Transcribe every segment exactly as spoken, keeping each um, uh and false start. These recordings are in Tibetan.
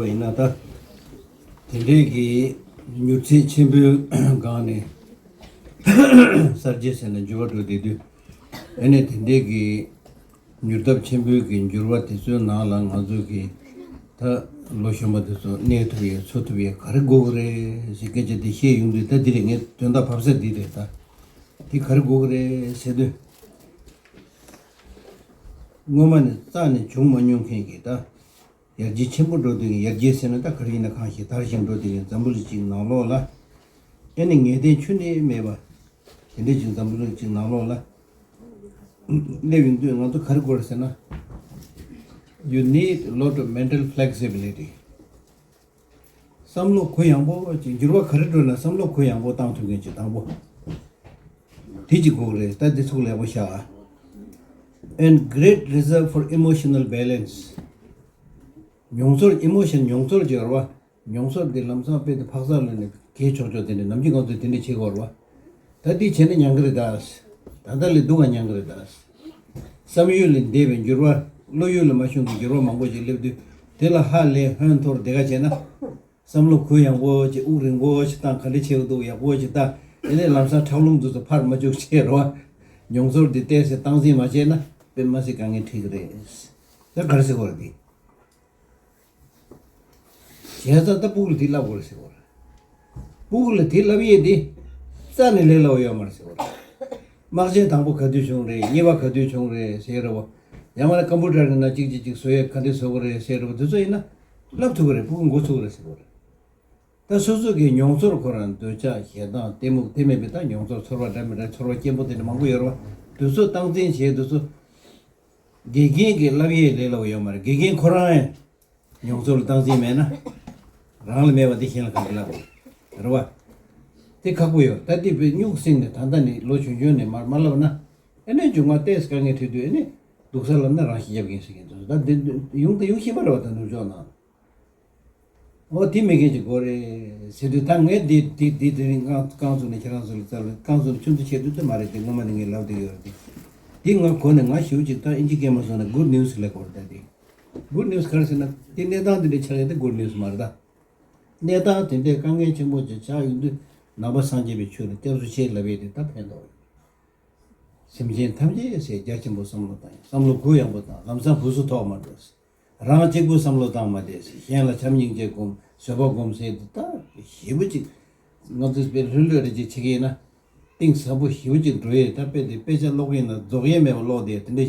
ཡིན་ན་ད། དེ་འདྲའི་གི་མྱུར་ཚད་ཆེན་པོའི་སྒང་ནས་གསར་བརྗེ་ཟེར་ནས་འགྱུར་བ་འགྲོ་བསྡད་དུས། ཨ་ནི་དེ་འདྲའི་གི་མྱུར་སྟབས་ཆེན་པོའི་གི་འགྱུར་བ་དེ་ཚོའི་ནང་ལ་ང་ཚོ་གི་ད་ལོ་གཞོན་པ་དེ་ཚོ་གནས་ཐུབ་ཡས་འཚོ་ཐུབ་ཡས་ག་རེ་དགོས་ཀྱི་རེད་ཟེར་སྐད་ཆ་དེ་བཤད་ཡོང་དུས། ད་དེ་རིང་ངས་དོན་དག་བབས་ས་འདི་རེད། ད་དེ་ག་རེ་དགོས་ཀྱི་རེད་ཟེར་དུས། སྔོན་མ་ནས་རྩ་ནས་བྱུང་མ་མྱོང་མཁན་གྱི་ད་ཡར་རྒྱས་ཆེན་པོ་འགྲོ་དུས་ཀྱི། ཡར་རྒྱས་ཟེར་ན་ད་ག་རེ་ཡིན་ན། གང་ཞིག་དར་ཞིང་འགྲོ་དུས་ཀྱི་འཛམ་བུ་གླིང་གཅིག་ནང་ལོགས་ལ། ཨེ་ནི་ངེས་གཏན་ཁྱོན་ནས་མེད་པ་དེ་འདྲ་ཅིག་འཛམ་བུ་གླིང་གཅིག་ནང་ལོགས་ལ་སླེབས་ཡོང་དུས། ང་ཚོ་ག་རེ་དགོས་རེད་ཟེར་ན། You need a lot of mental flexibility. བསམ་བློ་གུ་ཡངས་པོ་ཅིག་འགྱུར་བ་ག་རེ་འགྲོ་ན་བསམ་བློ་གུ་ཡངས་པོ་བཏང་ཐུབ་མཁན་ཅིག་དང་པོ་དེ་ཅིག་དགོས་རེད། ད་འདི་ཚུགས་ལེགས་པོ་བཞག་ཨ། And great reserve for emotional balance. མྱོང་ཚོར། emotion། མྱོང་ཚོར་ཅིག་ཡོད་རེད་བ། མྱོང་ཚོར་འདི་ལམ་སང་དཔེ་དེ་འཕག་འཚག་ལ་ནས་གས་ཆོག་ཆོག་དེ་འདྲ། ནམ་རྒྱུན་ང་ཚོས་དེ་འདྲ་བྱེད་དགོས་རེད་བ། ད་འདི་བྱས་ན་ཉན་གི་རེད་ད། ད་ལྟ་ལས་སྡུག་ག་ཉན་གི་རེད་ད། བསམ་ཡུལ་ལས་འདས་པའི་འགྱུར་བ། བློ་ཡུལ་ལས་མ་བྱུང་བའི་འགྱུར་བ་མང་པོ་ཞིག་སླེབས་དུས། དེ་ལ་ཧ་ལས་ཧོན་འཐོར་བསྡད་ག་བྱས་ན། བསམ་བློ་གུ་ཡངས་པོ་ཅིག་དབུགས་རིང་པོ་ཞིག་བཏང་། ག་འདྲ་བྱེད་ཀྱི་འདུག་ཡག་པོ་ཞིག་ལྟ། ཨེ་ནས་ལམ་སང་ཁྲག་རླུང་འདི་ཚོ་ཕར་མ་བཅུག་བྱས་རོ། མྱོང་ཚོར་འདི་ཏོག་ཙམ་སྟངས་འཛིན་མ་བྱས་ན་དཔེ་མ་སྲིད་དཀའ་ངལ་འཕྲད་ཀྱི་རེད། ད་ག་རེ་ཟེར་དགོས་རེད་འདི། བྱས་ཙང་ད་སྤུ་གུ་ལ་དེ་བསླབ་དགོས་རེད་ཟེར་དགོས་རེད། སྤུ་གུ་ལ་དེ་བསླབ་ཡས་དེ་རྩ་ནས་ལས་སླ་པོ་ཡོད་མ་རེད་ཟེར་དགོས་རེད། དམག་ཆེན་དང་པོ་ག་དུས་བྱུང་རེད། གཉིས་པ་ག་དུས་བྱུང་རེད་ཟེར་རེད་བ། ཡང་མིན་ན་ཀམ་པུ་ཊར་ནང་གཅིག་གཅིག་གཅིག་བཟོ་ཡས་ག་འདྲ་བཟོ་དགོས་རེད་ཟེར་རེད་བ། དེ་ཚོ་ཡིན་ན་བསླབ་ཐུབ་ཀྱི་རེད། སྤུ་གུ་མགོ་ཚོས་ཀྱི་རེད་ཟེར་དགོས་རེད། ད་སོ་སོ་གི་མྱོང་ཚོར་ཁོ་རང་འདོད་ཆགས་ཞེ་སྡང་གཏི་མུག་དེ་མིན་པའི་ད་མྱོང་ཚོར་ཚོར་བ་འདྲ་མི་འདྲ་ཚོར་བ་སྐྱེན་པོ་དེ་འདྲ་མང་པོ་ཡོད་རེད་བ། དེ་ཚོ་སྟངས་འཛིན་བྱེད་དུས་ཚོ། དགེ་རྒན་གྱིས་བསླབ་ཡས་ལས་སླ་པོ་ཡོད་མ་རེད། དགེ་རྒན་ཁོ་རང་ཡང་མྱོང་ཚོར་སྟངས་འཛིན་མེད་ན། རང་ལ་མེད་པ་འདི་གཞན་ལ་ག་འདྲ་བསླབ་རེད་བ། དེ་ཁག་པོ་ཡོད། ད་འདི་བས་སྨྱུག་སྲིང་ནས་ད་ལྟ་ནས་ལོ་ཆུང་ཆུང་ནས་མར་མ་བསླབ་ན། ཨེ་ནས་མཇུག་མ་ཏོག་ཙམ་དཀའ་ངལ་འཕྲད་དུས། ཨེ་ནས་སྡུག་ས་ལབ་ན་རང་ཤི་རྒྱབ་མཁན་ཞིག་ཡིན་འདུག་ད་འདི་ཡོང་དང་ཡོང་བཞིན་པ་རེད་བ། ད་ནུབ་ཕྱོགས་ནང་། འོ་དེ་མེད་མཁན་ཅིག་དགོས་རེད་ཟེར་དུས། ད་ངས་འདི་འདི་འདི་དེ་རིང་རྐང་རྐང་བཙུགས་ནས་ཁྱེད་རང་ཚོ་ལ་རྩ་ལ་རྐང་བཙུགས་ནས་ཆུ་མཛོད་ཆེད་དུ་དེ་མ་རེད། དེ་སྔོན་མ་ནས་ངས་ལབ་བསྡད་ཡོད་རེད། དེ་དེ་ང་གོ་ནས་ང་ཞེ་པོ་ཅིག་ད་ཨིན་ཇི་སྐད་མ་སོང་ན་good news ལབ་དགོས་རེད། ད་དེ་good news ག་རེ་ཟེར་ན། དེ་གནས་སྟངས་འདི་འདྲ་ཆགས་ཡོད་དེ་good news མ་རེད་ད། གནས་སྟངས་དེ་འདྲའི་དཀའ་ངལ་ཆེན་པོ་ཅིག་ཆགས་ཡོང་དུས། ནང་པ་སངས་རྒྱས་པའི་ཆོས་ལ་སྐྱབས་སུ་མཆི་ལབ་ཡས་དེ་ད་ཕན་ཐོགས་ཡོད། སེམས་ཅན་ཐམས་ཅད་ཟེར་རྒྱ་ཆེན་པོ་བསམ་བློ་བཏང་ཡ། བསམ་བློ་གུ་ཡངས་པོ་བཏང་། ལམ་སང་བུ་སུ་ཐོག་མ་འགྲོ་ཟེར། རང་གཅིག་པུ་བསམ་བློ་བཏང་མ་བསྡད་ཟེར། གཞན་ལ་བྱམས་སྙིང་རྗེ་སྒོམ། བཟོད་པ་སྒོམ་ཟེར་དེ་ད་ཞེ་པོ་ཅིག་ང་ཚོས་དཔེ་ལྷོད་ལྷོད་རེ་ཅིག་བྱེད་ཀྱི་ཡིན་ན། གཏིང་ཟབ་པོ་ཞེ་པོ་ཅིག་འགྲོ་ཡས། ད་དཔེ་དེ་དཔེ་ཆ་ཀློག་གི་ཡིན་ན་རྫོགས་ཡས་མེད་པ་ཀློག་བསྡད་དེ་འདྲ་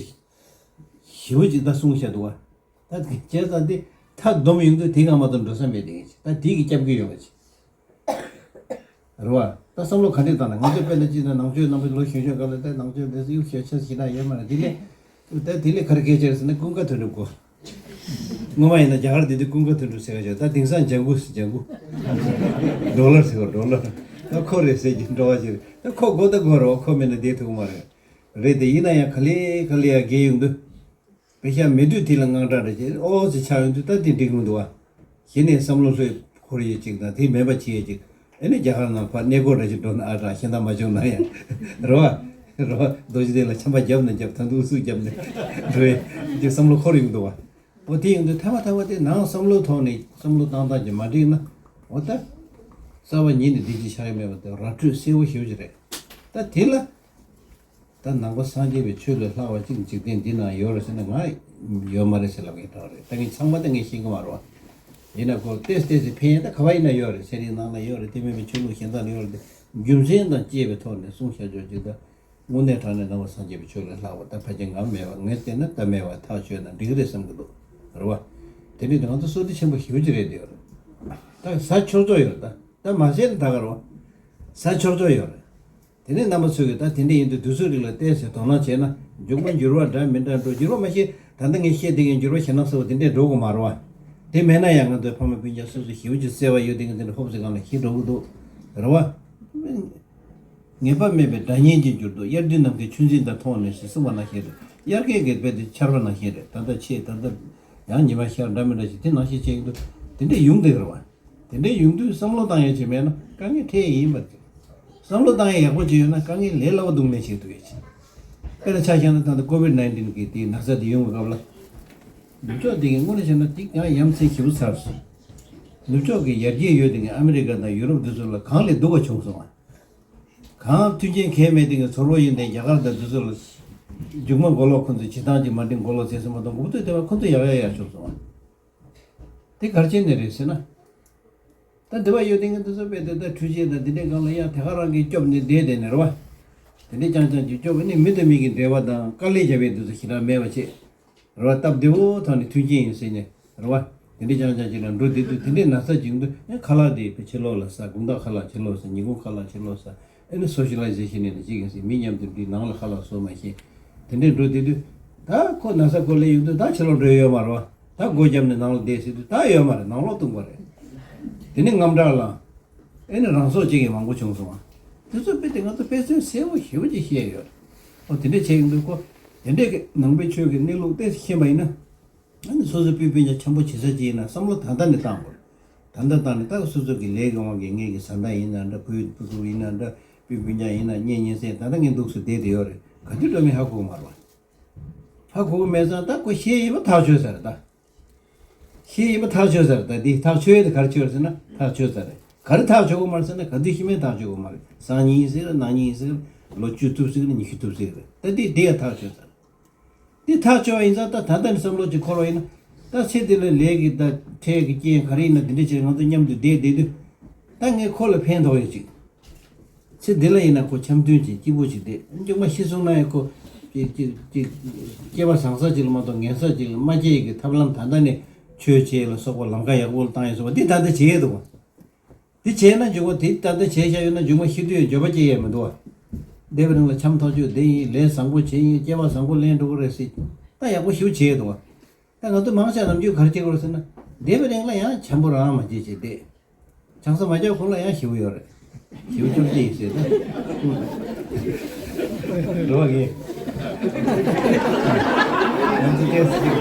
ཞེ་པོ་ཅིག་ད་གསུངས་བཞག་འདུག་བ། ད་བྱས་ཙང་དེ་མཐའ་སྡོམ་ཡོང་དུས་དེ་གང་མ་གཏོགས་འགྲོ་ས་མེད་དེ། ད་དེ་གིས་སྐྱབས་ཀྱི་ཡོད་པ་ཅིག་རེད་བ། ད་བསམ་བློ་ག་འདྲས་བཏང་ན། ང་ཚོས་དཔེར་ན་ཅིག་ན་ནང་ཆོས་རྣམ་པའི་ལོ་གཞོན་གཞོན་སྐབས་ལ། ད་ནང་ཆོས་འདི་གཡུག་ཞོད་ཆ་ཞིག་ན་ཡོད་མ་རེད། དེ་ལས་ད་དེ་ལས་ག་རེ་གལ་ཆེ་རེད་ཟེར་ན། ཀུན་དགའ་དོན་གྲུབ་དགོས། སྔོན་མ་ཡིན་ན་རྒྱ་གར་བསྡད་དུས་ཀུན་དགའ་དོན་གྲུབ་ཟེར་ག་བྱོས། ད་དེང་སང་ལྗང་གུ་ཟེར། ལྗང་གུ་ཌོ་ལར་ཟེར་བ། ཌོ་ལར། ད་ཁོ་རེད་ཟེར་གྱི་འགྲོ་བ་ཅིག་རེད། ད་ཁོ་དགོས་ད་དགོས་རེད་བ། ཁོ་མེད་ན་བསྡད་ཐུབ་ཀྱི་མ་རེད། རེད་དེ། ཡིན་ན་ཡང་ག་ལེ་ག་ལེ་ཡར་རྒས་ཡོང་དུས། པེ་ཤ་མེད་དུས་དེ་ལ་དངངས་སྐྲག་འདྲ་བྱེད། ཨོ་ཙི་ཆགས་ཡོང་དུས་ད་དེ་འགྲིག་མི་འདུག་བ། གཞི་ནས་བསམ་བློ་ལྷོད་འཁོར་ཡས་ཅིག་དང་། དེ་མེད་པ་བྱེད་ཡས་ཅིག་ཨེ་ནས་རྒྱ་གར་ནང་ཕར་གནས་སྐོར་འདྲ་ཅིག་འགྲོ་ན་ཨ་དྲག་གཞན་དག་མ་བྱུང་ན་ཡང་། རེད་བ། རེད་བ། རྡོ་རྗེ་གདན་ལ་ཆམ་པ་བརྒྱབ་ན་བརྒྱབ། ད་དུང་སུ་བརྒྱབ་ནས་འགྲོ་ཡས་ཅིག་བསམ་བློ་འཁོར་ཡོང་འདུག་བ། འོ་དེ་ཡོང་དུས་ཐ་མ་ཐ་མ་དེ་ནང་བསམ་བློའི་ཐོག་ནས་བསམ་བློ་བཏང་སྟངས་ཅིག་མ་འགྲིག་ན། འོ་ད་རྩ་བ་ཉིད་ནས་བདེ་སྐྱིད་ཆགས་ཡོད་མེད་པ་དེ་ར་འཕྲོད་གསལ་པོ་ཞེ་པོ་ཅིག་རེད། ད་དེ་ལ། ད་ནང་པ་སངས་རྒྱས་པའི་ཆོས་ལས་ལྷག་པ་ཅིག་འཇིག་རྟེན་འདི་ན་ཡོད་རེད་ཟེར་ན། ང་ཡོད་མ་རེད་ཟེར་ལབ་མཁན་དྲག་རེད། ད་ངས་ཚང་མ་ད་ངས་ཤེས་ཀྱི་མ་རེད་བ། ཡིན་ན་ཁོ་ཏོག་ཙམ་ཏོག་ཙམ་ཕན་ཡས་ད་ག་པར་ཡིན་ན་ཡོད་རེད། ཚན་རིག་ནང་ལ་ཡོད་རེད། དེ་མིན་པའི་ཆོས་ལུགས་གཞན་དག་ལ་ཡོད་རེད་དེ། རྒྱུ་མཚན་དང་བཅས་པའི་ཐོག་ནས་གསུངས་བཞག་ཆོག་ཅིག་ད་དངོས་གནས་དྲང་གནས་ནང་པ་སངས་རྒྱས་པའི་ཆོས་ལས་ལྷག་པ་ད་ཕལ་ཆེར་ངར་མེད་པ། ངས་བལྟས་ན་ད་མེད་པ་ཐག་ཆོད་ན་འགྲིག་གི་རེད་བསམ་གྱི་འདུག་རེད་བ། དེ་འདྲའི་ང་ཚོ་བསོད་བདེ་ཆེན་པོ་ཞེ་པོ་ཅིག་རེད་དེ། ཡོད་རེད། ད་ཟ་ཆོག་ཆོག་ཡོད་རེད། ད་ད་མ་ཟས་ན་ད་ག་རེད་བ། ཟ་ཆོག་ཆོག་ཡོད་རེད། དེ་ནས་རྣམ་པ་ཚོས་ཀྱིས་ད་དེ་འདྲ་ཡིན་དུས་དུས་ཚོད་རིང་ལ་ཏོག་ཙམ་དོ་སྣང་བྱས་ན། མཇུག་མ་འགྱུར་བ་འདྲ་མི་འདྲ་འགྲོ། འགྱུར་བ་མ་ཤེས། ད་ལྟ་ངས་བཤད་བསྡད་མཁན་འགྱུར་བ་ཞེད་སྣང་ཚ་པོ་དེ་འདྲས་འགྲོ་དགོས་མ་རེད་བ། དེ་མེད་ན་ཡང་ང་ཚོའི་ཕ་མ་སྤུན་ཀྱག་སོ་སོ་ཞེ་པོ་ཅིག་བརྩེ་བ་ཡོད་བསྡད་མཁན་དེ་འདྲ་ཧོབ་ཙེ་སྒང་ལ་ཤི་འགྲོ་གི་འདུག་རེད་བ། ངེས་པ་མེད་པའི་དགྲ་གཉེན་གྱི་འགྱུར་ལྡོག། དབྱར་དུས་ནམ་མཁའི་ཆུ་འཛིན་དང་མཐོང་ནས་ཞེས་གསུངས་པ་ནང་བཞིན་རེད། དབྱར་ཁའི་དགེ་བསྐོས་དེ་ཆར་པ་ནང་བཞིན་རེད། ད་ལྟ་ཆེ། ད་ལྟ་ཡང་ཉི་མ་ཤར་འདྲ་མི་འདྲ་ཞིག་དེ་ནང་བཞིན་བྱེད་ཀྱི་འདུག་དེ་འདྲས་ཡོང་བསྡད་ཀྱི་རེད་བ། དེ་འདྲའི་ཡོང་དུས་བསམ་བློ་བཏང་ཡ་ཅིག་མེད་ན་དཀའ་ངལ་འཕྲད་ཡིན་པ་རེད། བསམ་བློ་བཏང་ཡ་ཡག་པོ་ཅིག་ཡོད་ན་དཀའ་ངལ་ལས་སླ་པོ་འདུག་ལས་བྱེད་ཐུབ་ཡ་ཅིག་དཔེར་ན་ཆ་བཞག་ན་ད་ལྟ་ཀོ་ཝིད་ནའིན་ཊིན་གི་དེའི་ན་ཚ་དེ་ཡོང་བའི་སྐབས་ལ། ནུབ་ཕྱོགས་དེ་གའི་དངོས་གནས་བྱས་ན་དེ་ཡང་ཡ་མཚན་ཞེ་པོ་ཚ་རེད། ནུབ་ཕྱོགས་ཀྱི་ཡར་རྒྱས་ཡོད་དེ་ངས་ཨ་མི་རི་ཀ་དང་ཡུ་རོབ་འདི་ཚོ་ལ་གང་ལས་སྡུག་པ་བྱུང་སོང་བ། གང་མཐུན་རྐྱེན་གང་མེད་དེ་ངས་ཚོར་བ་ཡིན་དེ་རྒྱ་གར་དང་འདི་ཚོ་ལ་མཇུག་མ་མགོ་ལོག་ཁོ་ཚོ་བྱེད་སྟངས་ཀྱི་མ་འགྲིག་མགོ་ལོག་བྱས་སོང་མ་གཏོགས་མགོ་བཏོད་དེ་བ་ཁོ་ཚོ་ཡག་ཡག་ཡག་བྱུང་སོང་བ། དེ་གར་བྱས་ནས་རེད་ཟེར་ན། ད་འདི་བ་ཡོད་དེ་ངས་འདི་ཚོ་དཔེ་དེ་ད་འཕྲུལ་ཆས་དང་འདི་འདྲའི་སྒང་ལ་ཡང་དེ་ག་རང་གིས་སྐྱོབ་ནས་བསྡད་དེ་ནས་རེད་བ། དེ་འདྲའི་རྐྱང་རྐྱང་ཅིག་སྐྱོབ་ནས་མི་དང་མི་གི་འབྲེལ་བ་དང་དཀའ་ལས་བརྒྱབ་པའི་འདི་ཚོ་ཞེ་དྲག་མེད་པ་བྱས། རེད་བ། སྟབས་བདེ་བོ་ཐོག་ནས་མཐུན་རྐྱེན་ཡིན་ཟེར་ནས་རེད་བ། དེ་འདྲའི་རྐྱང་རྐྱང་ཅིག་ལ་འགྲོ་བསྡད་དུས་དེ་འདྲའི་ན་ཚ་ཅིག་འདུག་ཨེ་ཁ་ལག་དེ་ཕྱི་ལོགས་ལ་ཟ། དགོང་དག་ཁ་ལག་ཕྱི་ལོགས་ཟ། ཉིན་གུང་ཁ་ལག་ཕྱི་ལོགས་ཟ། ཨེ་ནི་སོ་ཤི་ལའི་ཟེ་ཤན་ནས་ཅིག་ཡིན་ཟེར། མི་མཉམ་དུ་འདུས། ནང་ལ་ཁ་ལག་བཟོ་མ་ཤེས། དེ་འདྲའི་འགྲོ་བསྡད་དུས་ད་ཁོ་ན་ཚ་ཁོ་ལས་ཡོང་དུས་ད་ཕྱི་ལོགས་འགྲོ་ཡོད་མ་རེད་བ། ད་སྒོ་བརྒྱབ་ནས་ནང་ལ་བསྡད་ཟེར་དུས་ད་ཡོད་མ་རེད། ནང་ལོགས་བཏུང་བ་རེད། དེ་ནི་དངངས་སྐྲག་ལངས། ཨེ་ནི་རང་སྲོག་བཅད་མཁན་མང་པོ་བྱུང་སོང་བ། དེ་ཚོ་དཔེ་དེ་ང་ཚོ་དཔེ་མཚོན་གསལ་པོ་ཞེ་པོ་ཅིག་བཤད་ཡོད་རེད། ཨོ་དེ་འདྲ་བྱས་ཡོང་དུས་ཁོ་དེ་འདྲས་ཀྱི་ནང་པའི་ཆོས་ཀྱི་གནས་ལུགས་དེ་ཤེས་པ་ཡིན་ན། ཨ་ནི་སོ་སོའི་སྤུན་སྤུན་ཀྱག་འཆམ་པོ་བྱེད་ས་ཅིག་ཡིན་ན་བསམ་བློ་ད་ལྟ་ནས་བཏང་དགོས། ད་ལྟ་བཏང་ནས་ད་སོ་སོ་གི་ལས་ཀྱི་དབང་གིས་ངེད་ཀྱི་བཟའ་ཟླ་ཡིན་ན་འདྲ། བུ་བུ་ཕྲུག་ཡིན་ན་འདྲ། སྤུན་སྤུན་ཀྱག་ཡིན་ན་གཉེན་ཉེ་ཚན་ད་ལྟ་ངས་འདུག་སེ་བསྡད་དེ་ཡོད་རེད། ག་དུས་འགྲོ་མིན་ཧ་གོ་གི་མ་རེད་བ། ཧ་གོ་གི་མེད་ཙང་ད་ཁོ་ཤེས་ཡིན་པ་ཐག་ཆོད་ས་རེད་ད། ཤེས་ཡིན་པ་ཐག་ཆོད་ས་རེད་ད། འདི་ཐག་ཆོད་ཡས་དེ་ག་རེ་ཆོད་རེད་ཟེར་ན་ཐག་ཆོད་ས་རེད། ག་རེ་ཐག་ཆོད་གི་མ་རེད་ཟེར་ན་ག་དུས་ཤི་མིན་ཐག་ཆོད་གི་མ་རེད། སང་ཉིན་ཡིན་སྲིད་རེད། གནངས་ཉིན་ཡིན་སྲིད་རེད། ལོ་བཅུ་ཐུབ་སྲིད་རེད། ཉི་ཤུ་ཐུབ་སྲིད་རེད། ད་འདི་འདི་ཡང་ཐག་ཆོད་ས་རེད། འདི་ཐག་ཆོད་པ་ཡིན་ཙང་ད་ད་ལྟ་ནས་བསམ་བློ་ཅིག་འཁོར་བ་ཡིན་ན། ད་ཚེ་འདི་ལ་ལས་ཀྱི་ད་འཕྲལ་གྱི་རྐྱེན་ག་རེ་ཡིན་ན་འདི་འདྲ་བྱས་ང་ཚོ་མཉམ་དུ་བསྡད་བསྡད་དུས། ད་ངས་ཁོ་ལ་ཕན་ཐོགས་ཡོད་ཅིག་ཚེ་འདི་ལ་ཡིན་ན་ཁོ་འཆམ་མཐུན་བྱེད་སྐྱིད་པོ་བྱེད་བསྡད། མཇུག་མ་ཤི་སོང་ན་ཡང་ཁོ་ཅིག་ཅིག་ཅིག་སྐྱེས་པ་བཟང་ས་ཅིག་ལ་མ་གཏོགས་ངན་ས་ཅིག་ལ་མ་སྐྱེས་ཀྱི་ཐབས་ལམ་ད་ལྟ་ནས་ཆོས་བྱེད་ལ་སོགས་པ་ལམ་ཁ་ཡག་པོ་ལ་བཏང་ཡོད་སོང་བ་འདི་ད་ལྟ་བྱེད་ཡས་འདུག་བ། འདི་བྱས་ན་མཇུག་མ་དེ་ད་ལྟ་བྱས་བཞག་ཡོད་ན་མཇུག་མ་ཤི་དུས་འགྱོད་པ་སྐྱེ་ཡས་མི་འདུག་བ། འདས་པའི་རིང་ལ་འཆམ་ཐག་ཆོད་བསྡད་ཡིན། ལས་བཟང་པོ་བྱས་ཡིན། སྐྱེས་པ་བཟང་པོ་ལེན་འགྲོ་གི་རེད་ཟེར། ད་ཡག་པོ་ཞེ་པོ་བྱས་འདུག་བ། ད་ང་ཚོ་མང་ཆེ་ནམ་རྒྱུན་ག་རེ་བྱེད་དགོས་རེད་ཟེར་ན། འདས་པའི་རིང་ལ་ཡང་འཆམ་པོ་རང་མ་བྱེད་བྱས་བསྡད། ཆང་ས་མ་རྒྱག་གོང་ལ་ཡང་ཞེ་པོ་ཡོད་རེད། ཞེ་པོ་བཅོ་བརྒྱད་ཡིན་ཟེར་ད། རེད་བ་གི། ང་ཚོ་ཏོག་ཙམ་ཅིག་ང་ཚོ་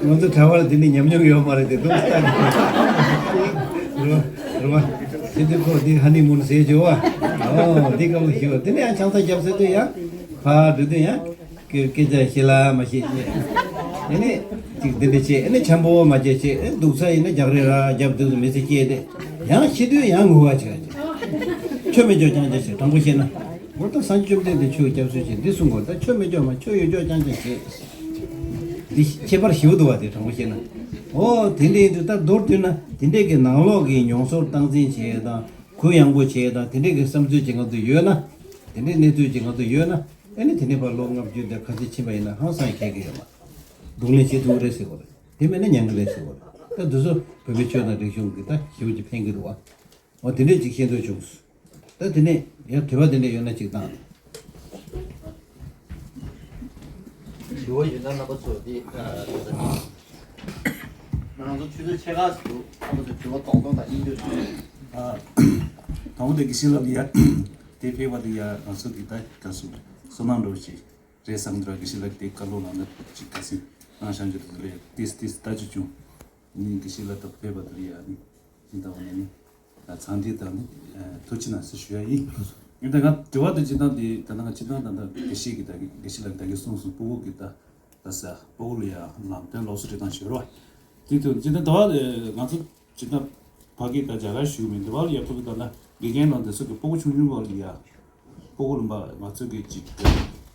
ང་ཚོ་གྲྭ་པ་ལ་དེ་འདྲའི་ཉམས་མྱོང་ཡོད་མ་རེད་དེ་འདུག་ས། རེད་བ་རེད་བ། དེ་འདི་ཁོ་འདི་ཧ་ནི་མུན་ཟེར་བྱོས་བ། ཨོ་འདི་སྐམ་པོ་ཞིག་བ། དེ་ནས་ཡང་ཆང་ས་བརྒྱབ་ཟེར་དུས་ཡང་ཕར་འགྲོ་དུས་ཡང་། སྐད་སྐད་ཆ་བཤད་ལ་མ་བཤད་བཤད། ཨེ་ནི། ཅིག་འདི་འདྲ་བྱས་ཨེ་ནི་འཆམ་པོ་མ་བྱས་བྱས་ཨེ་སྡུག་ས་ཡིན་ན་རྒྱག་རེད་ར་རྒྱབ་དུས་སུ་མི་ཚེ་སྐྱེལ་ཏེ། ཡང་ཤི་དུས་ཡང་ངུ་བ་བྱས་བྱས། ཆོ་མེད་ཅོག་རྐྱང་རྐྱང་བྱས་དྲང་པོ་བཤད་ན། འོ་ད་སངས་རྒྱས་བཅོམ་ལྡན་འདས་ཆོས་སྐྱབས་སུ་མཆི་འདི་གསུང་དགོས། ད་ཆོ་མེད་ཅོག་མ་ཆོ་ཡོད་ཅོག་རྐྱང་རྐྱང་བྱས། འདི་ཁྱད་པར་ཞེ་པོ་འདུག་བ་དེ་དྲང་པོ་བཤད་ན། འོ་དེ་འདྲ་ཡིན་དུས་ད་མདོར་བསྡུས་ན་དེ་འདྲས་ཀྱི་ནང་ལོགས་ཀྱི་མྱོང་ཚོར་སྟངས་འཛིན་བྱས་དང་གུ་ཡངས་པོ་བྱས་དང་དེ་འདྲས་ཀྱི་བསམ་ཚུལ་ཅིག་ང་ཚོ་ཡོད་ན། དེ་འདྲས་གནས་ཚུལ་ཅིག་ང་ཚོ་ཡོད་ན། ཨ་ནི་དེ་ནས་ཕར་ལོ་ལྔ་བཅུ་དེ་ཁ་སང་ཕྱིན་པ་ཡིན་ན་ཧང་སང་ཁྱད་ཀྱི་ཡོད་མ་རེད། གདོང་ལེན་བྱེད་ཐུབ་ཀྱི་རེད་ཟེར་གོ་རེད། དེ་མེད་ན་ཉན་གྱི་རེད་ཟེར་གོ་རེད། ད་འདི་ཚོ་བོད་པའི་ཆོས་དང་རིག་གཞུང་གི་ད་ཞེ་པོ་ཅིག་ཕན་གྱི་འདུག་བ། འོ་དེ་འདྲས་ཅིག་ཤེས་འདོད་བྱུང་། ད་དེ་ནས་ཡང་དྲི་བ་དེ་འདྲས་ཡོད་ན་ཅིག་བཏང་། དྲི་བ་ཡོད་ན་རྣམ་པ་ཚོ་དེ་ང་རང་ཚོ་ཆུ་ཚོད་ཕྱེད་ཀ་ཞིག་འདུག་རྣམ་པ་ཚོ་དྲི་བ་རྡོག་རྡོག་དང་སྙིང་བསྡུས་ཞུ། དང་པོ་དེ་དགེ་བཤེས་ལགས་ཀྱིས་ཡ་དེ་ཕེབས་པ་དེ་ཡ་ང་ཚོ་གི་ད་ག་སུ་བསོད་ནམས་འདྲ་བོ་ཞིག་རེད་བསམ་འདུག་དགེ་བཤེས་ལགས་དེ་བཀའ་སློབ་གནང་ན་ཅིག་ག་ཚོད་གནང་བཞག་རྒྱུ་དེ་ལས་ཏིས་ཏིས་ལྟ་རྒྱུ་བྱུང་། ནི་དགེ་བཤེས་ལགས་ད་ཕེབས་པ་དེ་ལ་ཡ་ནི་ཅི་འདྲ་བ་ནས་ནི་ཚང་འདི་དང་ནི་ཐུགས་རྗེ་གནང་ཟེར་ཞུ་ཡ་ཡིན། ཡིན་ད་ང་དྲི་བ་དེ་ཅི་ད་འདི་ད་ང་ཅི་ད་ད་ད་དགེ་བཤེས་ཀྱི་ད་དགེ་བཤེས་ལགས་ད་གི་གསུངས་སོང་། སྤུ་གུ་གི་ད་ད་ས་སྤུ་གུ་ལ་ཡ་ལམ་སྟོན་སློབ་གསོ་རེ་དང་ཞུ་རོགས། དེ་དུས་ཅི་ད་ད་བ་ང་ཚོ་ཇི་ལྟར་ཕ་གི་དང་རྒྱ་གར་ཞུགས་མི་འདི་བར་ཡ་ཕུ་གུ་དང་ན་དགེ་རྒན་དང་འདི་ཚོ་གི་སྤུ་གུ་ཆུང་ཆུང་བར་ལ་ཡ་སྤུ་གུ་ལ་མ་ང་ཚོ་གི་ཅིག་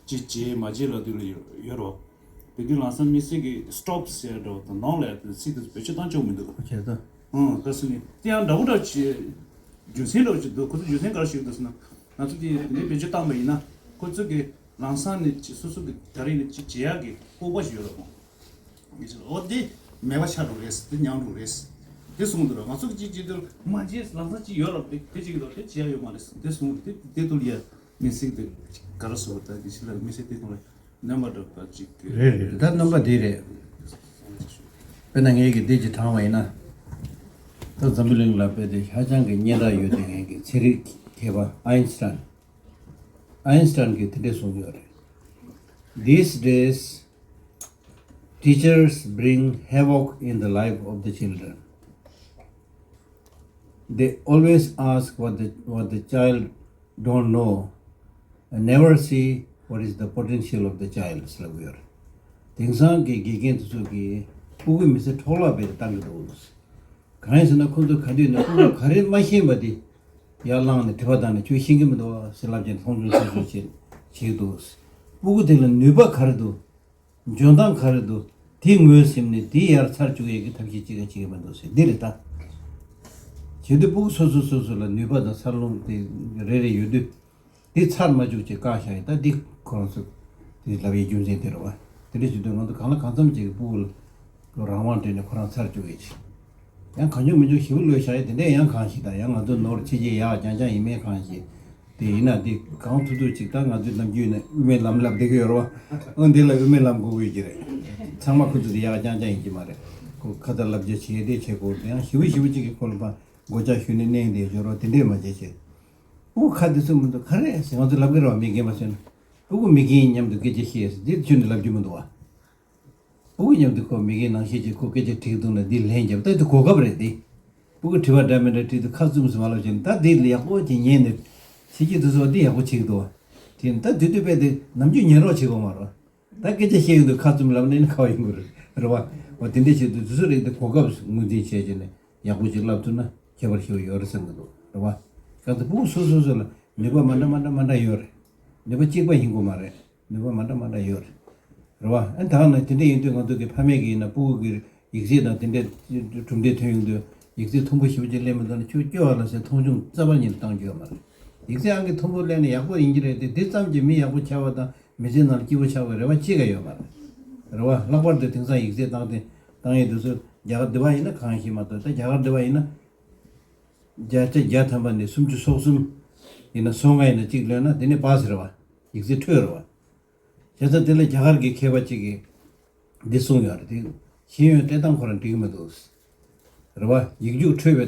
ཅིག་བྱེད་མ་བྱེད་ལ་དུས་ལ་ཡོད་རོ། དེ་དུས་ལམ་སང་མི་སེར་གི་སི་ཊོབ་ཟེར་འགྲོ་དང་ནོ་ལ་ཡ་དེ་ཚིག་དེ་བེད་སྤྱོད་བཏང་ཆོག་མི་འདུག་ཁྱེད་ཚོ། ཨང་ད་སུ་ནི་དེ་ཡང་འདྲ་བོ་འདྲ་ཅིག་རྒྱུ་མཚན་འདྲ་བོ་ཅིག་འདུག་ཁོ་ཚོ་རྒྱུ་མཚན་ག་རེ་ཞིག་འདུག་ཟེར་ན་ང་ཚོ་དེ་དེ་འདྲའི་བེད་སྤྱོད་བཏང་པ་ཡིན་ན་ཁོ་ཚོ་གི་ལམ་སང་ནས་ཅིག་སོ་སོ་གི་ད་རེས་ནས་ཅིག་བྱེད་ཡག་གི་སྤོབས་པ་ཞིག་ཡོད་རེད་མོ། ངེས་ཤེས་ལ་འོ་དེ་མེད་པ་ཆགས་འགྲོ་རེད། དེ་ཉམས་འགྲོ་རེད། དེ་གསུངས་འདུག་ར། ང་ཚོ་གཅིག་བྱེད་དུས་མ་བྱེད་ལམ་སང་གཅིག་ཡོད་ར། དེ་དེ་གཅིག་གི་ཐོག་དེ་བྱེད་ཡ་ཡོད་མ་རེད། དེ་གསུངས་དེ་དེ་དུ་ཡ་མི་སྲིད་དེ་ག་རེ་ཟེར་བ་ད་དེ་ཕྱི་ལ་མི་སྲིད་དེ་གང་ལ་རྣམ་པ་འདྲ་པ་གཅིག་གི་རེད་རེད། ད་རྣམ་པ་དེ་རེད། དཔེར་ན་ངས་ཀྱི་དེ་གཅིག་དྲངས་པ་ཡིན་ན། ད་འཛམ་བུ་གླིང་ལ་དཔེ་དེ་ཧ་ཅང་གི་སྙན་གྲགས་ཡོད་དེ་ངས་ཀྱི་ཚན་རིག་མཁས་པ་ཨའིན་སི་ཊན། ཨའིན་སི་ཊན་གྱིས་དེ་འདྲས་གསུངས་ཡོད་རེད། These days, teachers bring havoc in the life of the children. They always ask what the, what the child don't know and never see what is the potential of the child ལབ་ཡོད་རེད། དེང་སང་གི་དགེ་རྒན་དེ་ཚོ་གིས་སྤུ་གུའི་མི་ཚེ་འཕྲོ་བརླག་བྱས་བཏང་གི་འདུག་གང་ཡིན་ཟེར་ན་ཁོང་ཚོ་ག་དུས་ན་ཕྲུ་གུ་ག་རེ་མ་ཤེས་པ་དེ་ཡར་བླངས་ནས་དྲི་བ་བཏང་ནས་ཁྱོད་ཤེས་ཀྱི་མི་འདུག་ཟེར་ལབ་བྱས་ནས་མཐོང་ཆུང་ཆུང་ཆུང་བྱེད་བྱེད་འདུག་ཕྲུ་གུ་དེ་ལ་ནུས་པ་ག་རེ་འདུག་འཇོན་ཐང་ག་རེ་འདུག་དེ་ངོས་ཟིན་ནས་དེ་ཡར་ཚར་བཅུག་ཡས་ཀྱི་ཐབས་ཤེས་གཅིག་ཀྱང་བྱེད་ཀྱི་མི་འདུག་ཟེར་འདི་རེད་ད། བྱེད་དུས་ཕྲུ་གུ་སོ་སོ་སོ་སོ་ལ་ནུས་པ་དང་འཚར་ལོངས་དེ་རེ་རེ་ཡོད་དུས། དེ་ཚར་མ་བཅུག་ཅེས་བཀག་བཞག་ཡིན། ད་འདི་ཁོ་རང་ཚོ་དེ་ལབ་ཡའི་རྒྱུ་མཚན་དེ་རེད་བ། དེ་འདྲ་བྱེད་དུས་ང་ཚོ་གང་ལ་གང་འཚམ་ཅིག་གི་ཕྲུ་གུ་ལ་རང་དབང་སྤྲད་ནས་ཁོ་རང་ཚར་བཅུག་ཡས་ཅིག་ཡང་གང་བྱུང་མི་བྱུང་ཞེ་པོ་ལོས་བཞག་ཡས་དེ་འདྲས་ཡང་གང་ཞིག་དང་། ཡང་ང་ཚོ་ནོར་ཕྱི་རྒྱལ་ཡག་རྐྱང་རྐྱང་ཡིན་མེད་གང་ཞིག་དེ་ཡིན་ན་དེ་གང་ཐུབ་ཐུབ་ཅིག་ད་ང་ཚོའི་ནམ་རྒྱུན་ནས་དབུ་མའི་ལམ་ལབ་བསྡད་ཀྱི་ཡོད་རེད་བ། ཨོ་འདི་ལ་དབུ་མའི་ལམ་དགོས་ཀྱི་རེད། ཚང་མ་ཁོ་ཚོ་དེ་ཡག་རྐྱང་རྐྱང་ཡིན་གྱི་མ་རེད། ཁོ་ཁ་ཚ་བསླབ་བྱ་བྱེད་དེ་བྱེད་དགོས། དེ་ཡང་ཞེ་པོ་ཞེ་པོ་ཅིག་གི་ཁོ་ལ་ཕར་མགོ་ལྕག་གཞུས་ནས་མནན་དེ་སྦྱོར་བ་དེ་འདྲས་མ་བྱེད་བྱེད། ཕྲུ་གུ་ཁ་དེ་ཚོ་མི་འདུག་ག་རེ་ཟེར་ང་ཚོ་ལབ་ཀྱི་རེད་བ། མི་རྒན་པ་ཚོས་ན་ཕྲུ་གུ་མི་རྒན་མཉམ་དུ་སྐད་ཆ་བཤད་ཟེར་འདི་ཁྱོན་ནས་ལབ་རྒྱུ་མི་འདུག་བ། ཕྲུ་གུ་མཉམ་དུ་ཁོ་མི་རྒན་ནང་བཞིན་གྱིས་ཁོ་སྐད་ཆ་དྲིས་འདུག་ན་འདི་ལན་རྒྱབ། ད་འདི་གོ་སྐབས་རེད་དེ། ཕྲུ་གུ་དྲི་བ་འདྲ་མི་འདྲ་དྲིས་འདུག་ཁ་བཙུམས་སུ་མ་ལབ་བྱས་ན་ད་འདི་ཡག་པོ་ཅིག་ཉན་ནས་ཕྱི་རྒྱལ་དུ་སོགས་འདི་ཡག་པོ་བྱེད་ཀྱི་འདུག་བ། དེ་ནི་ད་དུས་དུས་དཔེ་དེ་ནམ་རྒྱུན་ཉན་རོགས་བྱེད་དགོས་མ་རེད། ད་སྐད་ཆ་བཤད་ཡོང་དུས་ཁ་བཙུམ་ལབ་ན་ནི་ཁ་བ་ཡིན་དགོས་རེད་རེད་བ། འོ་དེ་འདྲས་བྱེད་དུས་དུས་ཚོད་རེད་དེ་གོ་སྐབས་ངོས་འཛིན་བྱས་བྱས་ནས་ཡག་པོ་ཅིག་བསླབ་ཐུབ་ན་ཁྱད་པར་ཞེ་པོ་ཡོད་རེད་བསམ་གྱི་འདུག་རེད་བ། གང་ལྟར་ཕྲུ་གུ་སོ་སོ་སོ་ལ་ནུས་པ་མ་འདྲ་མ་འདྲ་མ་འདྲ་ཡོད་རེད། ནུས་པ་གཅིག་པ་ཡིན་དགོས་མ་རེད། ནུས་པ་མ་འདྲ་མ་འདྲ་ཡོད་རེད། རེད་བ། ཨ་ད་ནི་དེ་འདྲ་ཡིན་དུས་ང་ཚོ་གི་ཕ་མེས་ཀྱི་ཡིན་ན་ཕྲུ་གུ་གི་ཡིག་ཚད་དང་དེ་འདྲའི་གྲུབ་འབྲས་ཐོན་ཡོང་དུས་ཡིག་ཚད་མཐོན་པོ་ཞེ་པོ་ཅིག་སླེབས་མི་འདུག་ན་ཁྱོད་སྐྱོ་བ་ལ་ཟེར་མཐོང་ཆུང་རྩ་བ་ཉིད་ནས་བཏང་རྒྱུ་ཡོད་མ་རེད། ཡིག་ཚད་ཨང་ཀི་མཐོན་པོ་སླེབས་ན་ཡག་པོ་ཡིན་གྱི་རེད་དེ། དེ་ཙམ་གྱིས་མི་ཡག་པོ་ཆགས་པ་དང་མི་ཚེ་ནང་ལ་སྐྱིད་པོ་ཆགས་པའི་རེ་བ་གཅིག་ཀྱང་ཡོད་མ་རེད། རེད་བ། ལྷག་པར་དུ་དེང་སང་ཡིག་ཚད་བཏང་སྟེ་བཏང་ཡས་དེ་ཚོ་རྒྱ་གར་འདི་པ་ཡིན་ན་གང་ཤེས་མ་གཏོགས། ད་རྒྱ་གར་འདི་པ་ཡིན་ན་བརྒྱ་ཆ་བརྒྱ་ཐམ་པ་ནས་སུམ་ཅུ་སོ་གསུམ་ཡིན་ན་སོ་ལྔ་ཡིན་ན་གཅིག་ལོན་ན་དེ་ནས་པཱ་སི་རེད་བ། ཡིག་ཚད་འཕྲོད་རེད་བ། བྱས་ཙང་དེ་ལ་རྒྱ་གར་གྱི་མཁས་པ་གཅིག་གིས་འདི་གསུངས་ཡོད་རེད་དེ། ཤེས་ཡོན་སྤྲད་སྟངས་ཁོ་རང་འགྲིག་གི་མི་འདུག་རེད་བ། ཡིག་རྒྱུགས་འཕྲོད་པའི་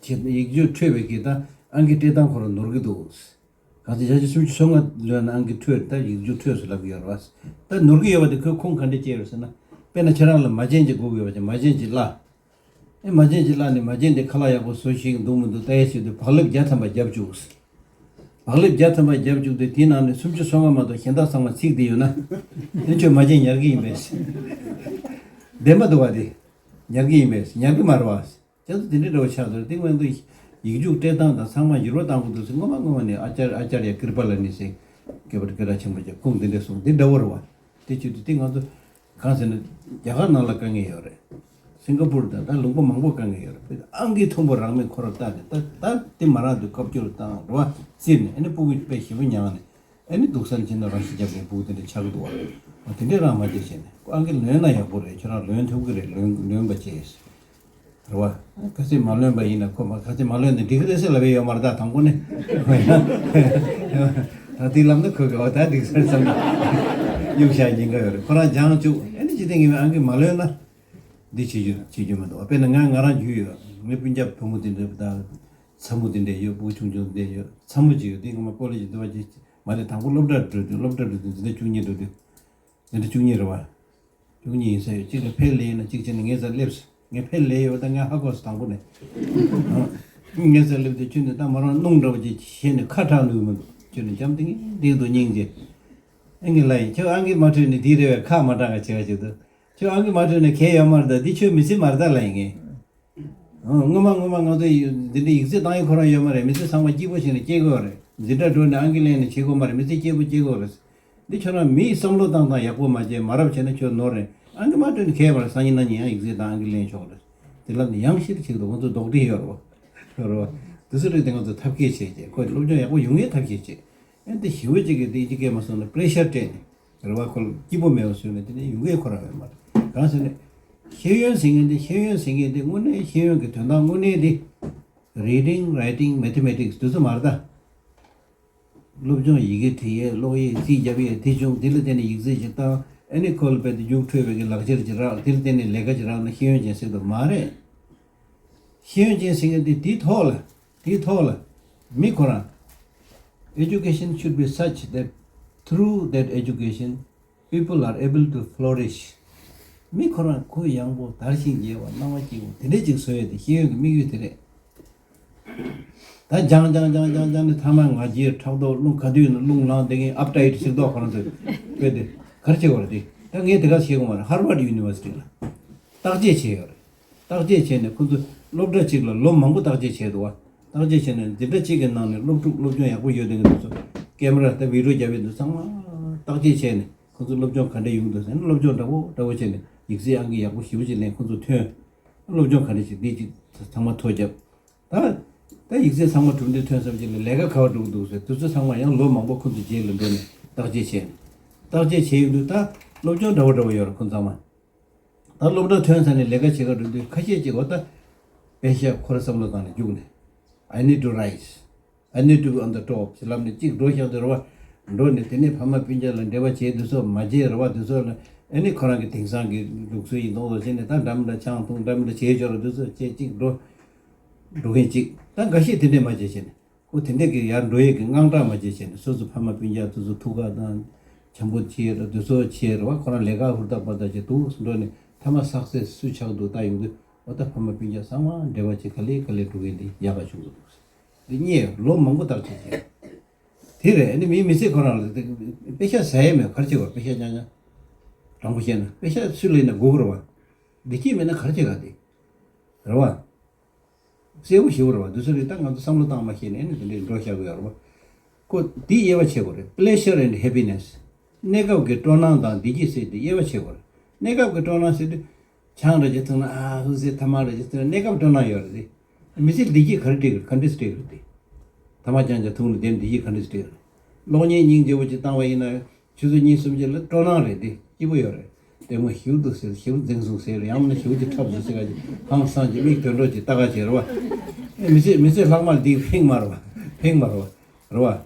ཆེད། ཡིག་རྒྱུགས་འཕྲོད་པའི་གི་ད་ཨང་ཀི་སྤྲད་སྟངས་ཁོ་རང་ནོར་གི་འདུག་གང་ཚེ་བརྒྱ་ཆ་སུམ་ཅུ་སོ་ལྔ་ལོན་ན་ཨང་ཀི་འཕྲོད། ད་ཡིག་རྒྱུགས་འཕྲོད་ཟེར་ལབ་ཀྱི་ཡོད་རེད་བ། ད་ནོར་གི་ཡོད་པ་དེ་ཁོས་ཁུངས་ག་འདྲ་སྐྱེལ་ཡོད་ཟེར་ན། དཔེར་ན་ཁྱེད་རང་ལ་མ་བྱན་ཅིག་དགོས་ཀྱི་ཡོད་པ་ཅིག་མ་བྱན་ཅིག་བརླག་ཨེ་མ་བྱན་ཅིག་བརླག་ནས་མ་བྱན་དེ་ཁ་ལག་ཡག་པོ་བཟོ་ཤེས་ཀྱི་འདུག་མི་འདུག་ལྟ་ཡས་བྱེད་དུས་བག་ལེབ་བརྒྱ་ཐམ་པ་བརྒྱབ་བཅུག་བག་ལེབ་བརྒྱ་ཐམ་པ་བརྒྱབ་བཅུག་དུས་དེའི་ནང་ནས་སུམ་ཅུ་སོ་ལྔ་མ་གཏོགས་གཞན་དག་ཚང་མ་ཚིག་བསྡད་ཡོད་ན། དེ་ཁྱོད་མ་བྱན་ཉར་གི་ཡིན་པས། བདེན་པ་འདུག་བ་དེ། ཉར་གི་ཡིན་པས། ཉར་གི་མ་རེད་བ། བྱས་ཙང་དེ་འདྲའི་འདྲ་བོ་ཆགས་འདུག་དེ་སྔོན་དུ་ཡིག་རྒྱུགས་སྤྲད་སྟངས་དང་ཚང་མ་འགྱུར་བ་གཏང་དགོས་འདུག་ཟེར་སྔོན་མ་སྔོན་མ་ནས་ཨ་ཅར་ཨ་ཅར་ཡ་ཀིར་པ་ལ་ནི་ཟེར་སྐྱེས་པ་སྐད་གྲགས་ཆེན་པོ་ཅིག་ཁུངས་དེ་འདྲ་གསུངས། དེ་འདྲ་བོ་རེད་བ། དེ་བྱེད་དུས་དེ་ང་ཚོ་གང་ཟེར་ན་རྒྱ་གར་ནང་ལ་དཀའ་ངལ་ཡོད་རེད། སིང་ག་པུར་དང་ད་ལུང་པ་མང་པོ་དཀའ་ངལ་ཡོད་རེད། ཨང་ཀི་མཐོན་པོ་རག་མེད་ཁོ་རང་ལྟ་ནས་ད་ད་དེ་མ་རག་དུས་བཀའ་བཀྱོན་བཏང་རེད་བ། བཙིར་ནས་ཨ་ནི་ཕྲུ་གུ་དཔེ་ཞེ་པོ་མྱངས་ནས་ཨ་ནི་སྡུག་སལ་བྱས་ན་རང་ཤི་རྒྱབ་ནས་ཕྲུ་གུ་དེ་འདྲ་ཆགས་ཀྱི་འདུག་བ། འོ་དེ་འདྲས་རང་མ་བྱེད་བྱས་ནས་ཨང་ཀི་ལོན་ན་ཡག་པོ་རེད། ཁྱོད་རང་ལོན་ཐུབ་ཀྱི་རེད། ལོན་ལོན་པ་བྱས། རེད་བ། ག་ཚོད་མ་ལོན་པ་ཡིན་ན་ཁོ་མ་ག་ཚོད་མ་ལོན་ན་འགྲིག་གི་རེད་ཟེར་ལབ་ཡས་ཡོད་མ་རེད། ད་དང་པོ་ནས་ད་དེ་ལབ་ན་ཁོ་གི་འོ་ད་འགྲིག་ཟེར་བསམ་ནས་གཡུག་བཞག་ཉེན་ཁ་ཡོད་རེད། ཁོ་རང་སྦྱང་བཅུག་ཨ་ནི་ཅི་སྟེ་ངས་ཨང་ཀི་མ་ལོན་ན་འདི་བྱེད་རྒྱུ་བྱེད་རྒྱུ་མི་འདུག་དཔེར་ན་ང་ང་རང་རྒྱུས་ཡོད། ངའི་སྤུན་ཀྱག་བུ་མོ་དེ་འདྲ་དང་ཚ་མོ་དེ་འདྲ་ཡོད། བུ་ཆུང་ཆུང་དེ་ཡོད། ཚ་མོ་གཅིག་ཡོད། དེ་སྔོན་མ་ཀོ་ལེ་ཇི་འདི་བ་ཅིག་མ་རེད། དང་པོ་སློབ་གྲྭར་འགྲོ་དུས་སློབ་གྲྭར་འགྲོ་དུས་འཛིན་གྲྭ་བཅུ་གཉིས་འགྲོ་དུས། འཛིན་གྲྭ་བཅུ་གཉིས་རེད་བ། བཅུ་གཉིས་ཡིན་ས་ཡོད། གཅིག་ལ་ཕེབས་ལེ་ཡིན་ན་གཅིག་བྱས་ན་ངའི་རྩར་སླེབས་སོང་། ངས་ཕེབས་ལེ་ཡོད་ད་ངས་ཧ་གོ་སོང་དང་པོ་ནས། ངའི་རྩར་སླེབས་དུས་ཁྱོད་ནི་ད་མ་རང་སྣུམ་འདྲ་བོ་ཅིག་བྱས་ནས་ཁ་གྲག་ནུས་མི་འདུག་ཁྱོད་ནི་འཇམ་ཐིང་ཐིང་འདུག་སྙིང་རྗེ། ཨ་ངས་ལབ་ཡིན། ཁྱོད་ཨང་ཀི་མ་འཕྲོད་ནས་དེ་རེད་བས་ཁ་མ་གྲག་ག་བྱེད་ག་བྱེད་དུ། ཁྱོད་ཨང་ཀི་མ་འཕྲོད་ནས་གལ་ཡོད་མ་རེད། ད་འདི་ཁྱོད་མི་ཚེ་མ་རེད་ད་ལབ་ཡིན་ངས། ཨང་། སྔོན་མ་སྔོན་མ་ང་ཚོ་ཡི་འདི་འདྲའི་ཡིག་ཚད་བཏང་ཡས་ཁོ་རང་ཡོད་མ་རེད། མི་ཚེ་ཚང་མ་སྐྱིད་པོ་བྱས་ནས་སྐྱེལ་དགོས་རེད། འཛིན་གྲྭ་འགྲོ་ནས་ཨང་ཀི་ལེན་ནས་བྱེད་དགོས་མ་རེད། མི་ཚེ་སྐྱིད་པོ་སྐྱེལ་དགོས་རེད། འདི་ཁྱོད་རང་མིའི་བསམ་བློ་བཏང་སྟངས་ཡག་པོ་མ་བྱས་མ་རབས་བྱས་ན་ཁྱོད་ནོར་རེད། ཨང་ཀི་མ་སྤྲོད་ནས་གས་པར་སང་ཉིན་གནངས་ཉིན་ཡང་ཡིག་ཚད་དང་ཨང་ཀི་ལེན་ཆོག་རེད། དེ་ལབ་ནས་ཡང་ཤེད་ཆེ་གི་འདུག་ང་ཚོ་རྡོག་ཁྲེས་ཡོད་རེད་བ། ཡོད་རེད་བ། དེ་ཚོ་རེད་དེ་ང་ཚོ་ཐབས་མཁས་བྱས་རྗེས་ཁོས་སློབ་སྦྱོང་ཡག་པོ་ཡོང་ཡས་ཐབས་ཤེས་བྱས། ཨེ་འདི་ཞི་བོ་གཅིག་གིས་དེ་ཅི་སྐད་མ་སོང་ན་པྲེ་ཤར་སྤྲད་ནས་རེད་བ། ཁོ་ལ་སྐྱིད་པོ་མེད་པ་བཟོས་ནས་དེ་ནས་ཡོང་གི་ཁོ་རང་ཡོད་མ་རེད། གང་ཟེར་ན། ཤེས་ཡོན་ཟེར་མཁན་དེ་ཤེས་ཡོན་ཟེར་མཁན་དེ་དངོས་གནས་ཤེས་ཡོན་གྱི་དོན་དག་དངོས་གནས་དེ། Reading, writing, mathematics དེ་ཚོ་མ་རེད་ད། སློབ་སྦྱོང་ཡི་གེ་འབྲི་ཡས་ཀློག་ཡས་རྩིས་རྒྱབ་ཡས་དེ་བྱུང་དེ་ལ་བརྟེན་ནས་ཡིག་ཚད་ཅིག་བཏང་ཨ་ནི་ཁོ་ལ་རྦད་དེ་རྒྱུགས་འཕྲོད་པའི་གི་ལག་ཁྱེར་ཅིག་རག་དེ་ལ་བརྟེན་ནས་ལས་ཀ་ཅིག་རག་ན་ཤེས་ཡོན་ཅན་ཟེར་དུ་མ་རེད། ཤེས་ཡོན་ཅན་ཟེར་མཁན་དེ་དེའི་ཐོག་ལ། དེའི་ཐོག་ལ། མི་ཁོ་རང་། Education should be such that through that education people are able to flourish. མི་ཁོ་རང་གུ་ཡངས་པོ་དར་ཞིང་རྒྱས་པ་སྣང་བ་སྐྱིད་པོ་དེ་འདྲས་ཅིག་བཟོ་ཡས་དེ་ཤེས་ཡོན་གྱི་དམིགས་ཡུལ་དེ་རེད། ད་སྦྱང་སྦྱང་སྦྱང་སྦྱང་སྦྱང་ནས་ཐ་མ་ང་རྒྱལ་ཕྲག་དོག་རླུང་ག་དུས་ཡིན་ན་རླུང་ལངས་བསྡད་མཁན་ཨབ་ཊའིཊ་ཚིག་ཐོག་ཁོ་རང་ཚོས་དཔེ་དེ་ག་རེ་བྱེད་དགོས་རེད་དེ། ད་ངས་དེ་ག་བྱེད་དགོས་མ་རེད། Harvard University ལ་བརྟག་དཔྱད་བྱས་ཡོད་རེད། བརྟག་དཔྱད་བྱས་ནས་ཁོ་ཚོ་སློབ་གྲྭ་གཅིག་ལ་ལོ་མང་པོ་བརྟག་དཔྱད་བྱས་འདུག་བ། བརྟག་དཔྱད་བྱས་ནས་འཛིན་གྲྭ་གཅིག་གི་ནང་ནས་སློབ་ཕྲུག་སློབ་སྦྱོང་ཡག་པོ་ཡོད་མཁན་དེ་ཚོ་ཀེ་མ་ར་དང་བི་ཌི་ཡོ་རྒྱབ་ཡས་འདུག་ཚང་མ་བརྟག་དཔྱད་བྱས་ནས་ཁོ་ཚོ་སློབ་སྦྱོང་ག་འདྲ་ཡོང་འདུག་ཟེར་ན། སློབ་སྦྱོང་འདྲ་བོ་འདྲ་བོ་བྱས་ནས་ཡིག་ཚད་ཨང་ཀི་ཡག་པོ་ཞེ་པོ་ཅིག་ལེན། ཁོ་ཚོ་ཐོན། སློབ་སྦྱོང་ག་འདྲ་ཞིག་འདི་ཅིག་ཚང་མ་ཐོ་བརྒྱབ། ད་ད་ཡིག་ཚད་ཚང་མ་གྲུབ་འབྲས་ཐོན་ཚར་རྗེས་ལ་ལས་ཀ་ག་བ་འགྲོ་གི་འདུག་ཟེར། དེ་ཚོ་ཚང་མ་ཡང་ལོ་མང་པོ་ཁོ་ཚོ་རྗེས་ལ་འགྲོ་ནས་བརྟག་དཔྱད་བྱས་ནས། བརྟག་དཔྱད་བྱས་ཡོང་དུས་ད་སློབ་སྦྱོང་འདྲ་བོ་འདྲ་བོ་ཡོད་རེད་ཁོ་ཚང་མ། ད་སློབ་གྲྭ་ཐོན་ཚར་ནས་ལས་ཀ་བྱེད་ག་འགྲོ་དུས་ཁ་ཤས་ཅིག་འོ་ད་པེ་ཤ་ཁོ་ར་བསམ་བློ་བཏང་ནས་རྒྱུགས་ནས། I need to rise, I need to be on the top ཞེས་ལབ་ནས་གཅིག་འགྲོ་བཞག་དུས་རེད་བ། འགྲོ་ནས་དེ་ནས་ཕ་མ་སྤུན་ཀྱག་ལ་འབྲེལ་བ་བྱེད་དུས་ཚོད་མ་བྱེད་རེད་བ། དུས་ཚོད་ལ་ཨ་ནི་ཁོ་རང་གི་དེང་སང་གི་ལུགས་སྲོལ་ཡིན་མདོག་མདོག་བྱས་ནས་ད་འདྲ་མི་འདྲ་ཆང་འཐུང་འདྲ་མི་འདྲ་བྱེད་ཆོག་རེད། དུས་ཚོད་བྱེད་གཅིག་འགྲོ་འགྲོ་མཁན་གཅིག་ད་འགའ་ཤས་དེ་འདྲས་མ་བྱེད་བྱས་ནས། ཁོ་དེ་འདྲས་ཀྱི་ཡར་འགྲོ་ཡས་ཀྱི་དངངས་སྐྲག་མ་བྱེད་བྱས་ནས། སོ་སོ་ཕ་མ་སྤུན་ཀྱག་དེ་ཚོ་ཐུགས་ཁག་དང་འཆམ་པོ་བྱེད་ར། དེ་ཚོ་བྱེད་ར་བ། ཁོ་རང་ལས་ཀ་ཧུར་ཐག་པ་ཐག་བྱེད་འདུག་སེ་འགྲོ་ནས་མཐའ་མ་སག་སེ་སི་སུ་ཆགས་འདུག་ལྟ་ཡོང་དུས་འོ་ད་ཕ་མ་སྤུན་ཀྱག་ཚང་མ་འབྲེལ་བ་བྱེད་ག་ལེ་ག་ལེ་འགྲོ་གི་འདི་ཡག་ག་བྱུང་གི་འདུག་སེ། འདི་གཉིས་ལོ་མང་པོ་བརྟག་དཔྱད་བྱས། དེ་རེད། ཨ་ནི་མིའི་མི་ཚེ་ཁོ་རང་ལ་དཔེ་ཤ་ཟ་ཡས་མེད། ག་རེ་བྱེད་དགོས། དཔེ་ཤ་རྐྱང་རྐྱང་། དྲང་པོ་བཤད་ན་དཔེ་ཤ་སུས་ལེན་ན་དགོས་ཀྱི་རེད་བ། བདེ་སྐྱིད་མེད་ན་ག་རེ་བྱེད་ག་དེ་རེད་བ། གསལ་པོ་ཞེ་པོ་རེད་བ། འདི་ཚོ་རིགས་ད་ང་ཚོ་བསམ་བློ་བཏང་མ་ཤེས་ནས་ཨ་ནི་དེ་འདྲའི་འགྲོ་བཞག་གི་ཡོད་རེད་བ། ཁོ་འདི་དབྱེ་བ་ཕྱེ་དགོས་རེད། Pleasure and happiness། གནས་སྐབས་ཀྱི་སྤྲོ་སྣང་དང་བདེ་སྐྱིད་ཟེར་དེ་དབྱེ་བ་ཕྱེ་དགོས་རེད། གནས་སྐབས་ཀྱི་སྤྲོ་སྣང་ཟེར་དུས་ཆང་རེ་ཅིག་འཐུང་ན་ཨ་ཧུ་ཟེར། ཐ་མག་རེ་ཅིག་འཐུང་ན་གནས་སྐབས་སྤྲོ་སྣང་ཡོད་རེད་དེ། མི་ཚེ་བདེ་སྐྱིད་ག་རེ་སྤྲད་ཀྱི་རེད། ག་འདྲས་སྤྲད་ཀྱི་རེད་དེ། ཐ་མག་རྐྱང་རྐྱང་འཐུང་ནས་དེ་བདེ་སྐྱིད་ག་འདྲས་སྤྲད་ཀྱི་རེད། གློག་བརྙན་སྙིང་རྗེ་པོ་ཅིག་བཏང་བ་ཡིན་ན་ཆུ་ཚོད་གཉིས་གསུམ་ཅིག་ལ་སྤྲོ་སྣང་རེད་དེ། སྐྱིད་པོ་ཡོད་རེད། ལྟད་མོ་ཞེ་པོ་འདུག་ཟེར། ཞེ་པོ་འཛིང་བཟུང་ཟེར། ཡང་མིན་ན་ཞེ་པོ་ཅིག་འཁྲབ་བཟོ་ཟེར་ག་ཅིག་ཧང་སང་ཅིག་མིག་དོན་འགྲོ་ཅིག་ལྟ་ག་བྱེད་རེད་བ། ཨེ་མི་ཚེ་མི་ཚེ་ལྷག་མ་འདི་ཕིང་མ་རེད་བ། ཕིང་མ་རེད་བ། རེད་བ།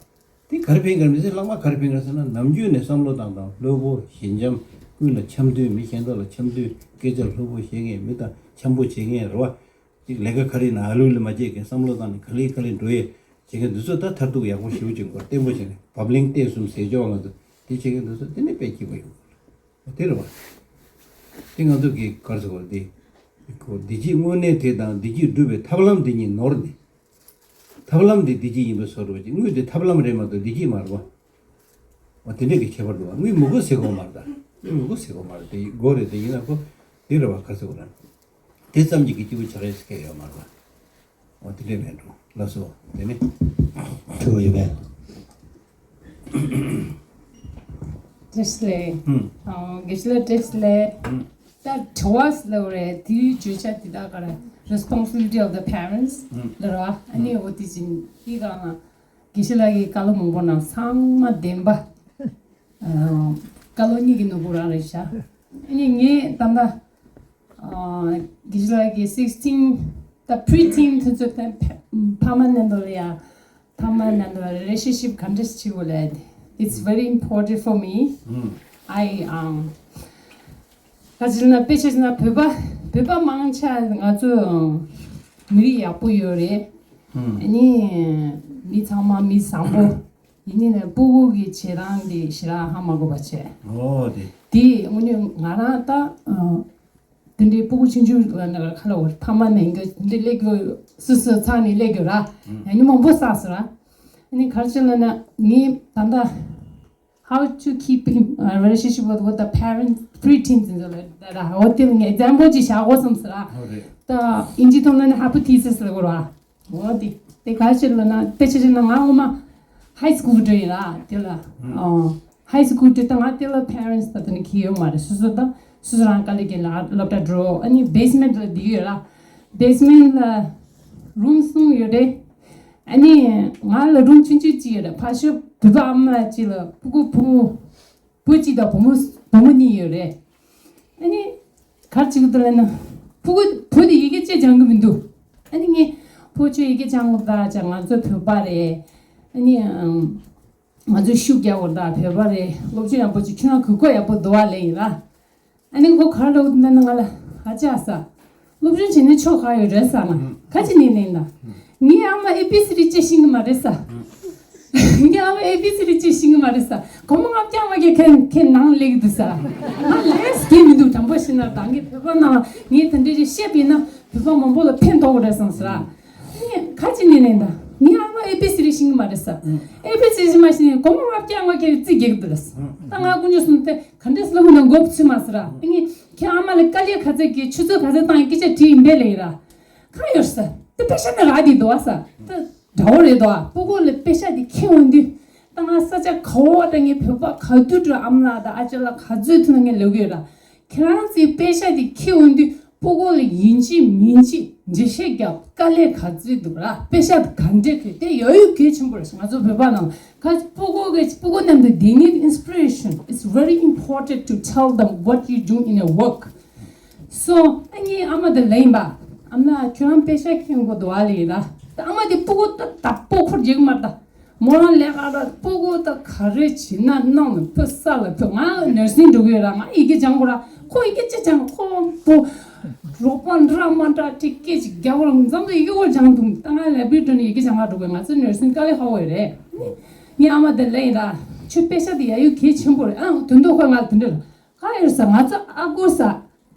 དེ་ག་རེ་ཕན་གི་རེད། མི་ཚེ་ལྷག་མ་ག་རེ་ཕན་གི་རེད་ཟེར་ན། ནམ་རྒྱུན་ནས་བསམ་བློ་བཏང་སྟངས་བློ་སྦྱོང་ཞི་འཇམ། ཀུན་ལ་འཆམ་མཐུན། མི་གཞན་དག་ལ་འཆམ་མཐུན། སྐད་ཆ་ལྷུག་པོ་བཤད་མཁན། མི་དང་འཆམ་པོ་བྱེད་མཁན་རེད་བ། ཅིག་ལས་ཀ་ག་རེ་ཡིན་ན་ཨ་ལུ་ལི་མ་བྱེད་མཁན། བསམ་བློ་བཏང་ནས་ག་ལེ་ག་ལེ་འགྲོ་ཡས་བྱེད་མཁན་འདི་ཚོ་ད་མཐར་ཐུག་ཡག་པོ་ཞེ་པོ་ཅིག་དགོས། བརྟན་པོ་བྱས་ནས་བབ་བརླིང་བརྟན་གསུམ་ཟེར་ཆོག་ང་ཚོ་དེ་བྱེད་མཁན་འདི་ཚོ་དེ་ནི་དཔེ་སྐྱིད་པོ་ཡོང་གི་རེད། དེ་རེད་བ། དེ་ང་ཚོ་གི་ག་རེ་ཟེར་དགོས་རེད། དེ་ཁོ་བདེ་སྐྱིད་དངོས་གནས་དེ་དང་བདེ་སྐྱིད་སྒྲུབ་པའི་ཐབས་ལམ་དེ་གཉིས་ནོར་ནས། ཐབས་ལམ་དེ་བདེ་སྐྱིད་ཡིན་པའི་བཟོ་འདྲ་བ་ཅིག་དངུལ་དེ་ཐབས་ལམ་རེད་མ་གཏོགས་བདེ་སྐྱིད་མ་རེད་བ། འོ་དེ་འདྲས་ཀྱི་ཁྱད་པར་འདུག་བ། དངུལ་མི་དགོས་ཟེར་གོ་མ་རེད་ད། དངུལ་མི་དགོས་ཟེར་གོ་མ་རེད། དེ་དགོས་རེད། དེ་ཡིན་ན་ཁོ་དེ་རེད་བ། ག་རེ་ཟེར་དགོས་རེད། དེ་ཙམ་གྱིས་གི་སྐྱིད་པོ་ཆགས་ཡས་ཟེར་མཁན་ཡོད་མ་རེད་བ། འོ་དེ་འདྲས་མེད་འགྲོ། ལགས་སོ། དེ་ནི་དྲི་བ་ཡོད་པས། བཀྲ་ཤིས་བདེ་ལེགས། ཨུམ། ཨ། དགེ་བཤེས་ལགས་བཀྲ་ཤིས་བདེ་ལེགས། ཨུམ། ད་དྲི་བ་ཟེར་ལབ་རེད། དེའི་བརྗོད་བྱ་འདི་དག་ག་རེ། Responsibility of the parents ཨུམ། ལབ་རེད་བ། ཨ་ནི་ཨུམ། འོ་དེ་བཞིན་དེའི་སྒང་ལ་དགེ་བཤེས་ལགས་ཀྱི་བཀའ་སློབ་མང་པོ་ནང་ཚང་མ་བདེན་པ། ཨ། བཀའ་སློབ་གཉིས་ཀྱི་ནོར་བུ་རང་རེད་ཤག་ཨ་ནི་ངས་ད་ལྟ། ཨ། དགེ་བཤེས་ལགས་ཀྱི་sixteen ད་preteen དུས་ཚོད་ཕ་མ་ནང་དུ་ལ་ཡ། ཕ་མ་ནང་དུ་relationship ག་འདྲ་ཞིག་བྱེད་དགོས་ལབ། It's very important for me. ཨུམ། I um ག་ཅི་ན་དཔེ་ཆ་ན་བོད་པ་བོད་པ་མང་ཆེ་ང་ཚོ་མི་རིགས་ཡག་པོ་ཡོད་རེད། ཨུམ། ཨ་ནི་མི་ཚང་མ་མི་བཟང་པོ། ཡིན་ནའི་ནས་སྤུ་གུ་གི་བྱེད་སྟངས་དེ་ཞེ་དྲག་ཧ་མ་གོ་བ་བྱས། ཨོ་དེ། དེ་དངོས་གནས་ང་རང་ད་ཨ། དེ་འདྲའི་སྤུ་གུ་ཆུང་ཆུང་ལ་ནི་ཁ་ལོ་ཕ་མ་ནས་འདི་འདི་སླེབས་དགོས། སུ་སུ་ཚང་ནས་སླེབས་དགོས་ར། ཨ་ནི་མང་པོ་བསགས་སོང་ར། ཨ་ནི་ག་རེ་བྱས་ལབ་ན་ངས་ད་ལྟ་how to keep him a relationship with with the parents preteens ཟེར་ལ་ད་ར། འོ་དེ་ངས་example ཅིག་བཞག་དགོས་བསམ་སོང་ར། ཨོ་རེད། ད་ཨིན་ཇི་ཐོག་ལ་ནི་hypothesis ལབ་དགོས་ར། འོ་དེ་དེ་ག་རེ་བྱས་ལབ་ན་དཔེ་ཆ་བཞག་ན་ང་ངོ་མ་high school འགྲོ་ཡིན་ར་དེ་ལ། ཨོ། High school དེ་ད་ང་དེ་ལ་parents ད་དེ་ནི་ཁྱེད་ཡོད་མ་རེད། སོ་སོ་ད་སོ་སོ་རང་དཀའ་ལས་ཀྱི་ལ་སློབ་གྲྭ་འགྲོ། ཨ་ནི་basement ལ་བསྡད་ཡོད་ར། basement ལ་room གསུམ་ཡོད་རེད། ཨ་ནི་ང་ལ་room ཆུང་ཆུང་གཅིག་ཡོད་རེད། ཕར་ཕྱོགས་བོད་པ་ཨ་མ་གཅིག་ལ་སྤུ་གུ་བུ་བུ་གཅིག་དང་བུ་མོ་བུ་མོ་གཉིས་ཡོད་རེད། ཨ་ནི་ག་རེ་བྱེད་ཀྱི་འདུག་ལབ་ན་སྤུ་གུ་བུ་དེ་ཡི་གེ་བཅས་སྦྱང་གི་མི་འདུག་ཨ་ནི་ངས་ཕོ་ཁྱོད་ཡི་གེ་སྦྱང་དགོས་ད་ཅག་ང་ཚོ་བོད་པ་རེད། ཨ་ནི་ཨམ། ང་ཚོས་ཤུགས་རྒྱག་དགོས་ད། བོད་པ་རེད། སློབ་སྦྱོང་ཡག་པོ་ཅིག་ཁྱོད་རང་གོ་སྐབས་ཡག་པོ་འདུག་བ་ལབ་ཡིན་ལ། ཨ་ནི་ཁོ་ག་རེ་ལབ་འདུག་ན་ང་ལ་ཧ་ཅག་ས། སློབ་སྦྱོང་བྱས་ནས་ཆོ་ག་ཡོད་རེད་ཟེར་ན། ག་ཅི་ནས་ལན་ད། ངའི་ཨ་མ་ཨེ་བི་སི་ཌི་བཅས་ཤེས་ཀྱི་མ་རེད་ཟེར། ངའི་ཨ་མ་ཨེ་བི་སི་ཌི་བཅས་ཤེས་ཀྱི་མ་རེད་ཟེར། སྒོར་མོ་ལྔ་བརྒྱ་ལྔ་བརྒྱ་ཁྱེར་ཁྱེར་ནང་སླེབས་ཀྱི་འདུག་ཟེར། ང་ལས་སྐྱེ་མི་འདུག་དྲང་པོ་བཤད་ན་ད་ངས་བོད་པ་ནང་ངས་དེ་འདྲས་ཅིག་བཤད་པ་ཡིན་ན་བོད་པ་མང་པོ་ལ་ཕན་ཐོགས་རེད་བསམ་ཟེར། ངས་ག་ཅི་ནས་ལན་ད། ངའི་ཨ་མ་ཨེ་བི་སི་ཌི་ཤེས་ཀྱི་མ་རེད་ཟེར། ཨེ་བི་སི་ཌི་མ་ཤེས་ནས་སྒོར་མོ་ལྔ་བརྒྱ་ལྔ་བརྒྱ་རྩིས་རྒྱག་གི་འདུག་ཟེར། ད་ང་དཀོན་མཆོག་གསུམ་དེ་ག་འདྲས་སློབ་མ་ནང་མགོ་ཚོས་མ་ཟེར། ངས་ ཁྱེད་ཨ་མ་ལ་དཀའ་ལས་ག་ཚད་བརྒྱབ། ཆུ་ཚོད་ག་ཚད་བཏང་། སྐད་ཆ་དྲིས་ཡིན་པས་ལེ་ཡིན་ར། གང་ཡོད་ས། དེ་པེ་ཤ་ནི་རག་དེ་འདུག་ས། ད་འདྲ་བོ་རེད་དོ། སྤུ་གུ་ལ་པེ་ཤ་དེ་ཁྱེར་འོང་དུས། ད་ང་ས་ཆ་ག་བ་ད་ངའི་བོད་པ་ག་དུས་འགྲོ། ཨ་མ་ལགས་དང་ཨ་ཅག་ལགས་ག་ཚོད་ཐུག་ན་ངས་ལབ་ཀྱི་ཡོད་ར། ཁྱེད་རང་ཚོའི་པེ་ཤ་དེ་ཁྱེར་འོང་དུས་སྤུ་གུ་ལ་ཡིན་གཅིག་མིན་གཅིག་འགྲེལ་བཤད་རྒྱབ། དཀའ་ལས་ག་ཚོད་འདུག་ར། པེ་ཤ་ག་འདྲས་ཁྱེར། དེ་ཡོད་ཡོད་གལ་ཆེན་པོ་རེད། ང་ཚོ་བོད་པ་ནང་ཁ་སྤུ་གུ་གི་སྤུ་གུ་རྣམས་དེ་they need inspiration. It's very important to tell them what you do in a work. So ཨ་ནི་ཨ་མ་དེ་ལེན་པ། ཨ་མ་ཁྱོད་རང་པེ་ཤ་ཁྱེར་འོང་དགོས་འདུག་ཨ་ལེ་ཡིན་ར། ད་ཨ་མ་དེ་སྤུ་གུ་ད་ད་སྤོ་འཁོར་རྒྱག་མ་ད། མོ་རང་ལས་ཀ་ར་སྤུ་གུ་ད་ག་རེ་བྱེད་ན་གནང་ནས་ཕུ་ས་ལ་ཕུ། ང་ནར་སིང་འགྲོ་གི་ཡོད་ར། ང་ཡི་གེ་སྦྱང་དགོས་ར། ཁོ་ཡི་གེ་ཅི་སྦྱང་། ཁོ་བོ་རོགས་པ་འདྲ་མ་འདྲ་ཅིག་སྐད་ཅིག་རྒྱག་དགོས་ར། མཚམས་དུ་ཡི་གེ་བོ་སྦྱང་འདུག་ད་ང་ལ་བི་ཏོན་ཡི་གེ་སྦྱང་ག་འགྲོ་གི། ང་ཚོ་ནར་སིང་དཀའ་ལས་ཁག་པོ་རེད། ངའི་ཨ་མ་དེ་ལེན་ར། ཁྱོད་པེ་ཤ་དེ་ཡ་ཡོད་གལ་ཆེན་པོ་རེད། ཨང་དོན་དུ་ཁོ་ང་ལ་དེ་འདྲ་ར། ག་ཡོད་ས། ང་ཚོ་ཨ་ཁུ་ས།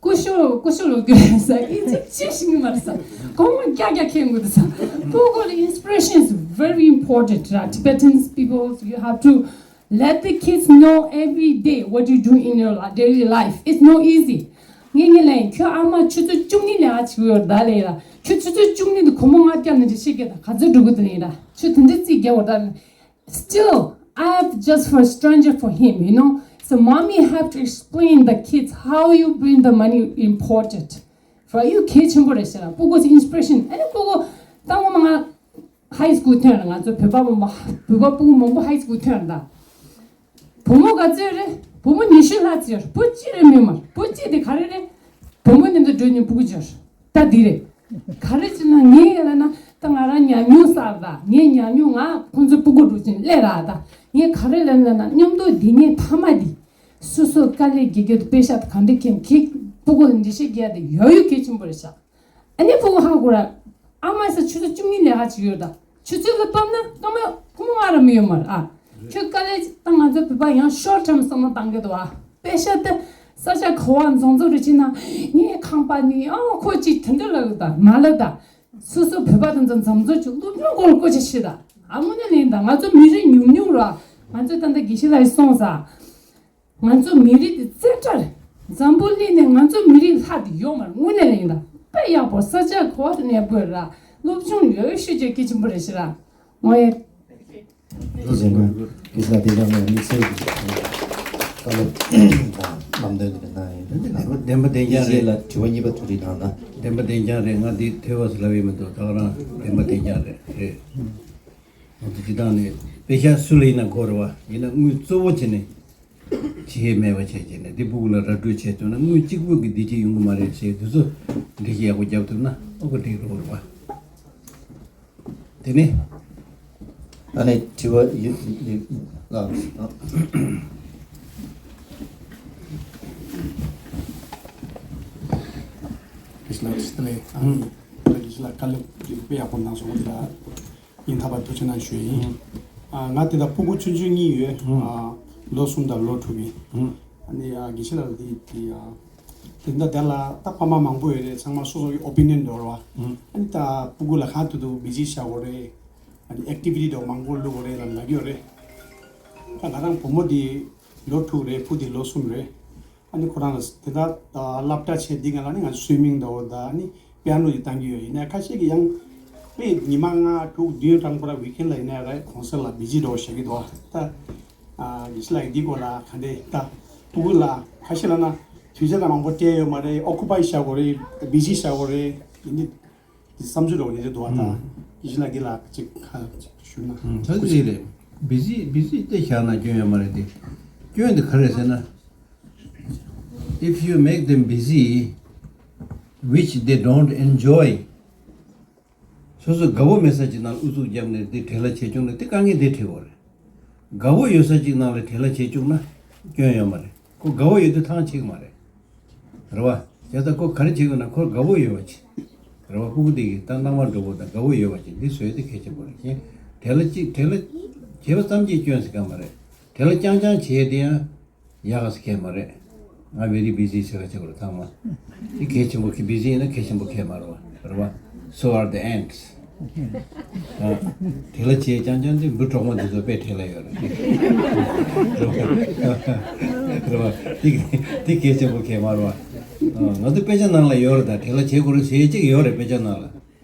ཀུ་ཤུ་ཀུ་ཤུ་ལོ་ཀུ་ས་ཨི་ཅི་ཅི་ཤིང་མར་ས། གོང་མ་རྒྱ་རྒྱ་ཁེ་ངུ་ས། སྤུ་གུ་ལ་inspiration is very important ར། Tibetans people, you have to let the kids know every day what you do in your li- daily life. It's no easy. ངས་ངས་ལན། ཁྱོད་ཨ་མ་ཆུ་ཚོད་བཅུ་གཉིས་ལས་ཨ་ཆི་ཡོད་ད་ལས་ར། ཁྱོད་ཆུ་ཚོད་བཅུ་གཉིས་དུ་ཁོ་མོ་ང་རྒྱ་ནི་འདྲི་ཤེས་ཀྱི་ད་ག་ཚོད་འགྲོ་གི་དེ་ལས་ར། ཁྱོད་དེ་འདྲ་རྩིས་རྒྱག་འོ་ད། Still, I have just for a stranger for him, you know. So mommy have to explain the kids how you bring the money important. For you གལ་ཆེན་པོ་རེད་ཟེར་ན། སྤུ་གུ་inspiration. ཨ་ནི་སྤུ་གུ་ད་ངོ་མ་ང་high school ཐོན་ར། ང་ཚོ་བོད་པ་མང་པོ་བོད་པ་སྤུ་གུ་མང་པོ་high school ཐོན་ར། ད་བུ་མོ་ག་ཚོད་རེད། བུ་མོ་ཉི་ཤུ་ལྷག་ཙམ་ཡོད་ར། བུ་གཅིག་རེད་མི་མ། བུ་གཅིག་དེ་ག་རེ་རེད། བུ་མོ་མཉམ་དུ་འགྲོ་ནས་སྤུ་གུ་འབྱོར། ད་འདི་རེད། ག་རེ་བྱས་ན་ངས་ལབ་ན་ད་ང་རང་ཉམས་མྱོང་བསགས་ད། ངས་ཉམས་མྱོང་ང་ཁོང་ཚོའི་སྤུ་གུ་འགྲོ་ཅིང་སླེབས་ར། ད་ངས་ག་རེ་ལབ་ན་ན་མཉམ་དུ་འདི་ངས་ཐ་མ་འདི་སོ་སོ་དཀའ་ལས་རྒྱག་རྒྱུ་དེ་པེ་ཤ་ག་འདྲ་ཁེམ་ཁེ་སྤུ་གུ་ལ་འགྲེལ་བཤད་རྒྱག་དེ་ཡོད་ཡོད་གལ་ཆེན་པོ་རེད་ཤག་ཨ་ནི་ཕྲུ་གུ་ཧ་གོ་ར། ཨ་མ་ས་ཆུ་ཚོད་བཅུ་གཉིས་ལས་ཧ་ཅིག་ཡོད་ད། ཆུ་ཚོད་ལ་བབས་ན་སྐར་མ་ཁོ་མོ་ང་ར་མི་ཡོད་མ་རེད་ཨ། ཁྱོད་དཀའ་ལས་ད་ང་ཚོ་བོད་པ་ཡང་short term བསམ་བློ་བཏང་གི་འདུག་ཨ། པེ་ཤ་དེ་ས་ཆ་ག་བ་འཛོམས་འཛོམས་རེ་བྱེད་ན་ངའི་ཁང་པ་ནི་ཨ་ཁོ་ཅིག་དེ་འདྲ་ལབ་ད་མ་ལབ་ད། སོ་སོ་བོད་པ་དེ་ཚོ་འཛོམས་འཛོམས་ཀྱི་སློབ་སྦྱོང་སྐོར་ལ་སྐོར་ཆ་བྱེད་ད། ཨ་དངོས་གནས་ལན་ད་ང་ཚོ་མི་རིགས་ཉུང་ཉུང་ར། ང་ཚོ་ད་ལྟ་དགེ་བཤེས་ལགས་ཀྱིས་གསུངས་ས། ང་ཚོ་མི་རིགས་དེ་རྩེ་གྲ་རེད། འཛམ་བུ་གླིང་ནས་ང་ཚོ་མི་རིགས་ལྷག་དེ་ཡོད་མ་རེད། དངོས་གནས་ལན་ད་དཔེ་ཡག་པོ་ས་ཆ་ག་བ་གནས་དགོས་ར། སློབ་སྦྱོང་ཡོད་ཤོས་ཅིག་གལ་ཆེན་པོ་རེད་ཤི་ར། ངོ་ཡ། དེ་བཞིན་གྱི་ས་དེ་ལ་ངས་དམིགས་བསལ་གྱི་བཀའ་སློབ་དང་ལམ་སྟོན་དེ་གནང་ཡོད། བདེན་པ་བདེན་པ་བདེན་རྐྱང་རེད། ལ་དྲི་བ་གཉིས་པ་དྲི་རིགས་དང་ན། བདེན་པ་བདེན་རྐྱང་རེད། ང་འདི་ཐོས་པ་སུ་ལབ་ཡོད་མི་འདུག་ད་ག་རང་བདེན་པ་བདེན་རྐྱང་རེད་རེད། ང་ཚོ་སྤྱི་བཏང་ནས་པེ་ཤ་སུ་ལ་ཡིན་ན་དགོས་རེད་བ། ཡིན་ན་དངུལ་གཙོ་བོ་བྱས་ནས་ཕྱི་ཧེ་མེད་པ་བྱས་བྱས་ནས་འདི་སྤུ་གུ་ལ་ར་སྤྲོད་བྱས་བཅུག་ན་དངུལ་གཅིག་པུ་གི་བདེ་སྐྱིད་ཡོང་གི་མ་རེད་ཟེར། དེ་ཚོ་འགྲེལ་བཤད་ཡག་པོ་རྒྱབ་ཐུབ་ན་ཨོ་ཁོ་འགྲིག་རོགས་རེད་བ། དེ་ནས་ཨ་ནི་དྲི་བ་ཡོད་ཡོད་ལགས། ཁྱེད་ལ་དེ་ལས་ཨང་ཁྱེད་ལ་དཀའ་ལས་དཔེ་ཡག་པོ་གནང་སོང་། དེ་ལ་ཡིན་ཐབས་པ་ཐུགས་ཆེ་གནང་ཞུ་ཡིན། ཨ་ང་དེ་ལ་སྤུ་གུ་ཆུང་ཆུང་གཉིས་ཡོད། ཨ་ལོ་གསུམ་དང་ལོ་དྲུག་ཡིན། ཨ་ནི་ཨ་དགེ་བཤེས་ལགས་དེ་དེ་ཨ་དེ་འདྲ་དེ་ལ་ད་ཕ་མ་མང་པོ་ཡོད་རེད། ཚང་མ་སོ་སོ་གི་ཨོ་པི་ནི་ཡན་འདྲ་བོ་རེད་བ། ཨ་ནི་ད་སྤུ་གུ་ལ་གང་ཐུབ་ཐུབ་བི་ཟི་བྱ་དགོས་རེད། ཨ་ནི་ཨེག་ཊི་བི་ཊི་འདྲ་བོ་མང་པོ་བླུག་དགོས་རེད་ལབ་ལབ་ཀྱི་ཡོད་རེད། ད་ང་རང་བུ་མོ་དེ་ལོ་དྲུག་རེད། བུ་དེ་ལོ་གསུམ་རེད། ཨ་ནི་ཁོ་རང་ལ་དེ་ལྟར་སློབ་གྲྭ་ཆེ་འདི་ང་ལ་ནི་ང་ཚོ་སུའི་མིང་འདྲ་བོ་དང་ཨ་ནི་པི་ཡ་ནོ་ཡི་བཏང་གི་ཡོད། ཡིན་ན་ཁ་ཤས་ཀྱིས་ཡང་དཔེ་ཉི་མ་ལྔ་དྲུག་བདུན་རང་ཁོ་རང་ཝིག་ཨེན་ལ་ཡིན་ན་ར་ཁོང་ཚོ་ལ་བི་ཟི་འདྲ་བོ་བྱེད་ཀྱི་འདུག་ད་ཨ་ཡེ་ཤེས་ལགས་འདི་སྐོར་ལ་ག་འདྲས་ད་སྤུ་གུ་ལ་ཁ་ཤས་ལ་ན་དུས་ཚོད་ལ་མང་པོ་སྤྲད་ཡོད་མ་རེད། ཨོ་ཀུ་པའི་བྱ་དགོས་རེད། བི་ཟི་བྱ་དགོས་རེད། ཡིན་ནི་འདི་བསམ་ཚུལ་འདྲ་བོ་ཡིན་རེད་འདུག་ད་ཡེ་ཤེས་ལགས་འདི་ལ་ཅིག་ཁ་ཅིག་ཞུ་ན་ད་ཅི་རེད། བི་ཟི་བི་ཟི་དེ་བཞག་ན་སྐྱོན་ཡོད་མ་རེད། དེ་སྐྱོན་དེ་ག་རེ་ཟེར་ན། If you make them busy, which they don't enjoy, སོ་སོ་དགའ་པོ་མེད་ས་ཅིག་ནང་ཨུ་ཚུགས་བརྒྱབ་ནས་དེ་བྲེལ་བ་བྱེད་བཅུག་ན་དེ་དཀའ་ངལ་དེ་འཕྲད་ཡོད་རེད། དགའ་པོ་ཡོད་ས་ཅིག་ནང་ལ་བྲེལ་བ་བྱེད་བཅུག་ན་སྐྱོན་ཡོད་མ་རེད། ཁོ་དགའ་པོ་ཡོད་དུས་ཐང་ཆད་ཀྱི་མ་རེད། རེད་བ། བྱས་ཙང་ཁོ་ག་རེ་བྱེད་དགོས་ན་ཁོ་དགའ་པོ་ཡོད་པ་བྱེད། རེད་བ། སྤུ་གུ་དེ་གིས་ད་རྣམ་པར་འགྲོ་པོ་དང་དགའ་པོ་ཡོད་པ་བྱེད། འདི་བཟོས་དེ་གལ་ཆེན་པོ་རེད། གཞན་བྲེལ་བ་ཅིག་བྲེལ་བ་བྱེད་པ་ཙམ་གྱིས་སྐྱོན་ཟེར་ག་མ་རེད། བྲེལ་བ་རྐྱང་རྐྱང་བྱེད་དེ་ཡང་ཡག་ག་ཟེར་ག་མ་རེད། ང་very busy ཟེར་ག་བྱེད་དགོས་རེད་ཚང་མ། དེ་གལ་ཆེན་པོ་གི་བི་ཟི་ཡིན་ན་གལ་ཆེན་པོ་ག་མ་རེད་བ། རེད་བ། So are the ants. ཨ། བྲེལ་བ་བྱེད་རྐྱང་རྐྱང་དེ་འབུ་གྲོག་མོ་འདི་ཚོ་དཔེ་བྲེལ་བ་ཡོད་རེད། རེད་བ། དེ་དེ་གལ་ཆེན་པོ་ག་མ་རེད་ ང་ཚོ་དཔེ་ཆ་ནང་ལ་ཡོད་རེད། ད་དེ་ལ་བྱེད་དགོས་རེད་ཟེར་གཅིག་ཡོད་རེད། དཔེ་ཆ་ནང་ལ་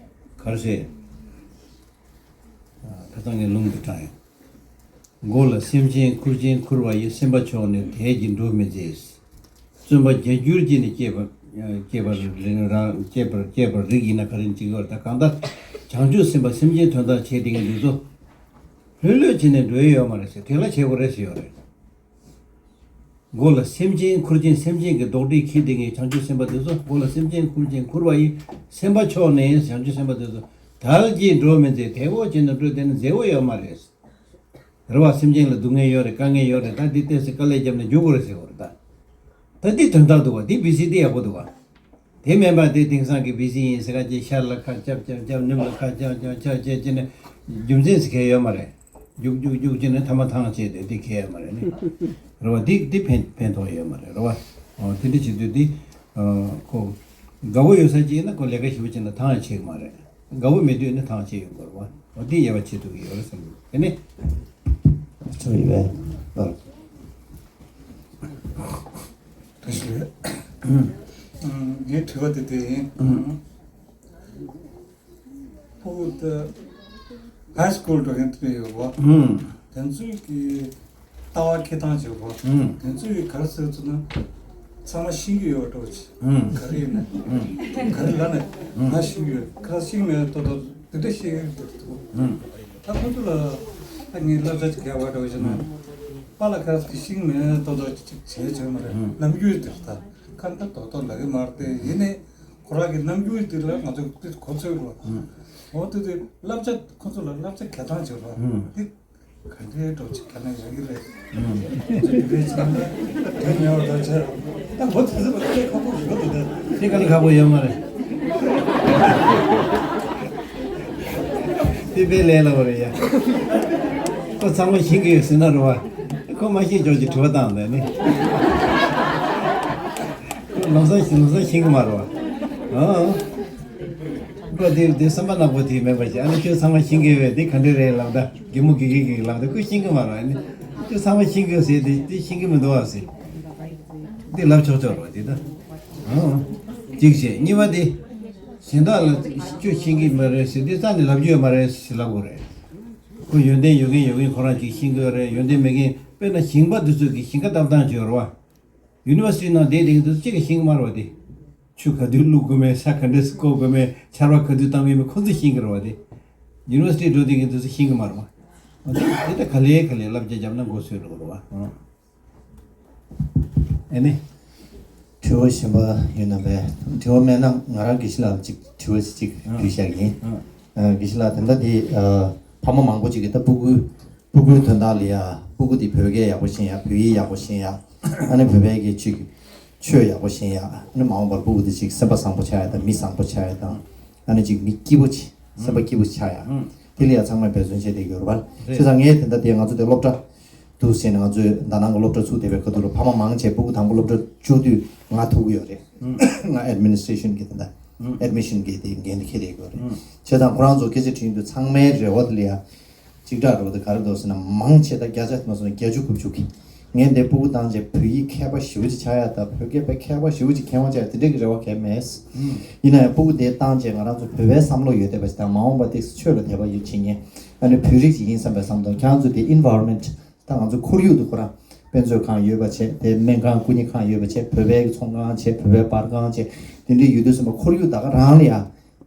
ག་རེ་ཟེར། ད་ལྟ་ངས་ལུང་དུ་དྲངས་ཡོད། མགོ་ལ་སེམས་ཅན་ཁུར་ཆེན་ཁུར་བ་ཡི། སེམས་པ་ཕྱོགས་ནས་དལ་གྱིས་འགྲོ་མི་མཛེས། བརྩོན་པ་བརྒྱ་འགྱུར་བགྱིས་ནས་སྐྱེས་པ། སྐྱེས་པ་རིགས་རང་སྐྱེས་པར་སྐྱེས་པར་རིགས་ཡིན་ན་ག་རེ་འཇིགས་ཡོད་རེད། ད་གང་ལྟར་བྱང་ཆུབ་སེམས་དཔའ་སེམས་ཅན་དོན་དག་བྱེད་བསྡད་མཁན་འདི་ཚོ་ལྷོད་ལྷོད་བྱས་ནས་འགྲོ་ཡི་ཡོད་མ་རེད་ཟེར། དེ་ལ་བྱེད་དགོས་རེད་ཟེར་ཡོད་རེད། མགོ་ལ་སེམས་ཅན་ཁུར་ཆེན་སེམས་ཅན་གྱི་རྡོག་ཁྲེས་འཁྱེར་བསྡད་མཁན་བྱང་ཆུབ་སེམས་དཔའ་འདི་ཚོ། མགོ་ལ་སེམས་ཅན་ཁུར་ཆེན་ཁུར་བ་ཡི། སེམས་པ་ཕྱོགས་ནས་བྱང་ཆུབ་སེམས་དཔའ་འདི་ཚོ་དལ་གྱིས་འགྲོ་མི་མཛེས། དལ་བོ་བྱས་ནས་འགྲོ་བསྡད་ན་མཛེས་པོ་ཡོད་མ་རེད། རེད་བ། སེམས་ཅན་ལ་སྡུག་བསྔལ་ཡོད་རེད། དཀའ་ངལ་ཡོད་རེད། ད་འདི་ཏོག་ཙམ་དཀའ་ལས་བརྒྱབ་ནས་འཇུག་དགོས་རེད་ཟེར་བ་རེད། ད་ད་འདི་དོན་དག་འདུག་བ། འདི་བི་སི་འདི་ཡག་པོ་འདུག་བ། དེ་མིན་པ་དེ་དེང་སང་གི་བི་སི་ཡིན་ཟེར་ག་ཅིག་ཤར་ལ་ཁ་རྒྱབ་རྒྱབ་རྒྱབ། ནུབ་ལ་ཁ་རྒྱབ་རྒྱབ་རྒྱབ་བྱས་ནས་རྒྱུ་མཚན་ཟེར་མཁན་ཡོད་མ་རེད། རྒྱུག་རྒྱུག་རྒྱུག་བྱས་ནས་མཐའ་མ་ཐང་ཆད་དེ་འདི་གལ་ཡོད་མ་རེད་ནི། རེད་བ། འདི་འདི་ཕན་ཕན་ཐོགས་ཡོད་མ་རེད། རེད་བ། ཨོ་དེ་འདྲ་བྱེད་དུས་འདི་ཁོ་དགའ་བོ་ཡོད་ས་ཅིག་ཡིན་ན་ཁོ་ལས་ཀ་ཞིབ་པོ་བྱས་ན་ཐང་ཆད་གི་མ་རེད། དགའ་བོ་མེད་དུས་ནི་ཐང་ཆད་ཡོང་གི་རེད་བ། འོ་འདི་དབྱེ་བ་ཕྱེ་ཐུབ་ཀྱི་ཡོད་རེད་བསམ་གི་འདུག་དེ་ནི། ཆོག་ཡོད་པས། ཨ། ཐུགས་རྗེ་ཆེ། ངའི་དྲི་བ་དེ་དེ་ཡིན། ཕྲུ་གུ་དེ་ཧའི་སི་ཀུལ་འགྲོ་མཁན་དེ་འདྲ་ཡོད་པ། དེ་ཚོའི་གི་ལྟ་བ་འཁྱེར་སྟངས་བྱེད་པ། དེ་ཚོས་ག་རེ་ཟེར་ཚུལ་ན། ཚང་མ་ཤེས་ཀྱི་ཡོད་འགྲོ་ཆེ། ག་རེ་ཡིན་ན། ག་རེ་ལབ་ན་ང་ཤེས་ཀྱི་ཡོད། ཁ་ཤེས་མེད་ཏོག་ཏོག་དེ་འདྲ་བཤད་ཀྱི་འདུག་ད་ཁོ་ཚོ་ལ་ད་ངས་བསླབ་བྱ་ཅིག་རྒྱག་པ་འདྲ་བོ་བྱས་ན། པཱ་ལགས་ཁ་ཤེས་མེད་ཏོག་ཏོག་ཅིག་བྱས་བྱས་མ་རེད། རྣམ་འགྱུར་དེ་ད་ཁ་འདྲ་ཏོག་ཏོག་ལབ་ཀྱི་མ་རེད་དེ། ཡིན་ནའི་ཁོ་རང་གི་རྣམ་འགྱུར་དེ་ལ་ང་ཚོ་དེ་གོ་ཚོད་རོ། འོ་དེ་དེ་བསླབ་བྱ་ཁོ་ཚོ་ལ་བསླབ་བྱ་རྒྱག་སྟངས་བྱེད་རོ། དེ། ག་འདྲའི་འགྲོ་ཅིག་ག་ན་ཡོང་གི་རེད། ཨུམ། དེ་འདྲའི་ཆ་ན་དེ་ཉལ་བ་དང་བྱས། ད་མགོ་དེ་ཚོ་ལ་དེ་ཁག་པོ་ཡོད་དེ། དེ་ག་ལ་ཁག་པོ་ཡོད་མ་རེད། དེ་དཔེ་ལས་སླ་པོ་རེད་ཡ། ཁོ་ཚང་མ་ཤེས་ཀྱི་ཡོད་ཟེར་ན་རེད་བ། ཁོ་མ་ཤེས་ཅོག་ཅིག་དྲི་བ་བཏང་བསྡད་ནི། ཁོ་ལམ་སང་ལམ་སང་ཤེས་ཀྱི་མ་རེད་བ། ཨང་། ཁོ་དེ་དེ་བསམ་པ་ནག་པོ་དེ་མེད་པ་ཞིག་ཨ་ནི་ཁྱོད་ཚང་མ་ཤེས་ཀྱི་ཡོད་པས་དེ་ག་འདྲ་རེད་ལབ་ད། གད་མོ་གི་གི་གི་ལབ་ད་ཁོས་ཤེས་ཀྱི་མ་རེད། ཨ་ནི་ཁྱོད་ཚང་མ་ཤེས་ཀྱི་ཡོད་ཟེར་དེ་དེ་ཤེས་ཀྱི་མི་འདུག་ཨ་ཟེར། དེ་ལབ་ཆོག་ཆོག་རེད་དེ་ད། ཨང་། གཅིག་བྱས། གཉིས་པ་དེ། གཞན་དག་ལ་ཁྱོད་ཤེས་ཀྱི་མ་རེད་ཟེར་དེ་རྩ་ནས་ལབ་རྒྱུ་ཡོད་མ་རེད་ཟེར་ལབ་དགོས་རེད། ཁོ་ཡོན་ཏན་ཡོད་མཁན་ཡོད་མཁན་ཁོ་རང་གཅིག་ཤེས་ཀྱི་ཡོད་རེད། ཡོན་ཏན་མེད་མཁན་དཔེར་ན་ཞིང་པ་འདི་ཚོས་ཀྱི་ཞིང་ཁ་བཏབ་སྟངས་ཅིག་ཡོད་རེད་བ། ཡུ་ནི་ཝར་སི་ཊི་ནང་བསྡད་བསྡད་མཁན་དེ་ཚོ་གཅིག་གིས་ཤེས་ཀྱི་མ་རེད་བ་དེ། ཆུ་ག་དུས་བླུག་དགོས་མེད། ས་ག་འདྲས་སུ་བརྐོ་དགོས་མེད། ཆར་པ་ག་དུས་བཏང་གི་མེད། ཁོ་ཚོས་ཤེས་ཀྱི་རེད་བ་དེ། ཡུ་ནི་ཝར་སི་ཊི་འགྲོ་བསྡད་མཁན་དེ་ཚོས་ཤེས་ཀྱི་མ་རེད་བ། འོ་དེ་དེ་ལྟར་ག་ལེ་ག་ལེ་བསླབ་བྱ་བརྒྱབ་ན་མགོ་ཚོས་འགྲོ་གི་རེད་བ། ཨེ་ནི། དྲི་བ་གཞན་པ་ཡོད་ན་བས། དྲི་བ་མེད་ན་ང་རང་དགེ་བཤེས་ལགས་ལ་གཅིག་དྲི་བ་ཞིག་གཅིག་ཨ་ཞུས་བཞག་ཡིན། ཨ་དགེ་བཤེས་ལགས་དེ་འདྲ་དེ་ཕ་མ་མང་པོ་ཅིག་གིས་ད་སྤུ་གུ་སྤུ་གུའི་དོན་དག་ལ་ཡ་སྤུ་གུ་དེ་བོད་སྐད་ཡག་པོ་ཤེས་ཡ། བོད་ཡིག་ཡག་པོ་ཤེས་ཡ། ཨ་ནི་བོད་པའི་གི་ཅིག་ཆོས་ཡག་པོ་ཤེས་ཡ། ཨ་ནི་མ་འོངས་པར་སྤུ་གུ་དེ་ཅིག་སེམས་པ་བཟང་པོ་ཆགས་ཡ་དང་། མི་བཟང་པོ་ཆགས་ཡ་དང་། ཨ་ནི་ཅིག་མི་སྐྱིད་པོ་ཅིག་སེམས་པ་སྐྱིད་པོ་ཆགས་ཡ། དེ་ལ་ཡ་ཚང་མས་འབད་བརྩོན་བྱས་བསྡད་ཡོད་རེད་པ། བྱས་ཙང་ངས་དེ་འདྲ་དེ་ང་ཚོ་དེ་སློབ་གྲྭ་འདུག་ཟེར་ནས་ང་ཚོས་ད་ནང་གི་སློབ་གྲྭ་ཚུགས་བསྡད་པའི་ཁ་ཐུག་ལ་ཕ་མ་མང་ཆེ་སྤུ་གུ་དང་པོ་སློབ་གྲྭ་བཅུག་དུས་ང་ཐུག་གི་ཡོད་རེད། ང་ཨེཌ་མི་ནི་སི་ཊེ་ཤན་གི་དེ་འདྲ་ཨེཌ་མི་ཤན་གི་དེ་འགན་དེ་འཁྱེར་བསྡད་ཡོད་རེད། བྱས་ཙང་ཁོ་རང་ཚོ་སྐད་ཆ་དྲིས་དུས་ཚང་མའི་རེ་བ་དེ་ལ་ཡ། གཅིག་སྒྲ་འགྲོ་དེ་ག་རེ་འདུག་ཟེར་ན། མང་ཆེ་ད་བརྒྱ་ཆ་མ་སོང་ན་བརྒྱད་ཅུ་དགུ་བཅུ་གི། ངས་འདི་སྤུ་གུ་བཏང་རྗེས་བོད་ཡིག་མཁས་པ་ཞེ་པོ་ཅིག་ཆགས་ཡ་དང་། བོད་སྐད་དཔེ་མཁས་པ་ཞེ་པོ་ཅིག་མཁས་པ་ཆགས་ཡ་དེ་འདྲའི་གི་རེ་བ་གང་ཡང་མེད། ཡིན་ན་ཡང་སྤུ་གུ་དེ་བཏང་རྗེས་ང་རང་ཚོ་བོད་པའི་བསམ་བློ་ཡོད་བསྡད་པ་ཞིག་དང་། མ་འོངས་པ་ཏོག་ཙམ་ཆོས་ལ་དད་པ་ཡོད་བྱེད་མཁན། ཨ་ནི་བོད་རིགས་ཅིག་ཡིན་བསམ་པའི་བསམ་བློ། ཁྱེད་རང་ཚོ་དེ་ཨེན་ཝའི་རོན་མེན་ཊི་ད་ང་ཚོ་ཁོར་ཡུག་དེ་ཁོ་རང་དཔེ་མཛོད་ཁང་ཡོད་པ་བྱས། དེ་སྨན་ཁང་སྐུ་ཉིད་ཁང་ཡོད་པ་བྱས། བོད་པའི་ཚོང་ཁང་བྱས། བོད་པའི་པར་ཁང་བྱས། དེ་འདྲའི་ཡོད་དུས་ཙམ་པ་ཁོར་ཡུག་ད་ག་རང་ལ་ཡ།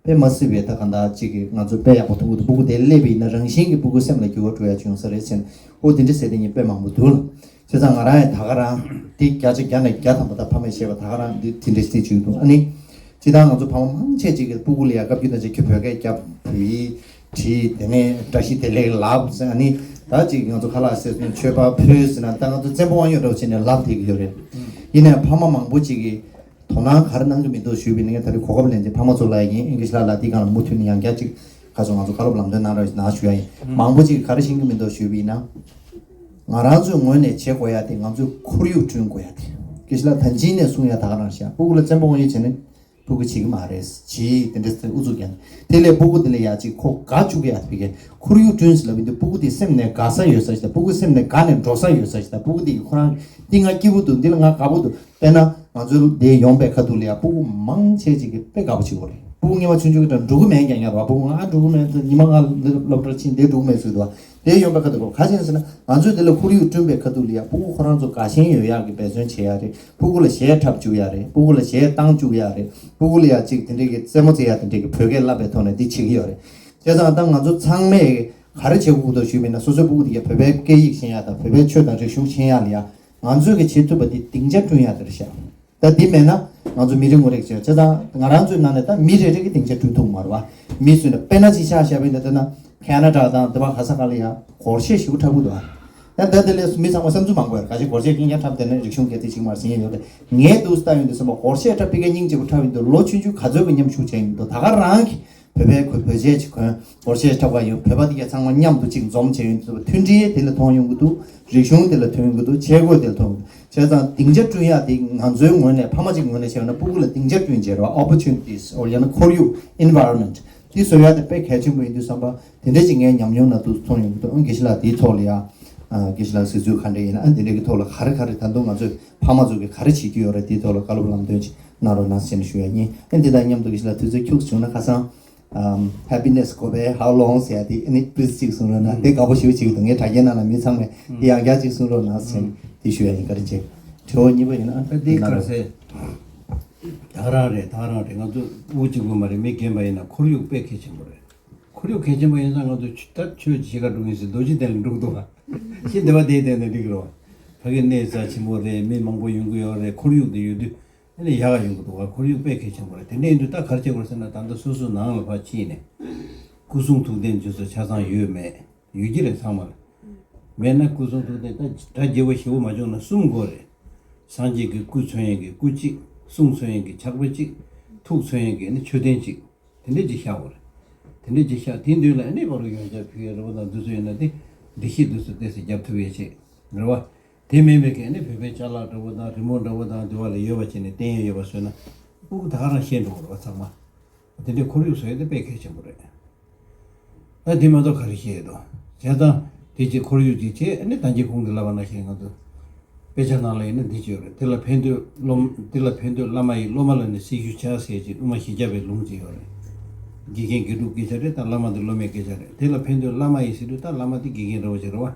དཔེ་མ་སྲིད་པའི་ད་གང་ལྟར་ཅིག་གིས་ང་ཚོ་དཔེ་ཡག་པོ་མཐོང་གི་འདུག་སྤུ་གུ་དེ་སླེབས་པ་ཡིན་ན་རང་བཞིན་གྱིས་སྤུ་གུ་སེམས་ལ་འགྱུར་བ་འགྲོ་ཡ་ཅིག་ཡོང་ས་རེད་ཟེར་ནས། ཨོ་དེ་འདྲ་ཟེར་དེ་ཉིད་དཔེ་མང་པོ་འདུག་ལ། བྱས་ཙང་ང་རང་ཡང་ད་ག་རང་འདི་བརྒྱ་ཆ་བརྒྱ་ནས་བརྒྱ་ཐམ་པ་ད་ཕ་མས་བཤད་པ་ད་ག་རང་འདི་དེ་འདྲ་ཞིག་ཅིག་འདུག་ཨ་ནི་སྤྱིར་བཏང་ང་ཚོ་ཕ་མ་མང་ཆེ་ཅིག་གིས་སྤུ་གུ་ལ་ཡ་བཀའ་བཀྱོན་དང་བཅས་ཁྱོད་བོད་སྐད་རྒྱབ། བོད་ཡིག་བྲིས། དེ་ནས་བཀྲ་ཤིས་བདེ་ལེགས་ལབ་ཟེར། ཨ་ནི་ད་ཅིག་ང་ཚོ་ཁ་ལག་ཟས་ནས་མཆོད་པ་ཕུལ་ཟེར་ན་ད་ང་ཚོ་བཙན་པོ་དབང་ཡོད་འདྲ་བོ་བྱས་ནས་ལབ་བསྡད་ཀྱི་ཡོད་རེད། ཡིན་ནའང་ཕ་མ་མང་པོ་ཅིག་གིས། དོ་སྣང་ག་རེ་གནང་གི་མི་འདུག་ཞུས་པ་ཡིན་ན། ངས་ད་རེས་གོ་སྐབས་ལེན་ཚེ་ཕ་མ་ཚོ་ལ་ཡིན། ཨེན་ཀི་ལིཤ་ལ་ལ་དེའི་སྒང་ལ་མུ་མཐུད་ནས་ཡང་བསྐྱར་ཅིག་ཁ་སང་ང་ཚོ་བཀའ་སློབ་ལམ་སྟོན་གནང་རོགས་གནང་ཞུ་ཡ་ཡིན། མང་པོ་ཅིག་ག་རེ་ཤེས་ཀྱི་མི་འདུག་ཞུས་པ་ཡིན་ན། ང་རང་ཚོའི་ངོས་ནས་བྱེད་དགོས་ཡ་དེ་ང་ཚོས་ཁོར་ཡུག་བསྐྲུན་དགོས་ཡ་དེ། ཨེན་ཀི་ལིཤ་ལ་ད་གིན་ནས་གསུང་ཡ་ད་ག་རང་བཤད། སྤུ་གུ་ལ་བཙན་པོ་དབང་ཡོད་བྱས་ནས་སྤུ་གུ་བྱེད་ཀྱི་མ་རེད། བྱེད་དེ་འདྲ་ཟེར་ཨུ་ཚུགས་རྒྱག་དེ་ལས་སྤུ་གུ་དེ་ལ་ཡ་ཅིག་ཁོ་དགའ་བཅུག་ཡ་དེ་གའི་ཁོར་ཡུག་བསྐྲུན་ཟེར་ལབ་ཡོང་དུས་སྤུ་གུ་དེ་སེམས་ནས་དགའ་ས་ཡོད་ས་ཞིག་དང་། སྤུ་གུ་སེམས་ནས་དགའ་ནས་འགྲོ་ས་ཡོད་ས་ཞིག་དང་། སྤུ་གུ་དེ་གིས་ཁོ་རང་འདི་ང་སྐྱིད་པོ་འདུག་འདི་ལ་ང་དགའ་པོ་འདུག་དཔེར་ན། ང་ཚོའི་འདིར་ཡོང་པའི་ཁ་ཐུག་ལ་ཡ་སྤུ་གུ་མང་ཆེ་ཅིག་གིས་དཔེ་དགའ་པོ་བྱེད་ཀྱི་ཡོད་རེད། སྤུ་གུ་སྔོན་མ་ཆུང་ཆུང་གི་འདྲ་འགྲོ་གི་མེད་ཀྱང་ཉར་བ། སྤུ་གུ་ང་འགྲོ་གི་མེད་ཚེ་ཉི་མ་ང་སློབ་གྲྭར་ཕྱིན་བསྡད་འགྲོ་གི་མེད་ཚུལ་འདུག་བ། དེ་ཡོང་པའི་ཁ་ཐུག་གོ་ག་ཅི་ཡིན་ཟེར་ན། ང་ཚོས་དེ་ལ་ཁོར་ཡུག་བསྐྲུན་པའི་ཁ་ཐུག་ལ་ཡ་སྤུ་གུ་ཁོ་རང་ཚོ་དགའ་ཞེན་ཡོད་ཡག་གི་འབད་བརྩོན་བྱེད་ཡག་རེད། སྤུ་གུ་ལ་གཞས་འཁྲབ་བཅུག་ཡག་རེད། སྤུ་གུ་ལ་གཞས་བཏང་བཅུག་ཡག་རེད། སྤུ་གུ་ལ་ཡ་ཅིག་དེ་འདྲའི་གི་རྩེད་མོ་རྩེ་ཡག་དེ་འདྲའི་གི་བོད་སྐད་བསླབ་པའི་ཐོག་ནས་འདི་བྱེད་ཀྱི་ཡོད་རེད། བྱས་ཙང་ད་ང་ཚོ་ཚང་མས་ག་རེ་བྱེད་དགོས་ཀྱི་འདུག་ཞུས་པ་ཡིན་ན། སོ་སོའི་སྤུ་གུ་དེ་ག་བོད་པའི་སྐད་ཡིག་ཤེས་ཡག་དང་བོད་པའི་ཆོས་དང་རིག་གཞུང་ཤེས་ཡག་ལ་ཡ་ང་ཚོས་གི་བྱེད་ཐུབ་པ་དེ་སྡིངས་ཆ་བསྐྲུན་ཡག་དེ་རེད་ཤག་ད་འདི་མེད་ན་ང་ཚོ་མི་རེ་ངོ་རེ་བྱས། བྱས་ཙང་ང་རང་ཚོའི་ནང་ནས་ད་མི་རེ་རེ་གི་སྡིངས་ཆ་བསྐྲུན་ཐུབ་མ་རེད་བ། མི་སུ་ཡིན་ན་དཔེར་ན་ཅིག་ཆ་བཞག་པ་ཡིན་ན། ད་ན་ཁེ་ན་ཌ་དང་དེ་པ་ག་ས་ག་ལ་ཡ་སྒོར་གཞས་ཞེ་པོ་འཁྲབ་གི་འདུག་བ། ད་ད་དེ་ལས་མི་ཚང་མ་བསམ་ཚུལ་མང་པོ་ཡོད་རེད། ག་ཅིག་སྒོར་གཞས་ཁེངས་ཁེངས་འཁྲབ་བསྡད་ན་རིག་གཞུང་སྐད་དེ་ཅིག་མར་ཟིན་ཡ་ཡོད་རེད། ངས་འདུག་ལྟ་ཡོང་དུས་ཙམ་པ་སྒོར་གཞས་འཁྲབ་པའི་སྙིང་རྗེ་པོ་འཁྲབ་ཡོང་དུས་ལོ་ཆུང་ཆུང་ག་ཚོད་ཀྱི་མཉམ་ཞུགས་བྱས་ཡོང་དུས། ད་ག་རང་གི་བོད་པའི་གོས་བོད་ཆས་ཅིག་གོན། སྒོར་གཞས་འཁྲབ་པ་ཡོད། བོད་པ་དེ་ག་ཚང་མ་མཉམ་དུ་ཅིག་འཛོམས་བྱས་ཡོང་དུས་ཙམ་པ་མཐུན་སྒྲིལ་དེ་ལ་མཐོང་ཡོང་གི་འདུག་རིག་གཞུང་དེ་ལ་མཐོང་ཡོང་གི་འདུག་བྱེད་སྒོ་དེ་ལ་མཐོང་ཡོང་གི་འདུག་བྱས་ཙང་སྡིངས་ཆ་བསྐྲུན་ཡག་དེ་ང་ཚོའི་ངོས་ནས་ཕ་མ་ཅིག་ངོས་ནས་བྱས་ན་སྤུ་གུ་ལ་སྡིངས་ཆ་བསྐྲུན་བྱས་རེད་བ། opportunities or ཡང་ན་ཁོར་ཡུག environment དེ་བཟོ་ཡག་དེ་དཔེ་གལ་ཆེན་པོ་ཡིན་དུས་ཙམ་པ། དེ་འདྲ་ཅིག་ངའི་ཉམས་མྱོང་ནང་དུ་མཐོང་ཡོང་གི་འདུག་ཨང་། དགེ་བཤེས་ལགས་དེའི་ཐོག་ལ་ཡ། ཨ། དགེ་བཤེས་ལགས་གཟིགས་ཚུལ་ག་འདྲ་ཡིན་ན། ཨ། དེ་འདྲ་གི་ཐོག་ལ་ག་རེ་ག་རེ་ད་དུང་ང་ཚོས་ཕ་མ་ཚོ་གིས་ག་རེ་བྱེད་ཀྱི་ཡོད་རེད། དེའི་ཐོག་ལ་བཀའ་སློབ་ལམ་སྟོན་ཅིག་གནང་རོགས་གནང་ཟེར་ནས་ཞུ་ཡ་ཡིན། ཨ། འདི་དང་མཉམ་དུ་དགེ་བཤེས་ལགས་དུས་ཚོད་འཁྱུག་བྱུང་ན་ཁ་སང་། ཨམ། Happiness go back how long ཟེར་ཡ་དེ་ཨ་ནི་པི་ལི་སི་ཅིག་གསུང་རོགས་གནང་། དེ་དགའ་པོ་ཞེ་པོ་བྱེད་ཀྱི་འདུག་ངའི་དྲ་རྒྱའི་ནང་ལ་མི་ཚང་མས་དེ་ཡང་བསྐྱར་ཅིག་གསུང་རོགས་གནང་ཟེར་ནས་དེ་ཞུ་ཡ་ཡིན། བཀའ་དྲིན་ཆེ། དྲི་བ་གཉིས་པ་ཡིན་ན། ཨ། ཨ། དེ་ག་རེ་ཟེར། ད་རང་རེད། ད་རང་རེད། ང་ཚོ་དབུ་གཅིག་པུ་མ་རེད། མི་རྒན་པ་ཡིན་ན་ཁོར་ཡུག་དཔེ་གལ་ཆེན་པོ་རེད། ཁོར་ཡུག་གལ་ཆེན་པོ་ཡིན་ཙང་ང་ཚོ་ཆོས་ད་ཆོས་ཀྱི་ཕྱེད་ཀ་སྒྲུབ་ཡིན་ཟེར་རྡོ་རྗེ་གདན་ལ་སྒྲུབ་འདུག་བ། ཤི་འདི་བ་དེའི་སྟེང་ནས་འགྲིག་རོགས། ཕ་གི་གནས་རྩ་ཆེན་པོ་རེད། མི་མང་པོ་ཡོང་གི་ཡོད་རེད། ཁོར་ཡུག་འདི་ཡོད་དུས་ཨ་ནི་ཡག་ག་ཡོང་གི་འདུག་བ། ཁོར་ཡུག་དཔེ་གལ་ཆེན་པོ་རེད། དེ་འདྲ་ཡིན་དུས་ད་ག་རེ་བྱེད་དགོས་ཟེར་ན། ད་ལྟ་སོ་སོ་ནང་ལ་ཕར་ཕྱིན་ནས་སྐུ་གསུང་ཐུགས་རྟེན་དེ་ཚོ་ཆ་ཚང་ཡོད་མེད། ཡོད་ཀྱི་རེད་ཚང་མ་ལ། མེད་ན་སྐུ་གསུང་ཐུགས་རྟེན་ད་གྲ་རྒྱས་པོ་ཞེ་པོ་མ་བྱུང་ན་གསུམ་དགོས་རེད། སངས་རྒྱས་ཀྱི་སྐུ་མཚོན་ཡས་ཀྱི་སྐུ་གཅིག་གསུང་མཚོན་ཡས་ཀྱི་ཕྱག་དཔེ་གཅིག་ཐུགས་མཚོན་ཡས་ཀྱི་ནི་མཆོད་རྟེན་གཅིག་དེ་འདྲས་ཅིག་བཞག་དགོས་རེད། དེ་འདྲས་ཅིག་བཞག་དེའི་མདུན་ལ་ཨ་ནི་བར་དུ་ཡོན་ཆབ་ཕུལ་ཡས་རེད་བ་དང་། འདི་ཚོ་ཡིན་ན་དེ་འདྲེ་ཤིག་འདི་ཚོ་ཏོག་ཙམ་རྒྱབ་ཐུབ་ཡས་ཆེད་རེད་བ། དེ་མིན་པའི་གི་ཨ་ནི་བོད་པའི་ཅ་ལག་འདྲ་བོ་དང་རི་མོ་འདྲ་བོ་དང་དེ་བ་ལ་ཡོད་པ་བྱས་ནས་བསྟན་ཡས་ཡོད་པ་བཟོས་ན་སྤུ་གུ་ད་ག་རང་ཤེས་འགྲོ་གི་རེད་བ་ཚང་མ། དེ་འདྲའི་ཁོར་ཡུག་བཟོ་ཡས་དེ་དཔེ་གལ་ཆེན་པོ་རེད། ཨ། དེ་མ་གཏོགས་ག་རེ་བཤད་ཡོད་དོ། བྱས་ཙང་དེ་ཅིག་ཁོར་ཡུག་ཅིག་བྱས། ཨ་ནི་ད་གིན་གོང་གི་ལབ་པ་ནང་བཞིན་ང་ཚོ་དཔེ་ཆ་ནང་ལ་ཡིན་ན་འདི་ཅིག་ཡོད་རེད། དེ་ལ་ཕན་འདོད་སློབ། དེ་ལ་ཕན་འདོད་བླ་མ་ཡིས། སློབ་མ་ལ་ནི་སྲི་ཞུ་བྱ་ཟེར་ཅིག་དབུ་མ་བཞི་བརྒྱ་པའི་ལུང་ཅིག་ཡོད་རེད། དགེ་རྒན་དགེ་ཕྲུག་སྐད་ཆ་རེད། ད་བླ་མ་དེ་སློབ་མའི་སྐད་ཆ་རེད། དེ་ལ་ཕན་འདོད་བླ་མ་ཡིས་ཟེར་དུས་ད་བླ་མ་དེ་དགེ་རྒན་འདྲ་བོ་ཅིག་རེད་བ།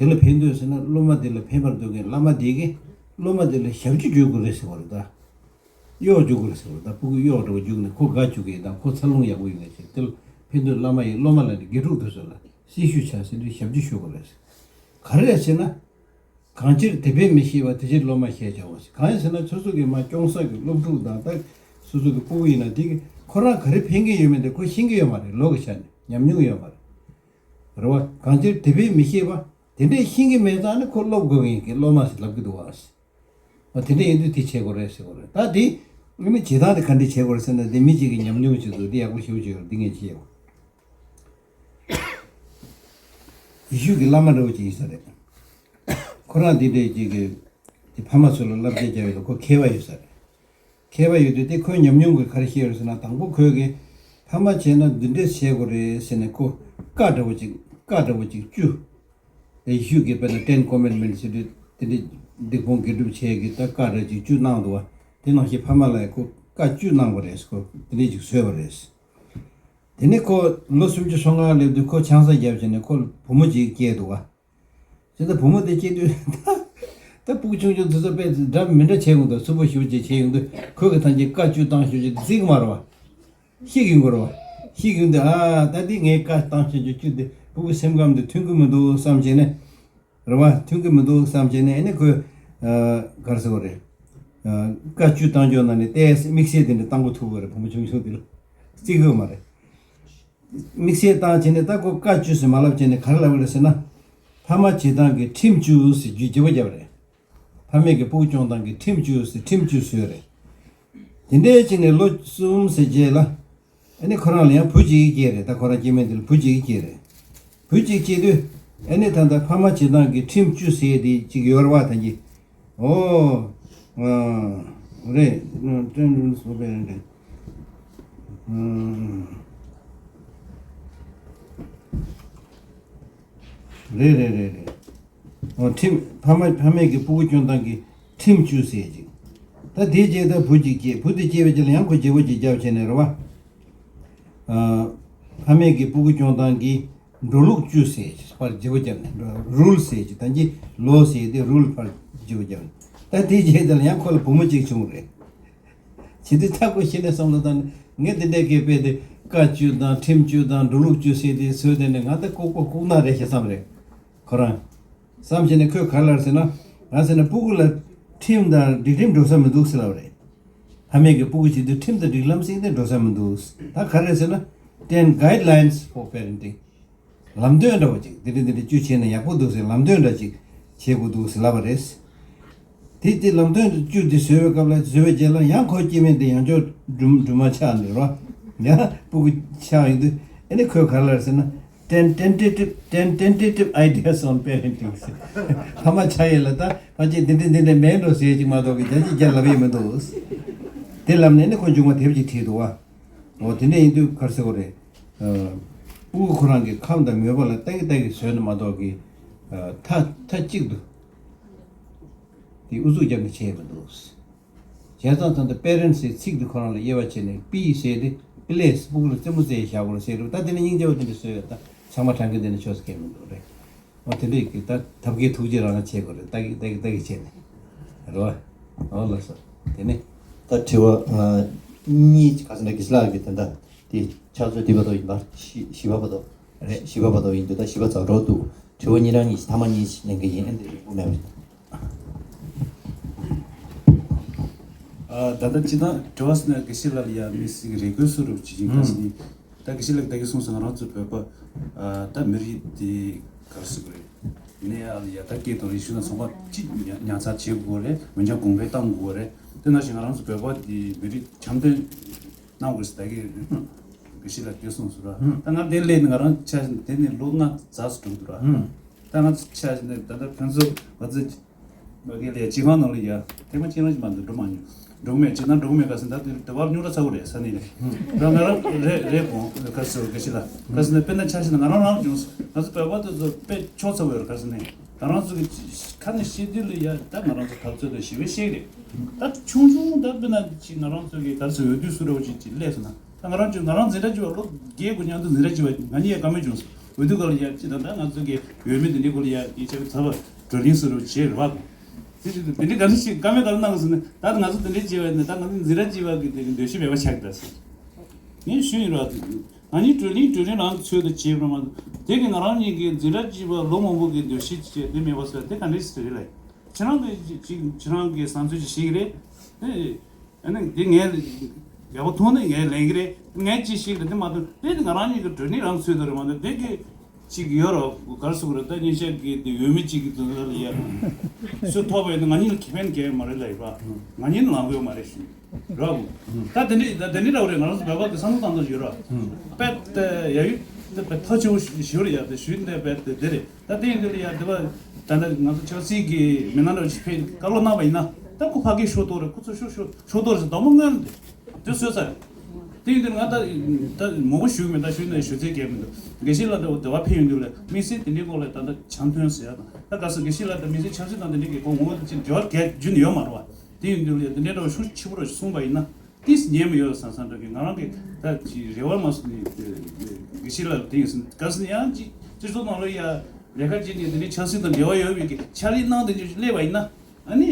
དེ་ལ་ཕན་འདོད་ཟེར་ན་སློབ་མ་དེ་ལ་ཕན་པར་འདོད་མཁན་བླ་མ་དེ་གིས་སློབ་མ་དེ་ལ་ཞབས་ཕྱི་བྱེད་དགོས་རེད་ཟེར་བ་རེད་ད། གཡོག་རྒྱུག་དགོས་ཟེར་བ། ད་སྤུ་གུ་གཡོག་འདྲ་བོ་རྒྱུག་ནས་ཁོ་དགའ་བཅུག་གི་དང་ཁོ་འཚར་ལོངས་ཡག་པོ་ཡོང་ཡ་ཆེད། དེ་ལ་ཕན་ཚུན་བླ་མ་ཡིས་སློབ་མ་ལ་ནི་དགེ་ཕྲུག་དེ་ཚོ་ལ་སྲི་ཞུ་བྱ་ཟེར་དུས་ཞབས་ཕྱི་ཞུ་དགོས་རེད་ཟེར། ག་རེ་རེད་ཟེར་ན། གང་ཕྱིར་དེ་བས་མི་ཤེས་པ་དེ་ཕྱིར་སློབ་མ་ཤེས་བྱའོ་ཟེར། གང་ཡིན་ཟེར་ན་སོ་སོ་གི་མ་སྐྱོང་ས་གི་སློབ་ཕྲུག་དང་། ད་སོ་སོ་གི་སྤུ་གུ་ཡིན་ན་དེ་གི་ཁོ་རང་ག་རེ་ཕན་གི་ཡོད་མེད་དེ་ཁོ་ཤེས་གི་ཡོད་མ་རེད། ལོ་གི་ཆ་ནས་ཉམས་མྱོང་ཡོད་མ་རེད། རེད་བ། གང་ཕྱིར་དེ་བས་མི་ཤེས་པ། དེ་འདྲས་ཤེས་ཀྱི་མེད་ཙང་ནི་ཁོ་སློབ་དགོས་ཀྱི་ཡིན་གྱི་སློབ་མ་ཞིག་ལབ་ཀྱི་འདུག་བ། ཨ། དེ་འདྲས་ཡིན་དུས་དེ་བྱེད་དགོས་རེད་ཟེར་དགོས་རེད། ད་དེ་ཨ་ནི་བྱེད་སྟངས་དེ་ག་འདྲས་བྱེད་དགོས་རེད་ཟེར་ན། དེ་མི་གཅིག་གི་ཉམས་མྱོང་བྱེད་དགོས། དེ་ཡག་པོ་ཞེ་པོ་ཅིག་ཡོད་རེད། དེ་ངས་བྱེད་ཡོད། ཡེ་ཤུ་གི་བླ་མ་འདྲ་བོ་ཅིག་ཡིན་ས་རེད། ཁོ་རང་དེ་འདྲས་ཅིག་གི་དེ་ཕ་མ་ཚོ་ལ་བསླབ་བྱ་རྒྱག་ཡོད་ལ་ཁོ་མཁས་པ་ཡོད་ས་རེད། མཁས་པ་ཡོད་དུས་དེ་ཁོའི་ཉམས་མྱོང་གིས་ག་རེ་བཤད་ཡོད་ཟེར་ན། དང་པོ་ཁོས་གི་ཕ་མ་བྱས་ན་འདི་འདྲས་བྱེད་དགོས་རེད་ཟེར་ནས་ཁོ་བཀའ་འདྲ་བོ་ཅིག་བཀའ་འདྲ་བོ་ཅིག་བཅུ། ཡེ་ཤུ་གིས་དཔེར་ན་Ten Commandments ཟེར་དུས་དེ་འདྲས་སྡིག་སྤོང་དགེ་སྒྲུབ་བྱེད་ཀྱི་ད་བཀའ་འདྲ་ཅིག་བཅུ་གནང་འདུག་བ། དེ་ནང་བཞིན་ཕ་མ་ལ་ཁོ་བཀའ་བཅུ་གནང་བ་རེད། ཁོ་དེ་འདྲས་ཅིག་བཟོས་པ་རེད། དེ་ནས་ཁོ་ལོ་སུམ་ཅུ་སོ་ལྔ་སླེབས་དུས་ཁོ་ཆང་ས་བརྒྱབ་བྱས་ནས་ཁོ་བུ་མོ་ཅིག་སྐྱེས་འདུག་བ། དེ་ལྟར་བུ་མོ་དེ་སྐྱེས་དུས་ད་ད་སྤུ་གུ་ཆུང་ཆུང་དེ་ཚོ་དཔེ་འདྲ་མི་འདྲ་བྱེད་ཀྱི་འདུག་སུ་བུ་ཞུ་ཅིག་བྱེད་ཡོང་དུས་ཁོས་གི་ཐང་ཅིག་བཀའ་བཅུ་བཏང་ཞུ་ཅིག་བརྩི་གི་མ་རེད་བ། ཤི་གི་ཡོང་གི་རེད་བ། ཤི་གི་ཡོང་དུས་ཨ་ད་འདི་ངའི་བཀའ་བཏང་ཞུ་ཅིག་བཅུ་འདི་སྤུ་གུ་སེམས་ཁམས་འདི་མཐུན་གི་མི་འདུག་བསམ་བྱས་ནས། རེད་བ། མཐུན་གི་མི་འདུག་བསམ་བྱས་ནས་ཨ་ནི་ཁོས་ཨ་ག་རེ་ཟེར་བ་རེད། ཨ་བཀའ་བཅུ་བཏང་ཆོག་ན་ནི་ཏོག་ཙམ་དམིགས་བསལ་དེ་འདྲ་བཏང་གི་ཐུག་གི་རེད། བུ་མོ་ཆུང་ཆུང་དེ་ལ་བརྩི་གི་མ་རེད། དམིགས་བསལ་བཏང་བྱས་ནས་ད་ཁོ་བཀའ་བཅུ་ཟེར་མ་ལབ་བྱས་ནས་ག་རེ་ལབ་པ་རེད་ཟེར་ན། ཕ་མ་བྱེད་སྟངས་ཀྱི་ཁྲིམས་བཅུ་ཟེར་རྒྱུ་བརྗེ་པོ་བརྒྱབ་པ་རེད། ཕ་མས་ཀྱི་སྤུ་གུ་སྐྱོང་སྟངས་ཀྱི་ཁྲིམས་བཅུ་ཟེར་ཁྲིམས་བཅུ་བཟོས་རེད། དེ་འདྲའི་བྱས་ནས་ལོ་གསུམ་ཟེར་རྗེས་ལ། ཨ་ནི་ཁོ་རང་ལ་ཡང་བུ་གཅིག་སྐྱེས་རེད། ད་ཁོ་རང་སྐྱེ་དམན་དེ་ལ་བུ་གཅིག་སྐྱེས་རེད། བུ་གཅིག་སྐྱེས་དུས་ཨ་ནི་ད་ལྟ་ཕ་མ་བྱེད་སྟངས་ཀྱི་ཁྲིམས་བཅུ་ཟེར་དེ་གཅིག་ཡོད་རེད་བ། ད་གི། ཨོ། ཨ། རེད། ཀྲེན་ཀྲུན་སོ་པའི་རེད། རེད་རེད་རེད་རེད། ཨོ། ཁྲིམས། ཕ་མ་ཕ་མས་ཀྱི་སྤུ་གུ་སྐྱོང་སྟངས་ཀྱི་ཁྲིམས་བཅུ་ཟེར་ཅིག་ད་དེའི་རྗེས་ད་བུ་གཅིག་སྐྱེས། བུ་དེ་སྐྱེས་པའི་རྗེས་ལ་ཡང་ཁོ་བརྗེ་པོ་གཅིག་བརྒྱབ་བྱས་ནས་རེད་བ། ཨ། ཕ་མེས་ཀྱི་སྤུ་གུ་སྐྱོང་སྟངས་ཀྱི་འགྲོ་ལུགས་བཅུ་ཟེར་ཕར་བརྗེ་པོ་བརྒྱབ་ནས། རུལ་ཟེར་གྱི་ད་གིན་ལོ་ཟེར་དེ་རུལ་ཕར་བརྗེ་པོ་བརྒྱབ་ནས། ད་དེའི་རྗེས་དེ་ལ་ཡང་ཁོ་ལ་བུ་མོ་གཅིག་བྱུང་རེད། བྱེད་དུས་ད་ཁོ་གཞི་ནས་བསམ་བློ་བཏང་ནས། ངས་འདི་འདྲའི་སྐད་དཔེ་དེ་བཀའ་བཅུ་དང་ཁྲིམས་བཅུ་དང་འགྲོ་ལུགས་བཅུ་ཟེར་དེ་བཟོས་དེ་ནས། ང་ད་ལྐུགས་པ་ལྐུགས་ནག་རེད་ཞེས་བསམ་རེད། ཁོ་རང་བསམ་བྱས་ནས། ཁོས་ག་རེ་ལབ་ཟེར་ན། ང་ཟེར་ན་སྤུ་གུ་ལ་ཁྲིམས་དང་སྒྲིག་ཁྲིམས་འགྲོ་ས་མི་འདུག་ཟེར་ལབ་རེད། ཕ་མེས་ཀྱི་སྤུ་གུ་བྱེད་དུས་ཁྲིམས་དང་སྒྲིག་ལམ་ཟེར་དེ་འགྲོ་ས་མི་འདུག། ད་ག་རེ་ཟེར་ན། ten guidelines for parenting. ལམ་སྟོན་འདྲ་བོ་ཅིག། འདི་འདྲ་འདི་འདྲ་བཅུ་བྱས་ན་ཡག་པོ་འདུག་ཟེར། ལམ་སྟོན་འདྲ་ཅིག་བྱེད་དགོས་འདུག་ཟེར་ལབ་པ་རེད། དེ་དེ་ལམ་སྟོན་བཅུ་དེ་བཟོས་པའི་སྐབས་ལ། བཟོས་པའི་རྗེས་ལ་ཡང་ཁོ་སྐྱེ་དམན་དེ་ཡང་བསྐྱར་སྦྲུམ་སྦྲུམ་མ་ཆགས་ནས་རོ། ཡང་སྤུ་གུ་ཆགས་ཡོང་དུས། ཨ་ནི་ཁོས་ག་རེ་ལབ་ཟེར་ན། ten tentative ten tentative ideas on parenting ཟེར། ཕ་མ་ཆགས་ཡས་ལ་ད་ཕལ་ཆེར་འདི་འདྲ་འདི་འདྲ་མེད་འགྲོ་ཟེར་ཅིག་མ་གཏོགས་ཀྱི་རྒྱ་ཆེ་རྒྱ་ལབ་ཡས་མི་འདུག། དེ་ལབ་ནས་ནི་ཁོ་མཇུག་མ་དེབ་ཅིག་བྲིས་འདུག་བ། འོ། དེ་འདྲ་ཡིན་དུས་ག་རེ་ཟེར་དགོས་རེད། ཨ། སྤུ་གུ་ཁོ་རང་གི་ཁམས་དང་མོས་པ་ལ་ལྟ་གི་ལྟ་གི་བཟོས་ན་མ་གཏོགས་ཀྱི། ཨ། མཐའ་མཐའ་གཅིག་ཏུ་དེ་ཨུ་ཚུགས་རྒྱབ་ནས་བྱས་མི་འདུག། བྱས་ཙང་ད་ལྟ་པེ་རེན་སི་ཚིག་དེ་ཁོ་རང་ལ་དབྱེ་བ་ཕྱེ་ནས། པི་ཟེར་དེ་པི་ལེ་སི། སྤུ་གུ་ལ་རྩེད་མོ་རྩེ་བཞག་དགོས་ཟེར་རེད། ད་དེ་ནས་སྙིང་རྗེ་བ་དེ་འདྲ་བཟོས་ཡོད། ད་ཚང་མ་དྲང་གི་འདི་ནས་ཆོག་ཟེར་མཁན་མི་འདུག་རེད། འོ། དེ་འདྲས་ཀྱི་ད་ཐབས་མཁས་ཐུགས་རྗེ་རང་ལ་བྱེད་དགོས་རེད། ལྟ་གི་ལྟ་གི་ལྟ་གི་བྱས་ནས་རེད་བ། འོ་ལགས་སོ། དེ་ནས་ད་དྲི་བ་ང་གཉིས་ག་ཚོད་འདྲ། དགེ་བཤེས་ལགས་ཀྱིས་དེ་འདྲ་དེ་ཕྱག་ཚོད་འདི་བར་དུ་ཡིན་པ། བཞི་བཞི་པ་བར་དུ་རེད། བཞི་པ་བར་དུ་ཡིན་དུས་ད་བཞི་པ་ཚར་འགྲོ་འདུག། དྲི་བ་གཉིས་རང་གཉིས་ཤིག། ཐ་མ་གཉིས་ཤིག་ལེན་གི་ཡིན། ཨ། འདི་རེད་པོ་མེད་པ། ཨ། ད་ལྟ་སྤྱིར་བཏང་དྲི་བ་ཟེར་ན་དགེ་བཤེས་ལགས་ལ་ཡ་དམིགས་བསལ་གྱི་རེ་སྐུལ་བཟོ་འདྲ་བྱེད་ཀྱིན། ཁ་སང་ནི་ད་དགེ་བཤེས་ལགས་ད་གིན་གསུངས་སོང་། ང་རང་ཚོ་བོད་པ། ཨ། ད་མི་རིགས་དེ་ག་རེ་ཟེར་དགོས་རེད། ནས་ཨ་ལ་ཡ་ད་སྐད་གཏོང་རེས་ཞུ་ན་ཚོང་པ་གཅིག་ཉར་ཚགས་བྱེད་དགོས་རེད། མི་འཇོན་གོང་འཕེལ་གཏང་དགོས་རེད། དེ་ནང་བཞིན་ང་རང་ཚོ་བོད་པ་དེ་མི་རིགས་འཆམ་མཐུན་གནང་དགོས་ཟེར་ད་གིན་དགེ་བཤེས་ལགས་ཀྱིས་གསུངས་སོང་ར། ད་ང་དེ་སླེབས་ནས་ང་རང་ཆ་བཞག་ན་དེ་ནས་ལོ་ལྔ་ཙམ་ཞིག་འགྲོ་འདུག་ར། ད་ང་ཚོ་ཆ་བཞག་ན་ད་ལྟ་ཕན་ཚུན་ང་ཚོ་ང་གི་ལས་སྤྱི་ཁང་ནང་ལ་ཡ་ཐེངས་མ་གཅིག་རང་ཞིག་མ་འདུག་འགྲོ་མ་མྱོང་། འགྲོ་གི་མེད། སྤྱིར་བཏང་འགྲོ་གི་མེད། ག་ཟེར་ན་ད་དེ་དེ་བར་རྙོག་དྲ་ཚ་པོ་རེད། ས་གནས་ལ་ར། ང་རང་རེད་རེད་དགོངས། ག་ཟེར་དགེ་བཤེས་ལགས། ག་ཟེར་ན་དཔེར་ན་ཆ་བཞག་ན་ང་རང་རང་བྱུང་། ང་ཚོ་བོད་པ་དེ་ཚོ་དཔེ་ཕྱོགས་ཚ་པོ་ཡོད་རེད། ག་ཟེར་ན་ང་རང་ཚོ་གི་ཁ་ནས་བཤད་དུས་ལ་ཡ་ད་ང་རང་ཚོ་འཐབ་རྩོད་དང་ཞི་བའི་བཤད་ཀྱི་རེད། ད་ཆུང་ཆུང་ད་དཔེར་ན་ཅིག་ང་རང་ཚོ་གི་ག་ཟེར་འོས་བསྡུ་སུ་རེད་པ་ཅིག་ཅིག་སླེབས་སོང་ན། ད་ང་རང་ཚོ་ང་རང་འཛིན་གྲྭ་བཅུ་པ་ལོ་བརྒྱད་དགུ་མཉམ་དུ་འཛིན་གྲྭ་བཅུ་པ་ང་གཉིས་ཡ་བཀའ་མོལ་བྱུང་སོང་། འོས་བསྡུ་སྐབས་ལ་ཡ་ཅི་ད་ད་ང་ཚོ་གི་འོས་མི་དེ་འདྲའི་སྐོར་ལ་ཡ་དེ་ཆ་ཚ་བ་བགྲོ་གླེང་སུ་རུ་བྱེད་རེད་བ། དེ་དེ་དེ་འདྲའི་ག་ཚོད་ཞིག་བཀའ་མོལ་ག་རེ་གནང་སོང་ན། ད་ང་ཚོ་དེ་འདྲའི་བྱས་པ་ཡིན་ན་ད་ང་ཚོ་འཛིན་གྲྭ་བཅུ་པ་གི་དེ་འདོད་ཞེན་མེད་པ་ཆགས་ཀྱི་རེད་ཟེར། ངས་ཞུས་ཡིན་ར། ང་གཉིས་བགྲོ་གླེང་བགྲོ་གླེང་རང་ཚོད་དུ་བྱས་པ་མ་གཏོགས། དེ་གི་ང་རང་གཉིས་ཀྱི་འཛིན་གྲྭ་བཅུ་པ་ལོ་མང་པོ་གི་འདོད་ཞེན་བྱས་དེ་མེད་པ་ཟེར་དེ་ག་འདྲས་ཟེར་རེད་ལ། ཁྱེད་རང་གི་ཅིག་ཁྱེད་རང་གི་བསམ་ཚུལ་ཅིག་བཤད་ཀྱི་རེད། ཨེ། ཨ་ནི་འདི་ངས་ཡག་པོ་མཐོང་ནས་ངས་ལེན་གྱི་རེད། ངས་ཅི་ཞིག་རེད་དེ་མ་གཏོགས། དེ་ནི་ང་རང་ཉིད་ཀྱི་གྲོས་ནི་རང་ཚོད་དུ་རེད་མ་གཏོགས། དེ་གི་ཅིག་ཡོད་རོ། ག་རེ་ཟེར་དགོས་རེད། ད་སྙན་ཤལ་གི་དེ་འོས་མི་གཅིག་གི་དུ་ལ་ཡ་སུ་ཐོབ་པ་ཡིན་ན་ང་གཉིས་ལ་ཁེ་ཕན་གང་ཡང་མ་རེད་ལབ་ཡོད་པ། ང་གཉིས་ལ་ལངས་དགོས་མ་རེད་ཞུ་རོ། ད་དེ་འདྲི་ད་དེ་འདྲི་འདྲ་བོ་རེད། ང་རང་ཚོ་བོད་པ་གི་བསམ་བློ་བཏང་སྟངས་ཡོད་རོ། དཔེ་དེ་ཡ་ཡུལ་དེ་དཔེ་ཐག་ཆོད་པོ་ཞུ་རེད་ཡ། དེ་ཞུ་འདི་དཔེ་དེ་དེ་རེད། ད་དེ་ཡིན་དུས་ལ་ཡ་དེ་བ་ད་ལྟ་ང་ཚོ་ཆབ་སྲིད་ཀྱི་མི་སྣ་འདྲ་བོ་ཞིག་ཕེབས་བཀའ་སློབ་གནང་བ་ཡིན་ན། ད་ཁོ་ཕ་གིའི་ཤོག་ཐོག་རེད། ཁོ་ཚོ་ཤོག་ཤོག་ཤོག་ཐོག་རེད་ཟེར་དོགས་པ་མངོན་དེ་བཟོས་ཚར། དེ་ཡིན་དུས་ང་ད་ད་མང་པོ་ཞུ་གི་མེད། ད་ཞུས་ན་ཞུ་ཚད་བརྒལ་མི་འདུག། དགེ་བཤེས་ལགས་འདྲ་བོ་དེ་བ་ཕེབས་ཡོང་དུས་ལ་དམིགས་བསལ་དེ་འདྲའི་སྐོར་ལ་ད་ལྟ་འཆམ་མཐུན་ཟེར་ཡ་དང་། ད་ག་ཟེར་དགེ་བཤེས་ལགས་ད་དམིགས་བསལ་ཆབ་སྲིད་དང་དེ་འདྲའི་གི་གོ་ངོ་བོ་དེ་ཅིག་འབྲེལ་བ་གལ་རྒྱུན་ནས་ཡོད་མ་རེད་བ། དེ་ཡིན་དུས་ལ་དེ་འདྲའི་འདྲ་བོ་ཤུགས་ཆེ་པོ་ར་གསུངས་པ་ཡིན་ན། ཏིས་ཉན་མི་ཡོད་བསམ་བསམ་འདྲ་གི། ང་རང་གི་ད་ཅི་རེ་བ་མ་སོང་ནི་དགེ་བཤེས་ལགས་དེ་ཡིན་ཟིན། ག་ཟིན་ཡང་ཅི་སྤྱི་ཚོགས་ནང་ལ་ཡ་ལས་ཀ་བྱེད་ནས་དེ་འདྲའི་ཆབ་སྲིད་དང་འབྲེལ་བ་ཡོད་པའི་གི་ཕྱག་ལས་གནང་དེ་འདྲ་སླེབས་པ་ཡིན་ན། ཨ་ནི་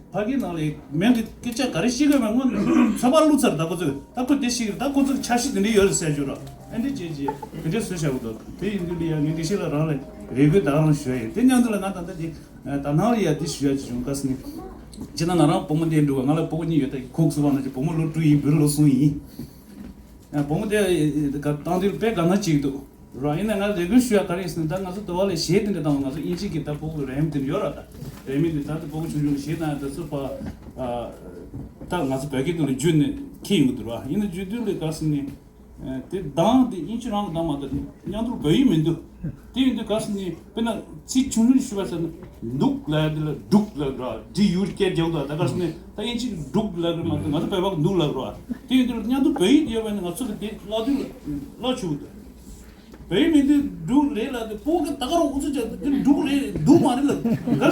ཕ་གི་ནང་ལ་མིང་གི་སྐད་ཆ་ག་རེ་བཤད་དགོས་མེད་སྔོན་ཚོད་དཔག་བླུགས་ཚར། ད་ཁོ་ཚོས་ད་ཁོ་དེ་བཤད་གི་རེད། ད་ཁོ་ཚོ་གི་འཆར་གཞི་དེ་འདྲ་ཡོད་རེད་ཟེར་རྒྱུ་ར། ཨ་འདྲ་བྱས་རྗེས་དེ་འདྲ་བཟོས་བཞག་གི་འདུག། དེ་ཡིན་དུས་ལ་ཡ་ངས་དགེ་བཤེས་ལགས་རང་ལ་རེ་སྐུལ་ད་ག་རང་ཞུ་ཡ་ཡིན། དེ་མཉམ་དུ་ལ་ང་ད་ལྟ་དེ། ད་ནང་ལ་ཡ་འདི་ཞུ་ཡ་ཅིག་བྱུང་། ག་ཟེར་ནི། སྤྱིར་ན་ང་རང་བུ་མོ་དེ་འགྲོ་བ། ང་ལ་བུ་མོ་གཉིས་ཡོད། ད་ཁོག་སུ་བ་ན་ཅིག་བུ་མོ་ལོ་དྲུག་ཡིན། བུ་ལོ་གསུམ་ཡིན། བུ་མོ་དེ་ག་བཏང་དུས་དཔེ་དགའ་སྣང་བྱེད་ཀྱི་འདུག་ར། ཡིན་ན་ང་རེ་སྐུལ་ཞུ་ཡ་ག་རེ་ཡིན་ཟེར་ན། ད་ང་ཚོ་དུ་བ་ལ་གཞས་དེ་འདྲ་བཏང་བ། ང་ཚོ་དབྱིན་ཇི་གི་ད་བུ་གུ་རེམ་དེ་འདྲ་ཡོད་ར། ད་རེ་མི་དེ་ད་ལྟ་བུ་གུ་ཆུང་ཆུང་གི་གཞས་བཏང་ཡ་ད་ཚོ་པ། ད་ང་ཚོ་བོད་སྐད་དུ་ལ་བསྒྱུར་ནས་འཁྱེར་ཡོང་གི་འདུག་ར། ཡིན་ན་བསྒྱུར་དུས་ལ་ག་ཟེར་ནི། ཨ། དེ་གདངས་དེ་དབྱིན་ཇི་རང་གི་གདངས་མ་གཏོགས་མཉམ་དུ་བོད་ཡིག་མི་འདུག། དེ་ཡིན་དུས་ག་ཟེར་ནི་དཔེར་ན་ཚིག་ཆུང་ཆུང་ཞུ་བ་ཟེར་ན་འདུག་ལབ་ཡ་དེ་ལ་འབྲུག་ལབ་ར། ཌི་ཡུ་སྐད་རྒྱག་འདུག། ད་ག་ཟེར་ནི་ད་དབྱིན་ཇི་འབྲུག་ལབ་ར་མ་གཏོགས་ང་ཚོ་བོད་པ་གི་འདུག་ལབ་ར། དེ་ཡིན་དུས་མཉམ་དུ་བོད་ཡིག་དེ་ཡོད་པ་ཡིན་ན་ང་ཚོ་གི་དེ་བཀླག་དུས་ལ་བཀླག་ཆོག་གི་འདུག། བོད་མི་འདི་འབྲུག་རེད་ལ་དེ་ཕོ་གི་ད་ག་རང་ཨུ་ཚུགས་བྱས་དེ་འབྲུག་རེད་འདུག་མ་རེད་ལ། ག་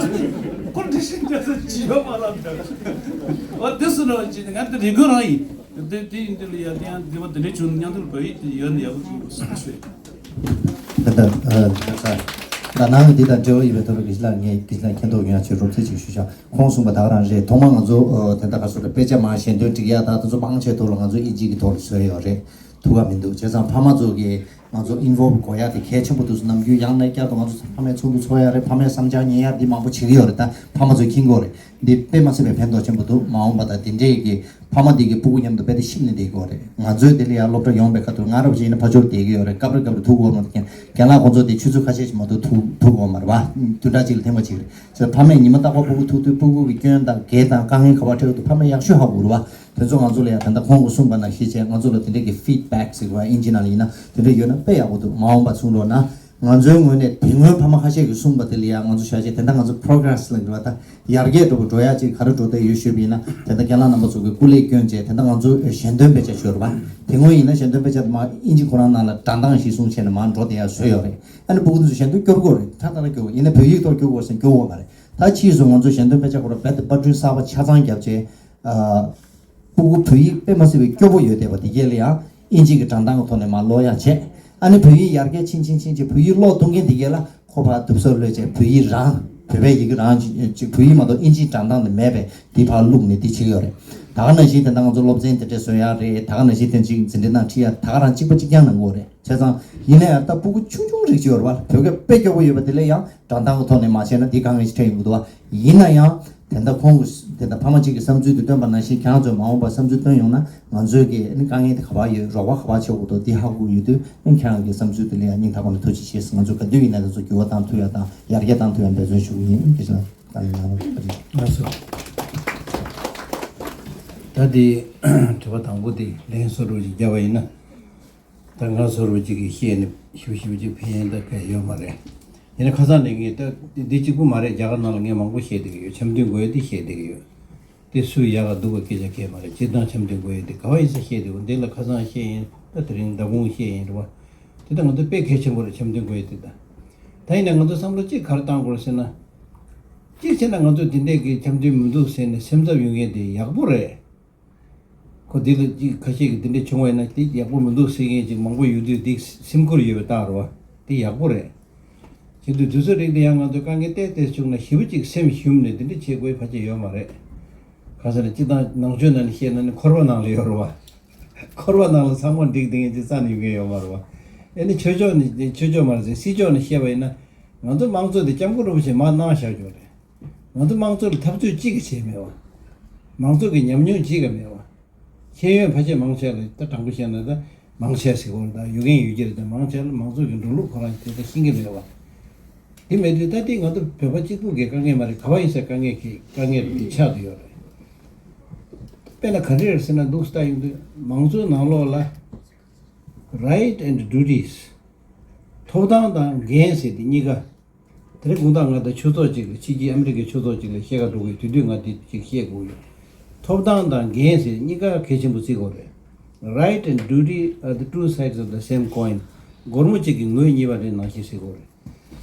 ཁོ་འདི་ཤིག་བྱས་ས་ཅི་ཡོད་མ་ལབ་འདྲ། ཨོ་དེ་སུ་ནོ་ཅི་ང་དེ་རེ་གོ་རང་ཡིན། དེ་དེ་ཡིན་དེ་ལ་ཡ་དེ་ཡང་དེ་བ་དེ་འདྲའི་བྱུང་མཉམ་དུ་ལ་བོད་ཡིག་དེ་ཡོད་ནི་ཡག་པོ་བྱུང་ས་ཤོད། ད་ལྟ་ད་ལྟ་ད་ནང་འདི་དང་འབྲེལ་བ་ཡོད་པའི་ཐོག་ལ་དགེ་བཤེས་ལགས་ངས་དགེ་བཤེས་ལགས་མཁྱེན་རྟོགས་ཡོང་ཡ་ཆེད་རོབ་ཙམ་ཅིག་ཞུ་བྱ། ཁོང་གསུངས་པ་ད་ག་རང་རེད། ཐོག་མར་ང་ཚོ་ཨ་དེ་འདྲ་ག་སོ་རེད། དཔེ་ཆ་མར་ཞལ་འདོན་སྒྲིག་ཡ་ད་དེ་ཚོ་མང་ཆེ་ཐོག་ལ་ང་ཚོ་ཨིན་ཇི་གི་ཐོག་ལ་བཟོས་ཡོད་རེད། ཐུགས་ཁག་མི་འདུག་བྱས་ཙང་ཕ་མ་ཚོ་གིས་ང་ཚོ་ཨིན་ཝོལབ་དགོས་ཡ་དེ་གལ་ཆེན་པོ་འདུག་ནམ་རྒྱུན་ཡང་ནས་བསྐྱར་དུ་ང་ཚོ་ཕ་མའི་ཚོགས་འདུ་ཚོགས་ཡ་རེད། ཕ་མའི་བསམ་འཆར་ཉན་ཡ་འདི་མང་པོ་བྱེད་ཀྱི་ཡོད་རེད། ད་ཕ་མ་ཚོས་མཁྱེན་གྱི་ཡོད་རེད། འདི་དཔེ་མ་སྲིད་པའི་ཕན་ཐོགས་ཆེན་པོ་འདུག་མ་འོངས་པ་ད་དེ་འདྲའི་གི་ཕ་མ་འདི་གི་སྤུ་གུ་མཉམ་དུ་རྦད་དེ་གཤིབ་ནས་བསྡད་ཀྱི་ཡོད་རེད། ང་ཚོའི་དེ་ལ་ཡང་སློབ་གྲྭ་ཡོང་བའི་ཁ་ཐུག་ང་རབས་ཅིག་ཡིན་ན་ཕར་ཕྱོགས་བསྡད་ཀྱི་ཡོད་རེད། སྐབས་རེ་སྐབས་རེ་ཐུག་གི་ཡོད་མ་གཏོགས་རྒན་ལགས་ཁོང་ཚོ་དེ་ཆུ་ཚོད་ཁ་ཤས་ཤིག་མ་གཏོགས་ཐུག་ཐུག་གི་ཡོད་མ་རེད་བ། བདུན་ཕྲག་གཅིག་ལ་ཐེངས་མ་གཅིག་རེད། ཟེར་ཕ་མས་ཉི་མ་རྟག་པར་སྤུ་གུ་ཐུག་དུས་སྤུ་གུ་གི་སྐྱོན་དང་འགལ་དང་དཀའ་ངལ་ག་པར་འཕྲད་འདུག་ཕ་མས་ཡག་ཤོས་ཧ་གོ་རེད་བ། དེ་ཚོ་ང་ཚོ་ལ་ཡང་ད་ལྟ་ཁོང་གིས་གསུངས་པ་ནང་བཞིན་བྱས་ང་ཚོ་ལ་དེ་འདྲས་ཀྱི་ཕིཌ་བེག་ཟེར་བ་ཨིན་ཇི་ནང་ལ་ཡིན་ན་དེ་འདྲས་ཡོད་ན་དཔེ་ཡག་པོ་འདུག་མ་འོངས་པ་ཚུར་འགྲོ་ན་ང་ཚོའི་ངོས་ནས་དེ་སྔོན་ཕ་མ་ཁ་ཤས་ཀྱིས་གསུངས་པ་དེ་ལ་ཡང་ང་ཚོ་བྱ་བྱེད་དེ་འདྲ་ང་ཚོ་པོ་རོ་གྷི་རེ་སི་ལ་འགྲོ་བ་ད་ཡར་རྒྱས་འགྲོ་བ་འགྲོ་ཡ་ཅིག་ག་རེ་འགྲོ་བསྡད་ཡོད་ཞུས་པ་ཡིན་ན་དེ་འདྲ་རྒན་ལགས་རྣམ་པ་ཚོ་གི་སྐུ་ལས་བསྐྱོན་བྱས་དེ་འདྲ་ང་ཚོ་ཞལ་འདོན་དཔེ་ཆ་ཞུ་རེད་བ། དེ་སྔོན་ཡིན་ན་ཞལ་འདོན་དཔེ་ཆ་དེ་མ་ཨིན་ཇི་ཁོ་རང་ནང་ལ་སྒྲ་གདངས་གཞིར་བཟུང་བྱས་ནས་མར་འགྲོ་བསྡད་ཡ་བཟོས་ཡོད་རེད། ཨ་ནི་སྤུ་གུ་ཚོ་ཞལ་འདོན་སྐྱོར་དགོས་རེད། ཁྲ་ཁྲ་ལ་སྐྱོར་དགོས་ཡིན་ན་བོད་ཡིག་ཐོག་སྐྱོར་དགོས་ཟེར་སྐྱོར་དགོས་མ་རེད། ད་ཕྱིས་སུ་ང་ཚོ་ཞལ་འདོན་དཔེ་ཆ་ཁོ་རང་རྦད་དེ་པར་སྐྲུན་གསར་པ་ཆ་ཚང་བརྒྱབ་བྱས། ཨ། སྤུ་གུ་བོད་ཡིག་དཔེ་མ་སྲིད་པའི་སྐྱོ་པོ་ཡོད་བསྡད་པ་དེ་གས་ལ་ཡང་ཨིན་ཇི་གི་སྒྲ་གདངས་ཀྱི་ཐོག་ནས་མར་ཀློག་ཡ་བྱས། ཨ་ནི་བོད་ཡིག་ཡར་རྒྱས་ཕྱིན་ཕྱིན་ཕྱིན་ཕྱིན་བོད་ཡིག་ཀློག་ཐུབ་མཁན་དེ་གས་ལ་ཁོ་ཕར་དུབ་སོར་གློད་བྱས་བོད་ཡིག་རང་བོད་པའི་ཡི་གེ་རང་ཅིག་བོད་ཡིག་མ་གཏོགས་ཨིན་ཇིའི་སྒྲ་གདངས་དེ་མེད་པས་དེ་ཕར་བླུགས་ནས་དེ་བྱེད་ཀྱི་ཡོད་རེད། ད་ག་ནང་བཞིན་དེ་འདྲ་ང་ཚོ་སློབ་ཚན་དེ་འདྲས་བཟོ་ཡ་རེད། ད་ག་ནང་བཞིན་དེ་ཅིག་འཛིན་གྲྭ་ནང་ཁྲིད་ཡ་ད་ག་རང་གཅིག་པ་གཅིག་རྐྱང་གནང་གི་ཡོད་རེད། བྱས་ཙང་ཡིན་ན་ཡང་ད་སྤུ་གུ་ཆུང་ཆུང་རིགས་ཅིག་ཡོད་རེད་བ། བོད་སྐད་དཔེ་སྐྱོ་པོ་ཡོད་པ་དེ་ལས་ཡང་སྒྲ་གདངས་ཀྱི་ཐོག་ནས་མ་བྱས་ན་དེ་དཀའ་ངལ་ཞིག་འཕྲད་ཡོང་གི་འདུག་བ། ཡིན་ན་ཡང་དེ་འདྲ་ཁོང་གི་དེ་འདྲ་ཕ་མ་གཅིག་གི་བསམ་ཚུལ་དེ་བཏོན་པ་ནང་བཞིན་ཁྱེད་རང་ཚོས་མ་འོངས་པར་བསམ་ཚུལ་བཏོན་ཡོང་ན་ང་ཚོས་ཀྱི་ཨ་ནི་དཀའ་ངལ་དེ་ག་པར་ཡོད་རོགས་པ་ག་པར་བྱེད་དགོས་འདུག་དེ་ཧ་གོ་ཡོད་དུས་ཨ་ནི་ཁྱེད་རང་གི་བསམ་ཚུལ་དེ་ལ་ཡང་སྙིང་ཐག་པ་ནས་ཐུགས་རྗེ་ཆེ་ཟེར། ང་ཚོ་ག་དུས་ཡིན་ན་དེ་ཚོ་འགྱུར་བ་བཏང་ཐུབ་ཡ་དང་ཡར་རྒྱས་བཏང་ཐུབ་ཡ་འབད་བརྩོན་ཞུ་གི་ཡིན། དེ་ཚོ་ད་ཡིན་ན་ལ་ད་དེ་ལགས་སོ། ད་དེ་དྲི་བ་དང་པོ་དེ་ལན་སོ་རུ་ཅིག་བརྒྱབ་པ་ཡིན་ན། ད་ང་ཚོར་བ་ཅིག་གིས་བཤད་ནས་ཞིབ་ཞིབ་ཅིག་ཕན་ཡོན་ད་ག་ཡོད་མ་རེད། ཡིན་ན་ཁ་སང་ནས་ངས་ད་འདི་གཅིག་པུ་མ་རེད། རྒྱ་གར་ནང་ལ་ངས་མང་པོ་བཤད་བསྡད་ཀྱི་ཡོད། འཆམ་མཐུན་དགོས་ཡ་འདི་བཤད་བསྡད་ཀྱི་ཡོད། དེ་སུས་ཡག་ག་སྡུག་ག་སྐད་ཆ་བཤད་མ་རེད། སྤྱིར་བཏང་འཆམ་མཐུན་དགོས་ཡ་འདི་ག་བ་ཡིན་ས་བཤད་བསྡད་ཡོད། འདི་ལ་ཁ་སང་བཤད་ཡིན། ད་དེ་རིང་མདང་དགོང་བཤད་ཡིན་རེད་བ། དེ་ད་ང་ཚོ་དཔེ་གལ་ཆེན་པོ་རེད། འཆམ་མཐུན་དགོས་ཡ་འདི་ད། ད་ཡིན་ན་ང་ཚོ་བསམ་བློ་གཅིག་ག་རེ་བཏང་དགོས་རེད་ཟེར་ན། གཅིག་བྱས་ན་ང་ཚོ་འདི་འདྲས་ཀྱི་འཆམ་མཐུན་མི་འདུག་ཟེར་ནས་སེམས་འཚབ་ཡོང་མཁན་དེ་ཡག་པོ་རེད། ཁོ་འདི་ལ་ཅིག་ཁ་ཤས་ཀྱིས་འདི་འདྲ་བྱུང་བ་ཡིན་ན་དེ་ཡག་པོ་མི་འདུག་ཟེར་མཁན་ཅིག་མང་པོ་ཡོད་དུས་འདི་སེམས་ཁུར་ཡོད་པའི་རྟགས་རེད་བ། དེ་ཡག་པོ་རེད། བྱེད་དུས་དུས་ཚོད་རིང་དུ་ཡང་ང་ཚོས་དཀའ་ངལ་ཏོག་ཙམ་བྱུང་ན་ཞེ་པོ་ཅིག་སེམས་ཞུམ་ནས་འདི་འདྲ་བྱེད་དགོས་ཕལ་ཆེར་ཡོད་མ་རེད། གང་ཟེར་ན་སྤྱིར་བཏང་ནང་ཆོས་ནང་ནས་བཤད་ན་ནི་འཁོར་བ་ནང་ལ་ཡོད་རེད་བ། འཁོར་བ་ནང་ལ་ཚང་མ་འགྲིག་བསྡད་མཁན་ཅིག་རྩ་ནས་ཡོང་གི་ཡོད་མ་རེད་བ། ཨེ་ནི་ཆོས་ཕྱོགས་ནས་ཆོས་ཕྱོགས་མ་རེད་ཟེར། སྲིད་ཕྱོགས་ནས་བཤད་པ་ཡིན་ན་ང་ཚོ་དམངས་གཙོ་དེ་སྐྱབས་མགོན་རིན་པོ་ཆེས་མར་གནང་བཞག་ཡོད་རེད། ང་ཚོ་དམངས་གཙོ་ལ་འཐབ་རྩོད་གཅིག་ཀྱང་བྱས་མེད་བ། མང་གཙོ་གི་ཉམས་མྱོང་གཅིག་ཀྱང་མེད་བ། ཤེས་ཡོན་ཕལ་ཆེར་མང་ཆེ་ལ་ད་དྲང་པོ་བཤད་ན་ད་མང་ཆེ་ཟེར་དགོས་རེད། ད་ཡོད་མཁན་ཡོད་ཀྱི་རེད། ད་མང་ཆེ་ལ་མང་གཙོ་གི་འགྲོ་ལུགས་ཁོ་རང་དེ་ད་ཤེས་ཀྱི་མེད་བ། དེ་མེད་དུས་ད་དེ་ང་ཚོ་བོད་པ་གཅིག་པུ་གི་དཀའ་ངལ་མ་རེད། ག་བ་ཡིན་ས་དཀའ་ངལ་གྱི་དཀའ་ངལ་དེ་ཆགས་བསྡད་ཡོད་རེད། དཔེར་ན་ག་འདྲ་རེད་ཟེར་ན་འདུག་སེ་ད་ཡོང་དུས་མང་གཙོའི་ནང་ལོགས་ལ་right and duties། ཐོབ་ཐང་དང་འགན་ཟེར་དེ་གཉིས་ཀ། དེ་རིང་དགོང་དག་ང་དང་ཆོས་ཚོགས་གཅིག་ལ་ཕྱི་རྒྱལ་ཨ་མི་རི་ཀའི་ཆོས་ཚོགས་གཅིག་ལ་བཤད་ག་འགྲོ་གི་ཡོད། དེ་དུས་ང་དེ་གཅིག་བཤད་དགོས་ཡོད། ཐོབ་ཐང་དང་འགན་ཟེར་གཉིས་ཀ་གལ་ཆེན་པོ་བརྩི་དགོས་རེད། Right and duty are the two sides of the same coin. སྒོར་མོ་གཅིག་གི་ངོས་གཉིས་པ་རེད་ནང་བཞིན་བརྩི་དགོས་རེད།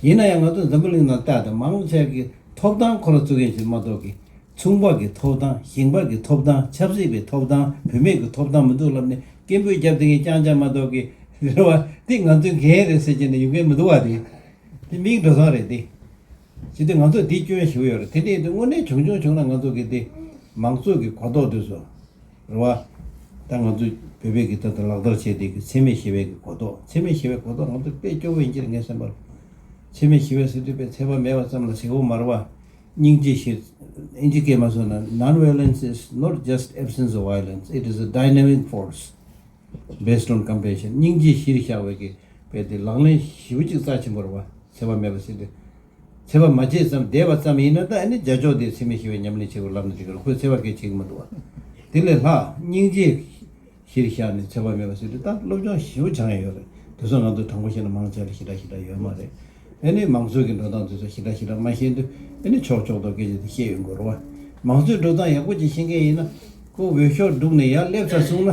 ཡིན་ན་ཡང་ང་ཚོ་འཛམ་བུ་གླིང་ནང་ལྟ་དང་མང་ཆེ་གི་ཐོབ་ཐང་ཁོ་རང་བརྩི་མཁན་ཞིག་མ་གཏོགས་ཀྱི་ཚོང་པ་གི་ཐོབ་ཐང་ཞིང་པ་གི་ཐོབ་ཐང་ཆབ་སྲིད་པའི་ཐོབ་ཐང་བུད་མེད་ཀྱི་ཐོབ་ཐང་མི་འདུག་ལབ་ནས་སྐད་འབོད་རྒྱབ་བསྡད་མཁན་རྐྱང་རྐྱང་མ་གཏོགས་ཀྱི་རེད་བ། འདི་ང་ཚོའི་འགན་རེད་ཟེར་གྱི་ནས་ཡོང་མཁན་མི་འདུག་བ། དེ་དེ་མིང་འགྲོ་སོང་རེད་དེ། ཇི་སྟེ་ང་ཚོས་འདི་སྐྱོན་ཞེ་པོ་ཡོད་རེད། དེ་འདྲ་ཡིན་དུས་དངོས་གནས་བྱུང་བྱུང་བྱུང་ན་ང་ཚོ་གི་དེ་མང་གཙོ་གི་གོ་རྟོགས་དེ་ཚོ་རེད་བ། ད་ང་ཚོ་བོད་པའི་གི་ད་ལྟ་ལག་བསྟར་བྱས་དེ་གི་འཚེ་མེད་ཞི་བའི་གི་གོ་རྟོགས། འཚེ་མེད་ཞི་བའི་གོ་རྟོགས་ང་ཚོ་དཔེ་སྐྱོ་བོ་ཡིན་གྱི་རེད་ངའི་བསམ་པར། འཚེ་མེད་ཞི་བ་ཟེར་དུས་དཔེ་འཚེ་བ་མེད་པ་ཙམ་ལ་ཟེར་གོ་མ་རེད་བ། སྙིང་རྗེ་ཞེས་ཨིན་ཇི་སྐད་མ་སོང་ན། Non-violence is not just absence of violence, it is a dynamic force based on compassion. སྙིང་རྗེ་གཞིར་བཞག་པའི་གི་དཔེ་དེ་ལག་ལེན་ཞེ་པོ་ཅིག་རྩ་ཆེན་པོ་རེད་བ། འཚེ་བ་མེད་པ་ཟེར་དུས། འཚེ་བ་མ་བྱས་ཙམ་བསྡད་པ་ཙམ་ཡིན་ན་ད་ཨ་ནི་རྒྱ་ཕྱོགས་དེ་འཚེ་མེད་ཞི་བའི་ཉམས་ལེན་བྱེད་དགོས་ལབ་ནས་འགྲིག་གི་རེད། ཁོས་འཚེ་བ་སྐད་ཆ་གི་མི་འདུག་བ། དེ་ལས་ལྷག་སྙིང་རྗེ་གཞིར་བཞག་ནས་འཚེ་བ་མེད་པ་ཟེར་དུས་ད་སློབ་སྦྱོང་ཞེ་པོ་སྦྱངས་ཡོད་རེད། དེ་ཚོ་ང་ཚོ་དྲང་པོ་བཤད་ན་མང་ཆེ་ལ་ཞེ་དྲག་ཞེ་དྲག་ཡོད་མ་རེད། ཨ་ནི་མང་གཙོ་གི་འགྲོ་སྟངས་དེ་ཚོ་ཞེ་དྲག་ཞེ་དྲག་མ་ཤེས་དུས་ཨ་ནི་ཕྱོགས་ཕྱོགས་གཏོགས་སྐད་ཆ་དེ་བཤད་ཡོང་དགོས་རེད་བ། མང་གཙོའི་འགྲོ་སྟངས་ཡག་པོ་ཅིག་ཤེས་མཁན་ཡིན་ན་ཁོ་འོས་ཤོག་བསྒྲུགས་ནས་ཡར་སླེབས་ཚར་སོང་ན།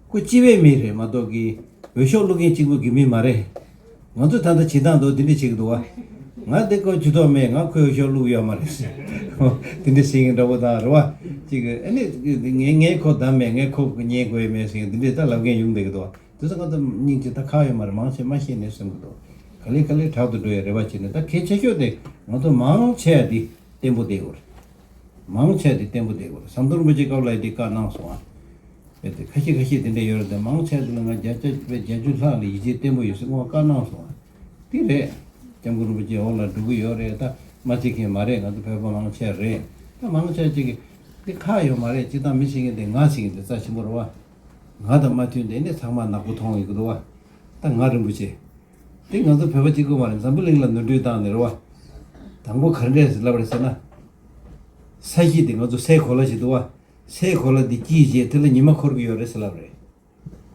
ཁོ་སྤྱི་པའི་མི་རེད་མ་གཏོགས་ཀྱི་འོས་ཤོག་བླུག་མཁན་གཅིག་པུ་གི་མི་མ་རེད། ང་ཚོ་ད་ལྟ་བྱེད་སྟངས་འདུག་དེ་འདྲ་བྱེད་ཀྱི་འདུག་བ། ང་དེ་ཁོ་ཇུས་གཏོགས་མེད། ང་ཁོའི་ཤོག་བླུག་ཡོད་མ་རེད། དེ་འདྲ་ཟེར་མཁན་འདྲ་པོ་དང་རེད་བ། ཅིག་ཨ་ནི་ངས་ངས་ཁོ་བདམས་མེད། ངས་ཁོ་ཉན་དགོས་མེད་ཟེར་མཁན་དེ་འདྲ་ད་ལབ་མཁན་ཡོང་བསྡད་ཀྱི་འདུག་བ། དེ་ཚོ་ང་ཚོ་སྙིང་རྗེ་ད་ཁག་ཡོད་མ་རེད། མང་ཆེ་མ་ཤེས་ནས་སེམས་ཀྱི་འདུག་ག་ལེ་ག་ལེ་དྲག་ཏུ་འགྲོ་ཡ་རེ་བ་བྱེད་ནས། ད་གལ་ཆེ་ཤོས་དེ་ང་ཚོ་མང་ཆེ་བ་འདི་བརྟན་པོ་བསྡད་ཡོད་རེད། མང་ཆེ་བ་འདི་བརྟན་པོ་བསྡད་ཡོད་རེད། ཟམ་གདོང་རིན་པོ་ཆེ་སྐབས་ལ་འདི་བཀའ་གནང་སོང་ཨ། དཔེ་དེ་ཁ་ཤས་ཁ་ཤས་དེ་འདྲ་ཡོད་རེད། དེ་མང་ཆེ་བ་འདི་ལ་ང་བརྒྱ་ཆ་དཔེ་བརྒྱད་ཅུ་ལྷག་ལ་ཡིད་ཆེས་བརྟན་པོ་ཡོད་ཟེར་སྔོན་བཀའ་གནང་སོང་ཨ། འདི་རེད། སྐྱབས་མགོན་རིན་པོ་ཆེ་འོག་ལ་འགྲོ་གི་ཡོད་རེད། ད་མ་བརྩི་མཁན་མ་རེད། ང་ཚོ་བོད་པ་མང་ཆེ་བ་རེད། ད་མང་ཆེ་བ་ཅིག་གིས་འདི་ཁག་ཡོད་མ་རེད། སྤྱིར་བཏང་མི་ཟེར་མཁན་དེ་ང་ཟེར་མཁན་དེ་རྩ་ཆེན་པོ་རེད་བ། ང་དང་མ་མཐུན་དེ་ནི་ཚང་མ་ནག་པོ་མཐོང་ཡོད་ཀྱི་འདུག་བ། ད་ང་རིན་པོ་ཆེ། དེ་ང་ཚོ་བོད་པ་གཅིག་པུ་མ་རེད། འཛམ་བུ་གླིང་ལ་ནོར་འཁྲུལ་བཏང་ནས་རེད་བ། དང་པོ་ག་འདྲས་ལབ་རེད་ཟེར་ན། ས་གཞི་དེ་ང་ཚོ་སའི་གོ་ལ་ཞིག་འདུག་བ། སའི་གོ་ལ་དེ་དཀྱིས་བཞེས་དེ་ལ་ཉི་མ་འཁོར་གྱི་ཡོད་རེད་ཟེར་ལབ་རེད།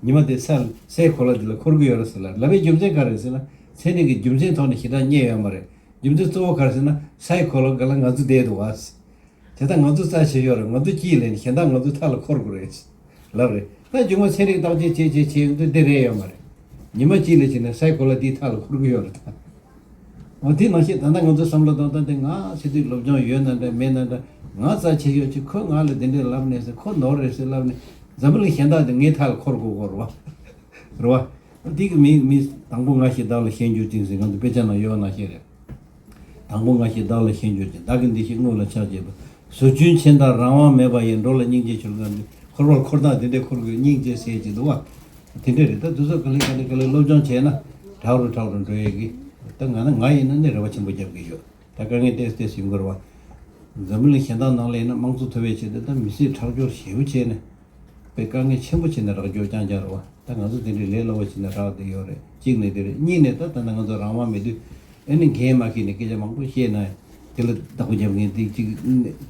ཉི་མ་དེ་ས་སའི་གོ་ལ་དེ་ལ་འཁོར་གྱི་ཡོད་རེད་ཟེར་ལབ། ལབ་པའི་རྒྱུ་མཚན་ག་རེ་རེད་ཟེར་ན། མཚན་ཉིད་ཀྱི་རྒྱུ་མཚན་ཐོག་ནས་ཞེ་དྲག་རྙེད་ཡོད་མ་རེད། རྒྱུ་མཚན་གཙོ་བོ་ག་རེ་ཟེར་ན། སའི་གོ་ལ་སྒང་ལ་ང་ཚོ་བསྡད་འདུག་བ། དེ་ལྟར་ང་ཚོ་རྩ་ཆེ་ཤོས་རེད། ང་ཚོ་དཀྱིལ་ལ་ནི་གཞན་དག་ང་ཚོའི་མཐའ་ལ་འཁོར་དགོས་རེད། ལབ་རེད། ད་མཇུག་མ་ཚན་རིག་བརྟག་དཔྱད་བྱེད་བྱེད་བྱེད་ཡོང་དུས་འདི་རེད་ཡོད་མ་རེད། ཉི་མ་གཅིག་ལ་བྱས་ནས་སའི་གོ་ལ་འདིའི་མཐའ་ལ་འཁོར་གི་ཡོད་རེད་ད། འོ་དེ་ནང་བཞིན་ད་ལྟ་ང་ཚོའི་བསམ་བློ་གཏོང་སྟངས་དེ། ང་ཕྱི་དུས་སློབ་སྦྱོང་ཡོད་ན་འདྲ་མེད་ན་འདྲ། ང་རྩ་ཆེ་ཤོས་ཅིག་ཁོས་ང་ལ་དེ་འདྲས་ལབ་ནས་ཟེར། ཁོ་ནོར་རེད་ཟེར་ལབ་ནས། འཛམ་བུ་གླིང་གཞན་དག་དེ་ངའི་མཐའ་ལ་འཁོར་དགོས་དགོས་རེད་བ། རེད་བ། འདི་གི་མི་མི་དང་པོ་ང་ཞིག་བདག་ལ་ཞེན་གྱུར་ཅིང་ཟེར། ང་ཚོ་དཔེ་ཆ་ནང་ཡོད་པ་ནང་བཞིན་རེད། དང་པོ་ང་ཞིག་བདག་ལ་ཞེན་གྱུར་ཅིང་། བདག་གི་འདི་ཞིག་དངོས་ལ་ཆགས་བྱེད་པ། ཟོ་ཆུན་ཆེན་དང་རང་དབང་མེད་པ་ཡི། འགྲོ་ལ་སྙིང་རྗེ་ཆེ་ལ་ང་འདི། འཁོར་བར་འཁོར་སྟངས་དེ་འདྲས་འཁོར་དགོས། སྙིང་རྗེ་ཟེར་གྱི་འདུག་བ། དེ་འདྲས་རེད། ད་དུས་ཚོད་ག་ལེ་ག་ལེ་ག་ལེ་སློབ་སྦྱོང་བྱས་ན་དྲག་རུ་དྲག་རུ་འགྲོ་ཡས་ཀྱི། ད་ང་ན་ང་ཡིན་ན་ནི་རེ་བ་ཆེན་པོ་རྒྱབ་ཀྱི་ཡོད། ད་དཀའ་ངལ་ཏོག་ཙམ་ཏོག་ཙམ་ཡོང་གི་རེད་བ། འཛམ་བུ་གླིང་གཞན་དག་ནང་ལ་ཡིན་ན་དམངས་གཙོ་ཐོབ་པའི་ཆེད་དུ་ད་མི་སེར་ཁྲག་སྦྱོར་ཞེ་པོ་བྱས་ནས། པའི་དཀའ་ངལ་ཆེན་པོ་བྱས་ནས་རག་རྒྱུ་རྐྱང་རྐྱང་རེད་བ། ད་ང་ཚོ་དེ་འདྲའི་ལས་སླ་བོ་བྱས་ནས་རག་བསྡད་ཡོད་རེད། གཅིག་ནས་དེ་རེད། གཉིས་ནས་ད་ད་ལྟ་ང་ཚོ་རང་དབང་མེད་དུས། ཨ་ནི་འགན་མ་འཁྱེར་ནས་སྐད་ཆ་མང་པོ་བཤད་ན། དེ་ལ་བདག་པོ་རྒྱབ་མཁན་དེ་གཅིག་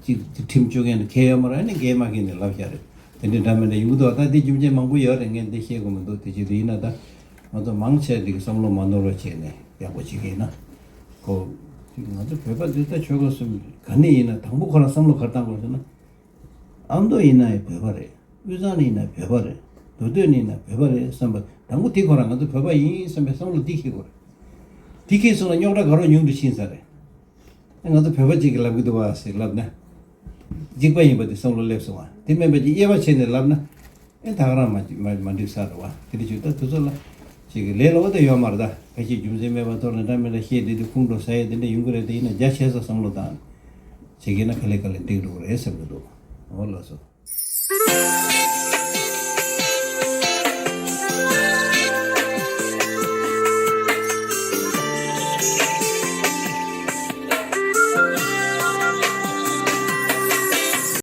གཅིག་གཅིག་ཁྲིམས་གཅོད་མཁན་དེ་གལ་ཡོད་མ་རེད། ཨ་ནི་འགན་མ་འཁྱེར་ནས་ལབ་བཞག་རེད། དེ་འདྲའི་འདྲ་མི་འདྲ་ཡོང་གི་འདུག་ད་དེ་རྒྱུ་མཚན་མང་པོ་ཡོད་རེད། ངས་འདི་བཤད་དགོས་མི་འདུག་དེ་བྱེད་དུས་ཡིན་ན་ད་ང་ཚོ་མང་ཆེ་འདི་གི་བསམ་བློ་མ་ནོར་བ་བྱས་ནས་ཡག་པོ་བྱེད་ཀྱི་ཡིན་ན། ཁོ་ང་ཚོ་བོད་པ་འདི་ད་ཆོལ་ཁ་གསུམ་ག་ནས་ཡིན་ན། དང་པོ་ཁོ་རང་བསམ་བློ་ག་རེ་བཏང་དགོས་ཟེར་ན། ཨ་མདོ་ཡིན་ན་ཡང་བོད་པ་རེད། དབུས་གཙང་ནས་ཡིན་ན་བོད་པ་རེད། མདོ་སྟོད་ནས་ཡིན་ན་བོད་པ་རེད་བསམ་པ། དང་པོ་དེ་ཁོ་རང་ང་ཚོ་བོད་པ་ཡིན་བསམ་པའི་བསམ་བློ་འདི་འཁྱེར་དགོས་རེད། དེ་འཁྱེར་སོང་ན་རྙོག་དྲ་ག་རོ་ཉུང་དུ་ཕྱིན་ས་རེད། ང་ཚོ་བོད་པ་གཅིག་གིས་ལབ་ཀྱི་འདུག་བ་ཟེར་ལབ་ན། གཅིག་པ་ཡིན་པ་དེ་བསམ་བློ་སླེབས་སོང་བ། དེ་མིན་པ་ཅིག་དབྱེ་བ་ཕྱེ་ནས་ལབ་ན། ཨེ་ད་ག་རང་མ་མ་མ་འགྲིག་ས་རེད་བ། དེ་འདྲ་བྱུང་ད་དུས་ཚོད་ལ་ཅིག་གི་ལས་སླ་བོ་དེ་ཡོད་མ་རེད། ད་ཁ་ཤས་རྒྱུ་མཚན་མེད་པ་ཐོག་ནས་འདྲ་མི་འདྲ་བཤད་བསྡད་དུས་ཁུངས་འགྲོ་ས་ཡས་དེ་འདྲ་ཡོང་གི་རེད། དེ་ཡིན་ན་རྒྱ་ཆེ་ས་བསམ་བློ་བཏང་བྱེད་ཀྱི་ན་ག་ལེ་ག་ལེ་འགྲིག་འགྲོ་གི་རེད་བསམ་གྱི་འདུག་འོ་ལགས་སོ།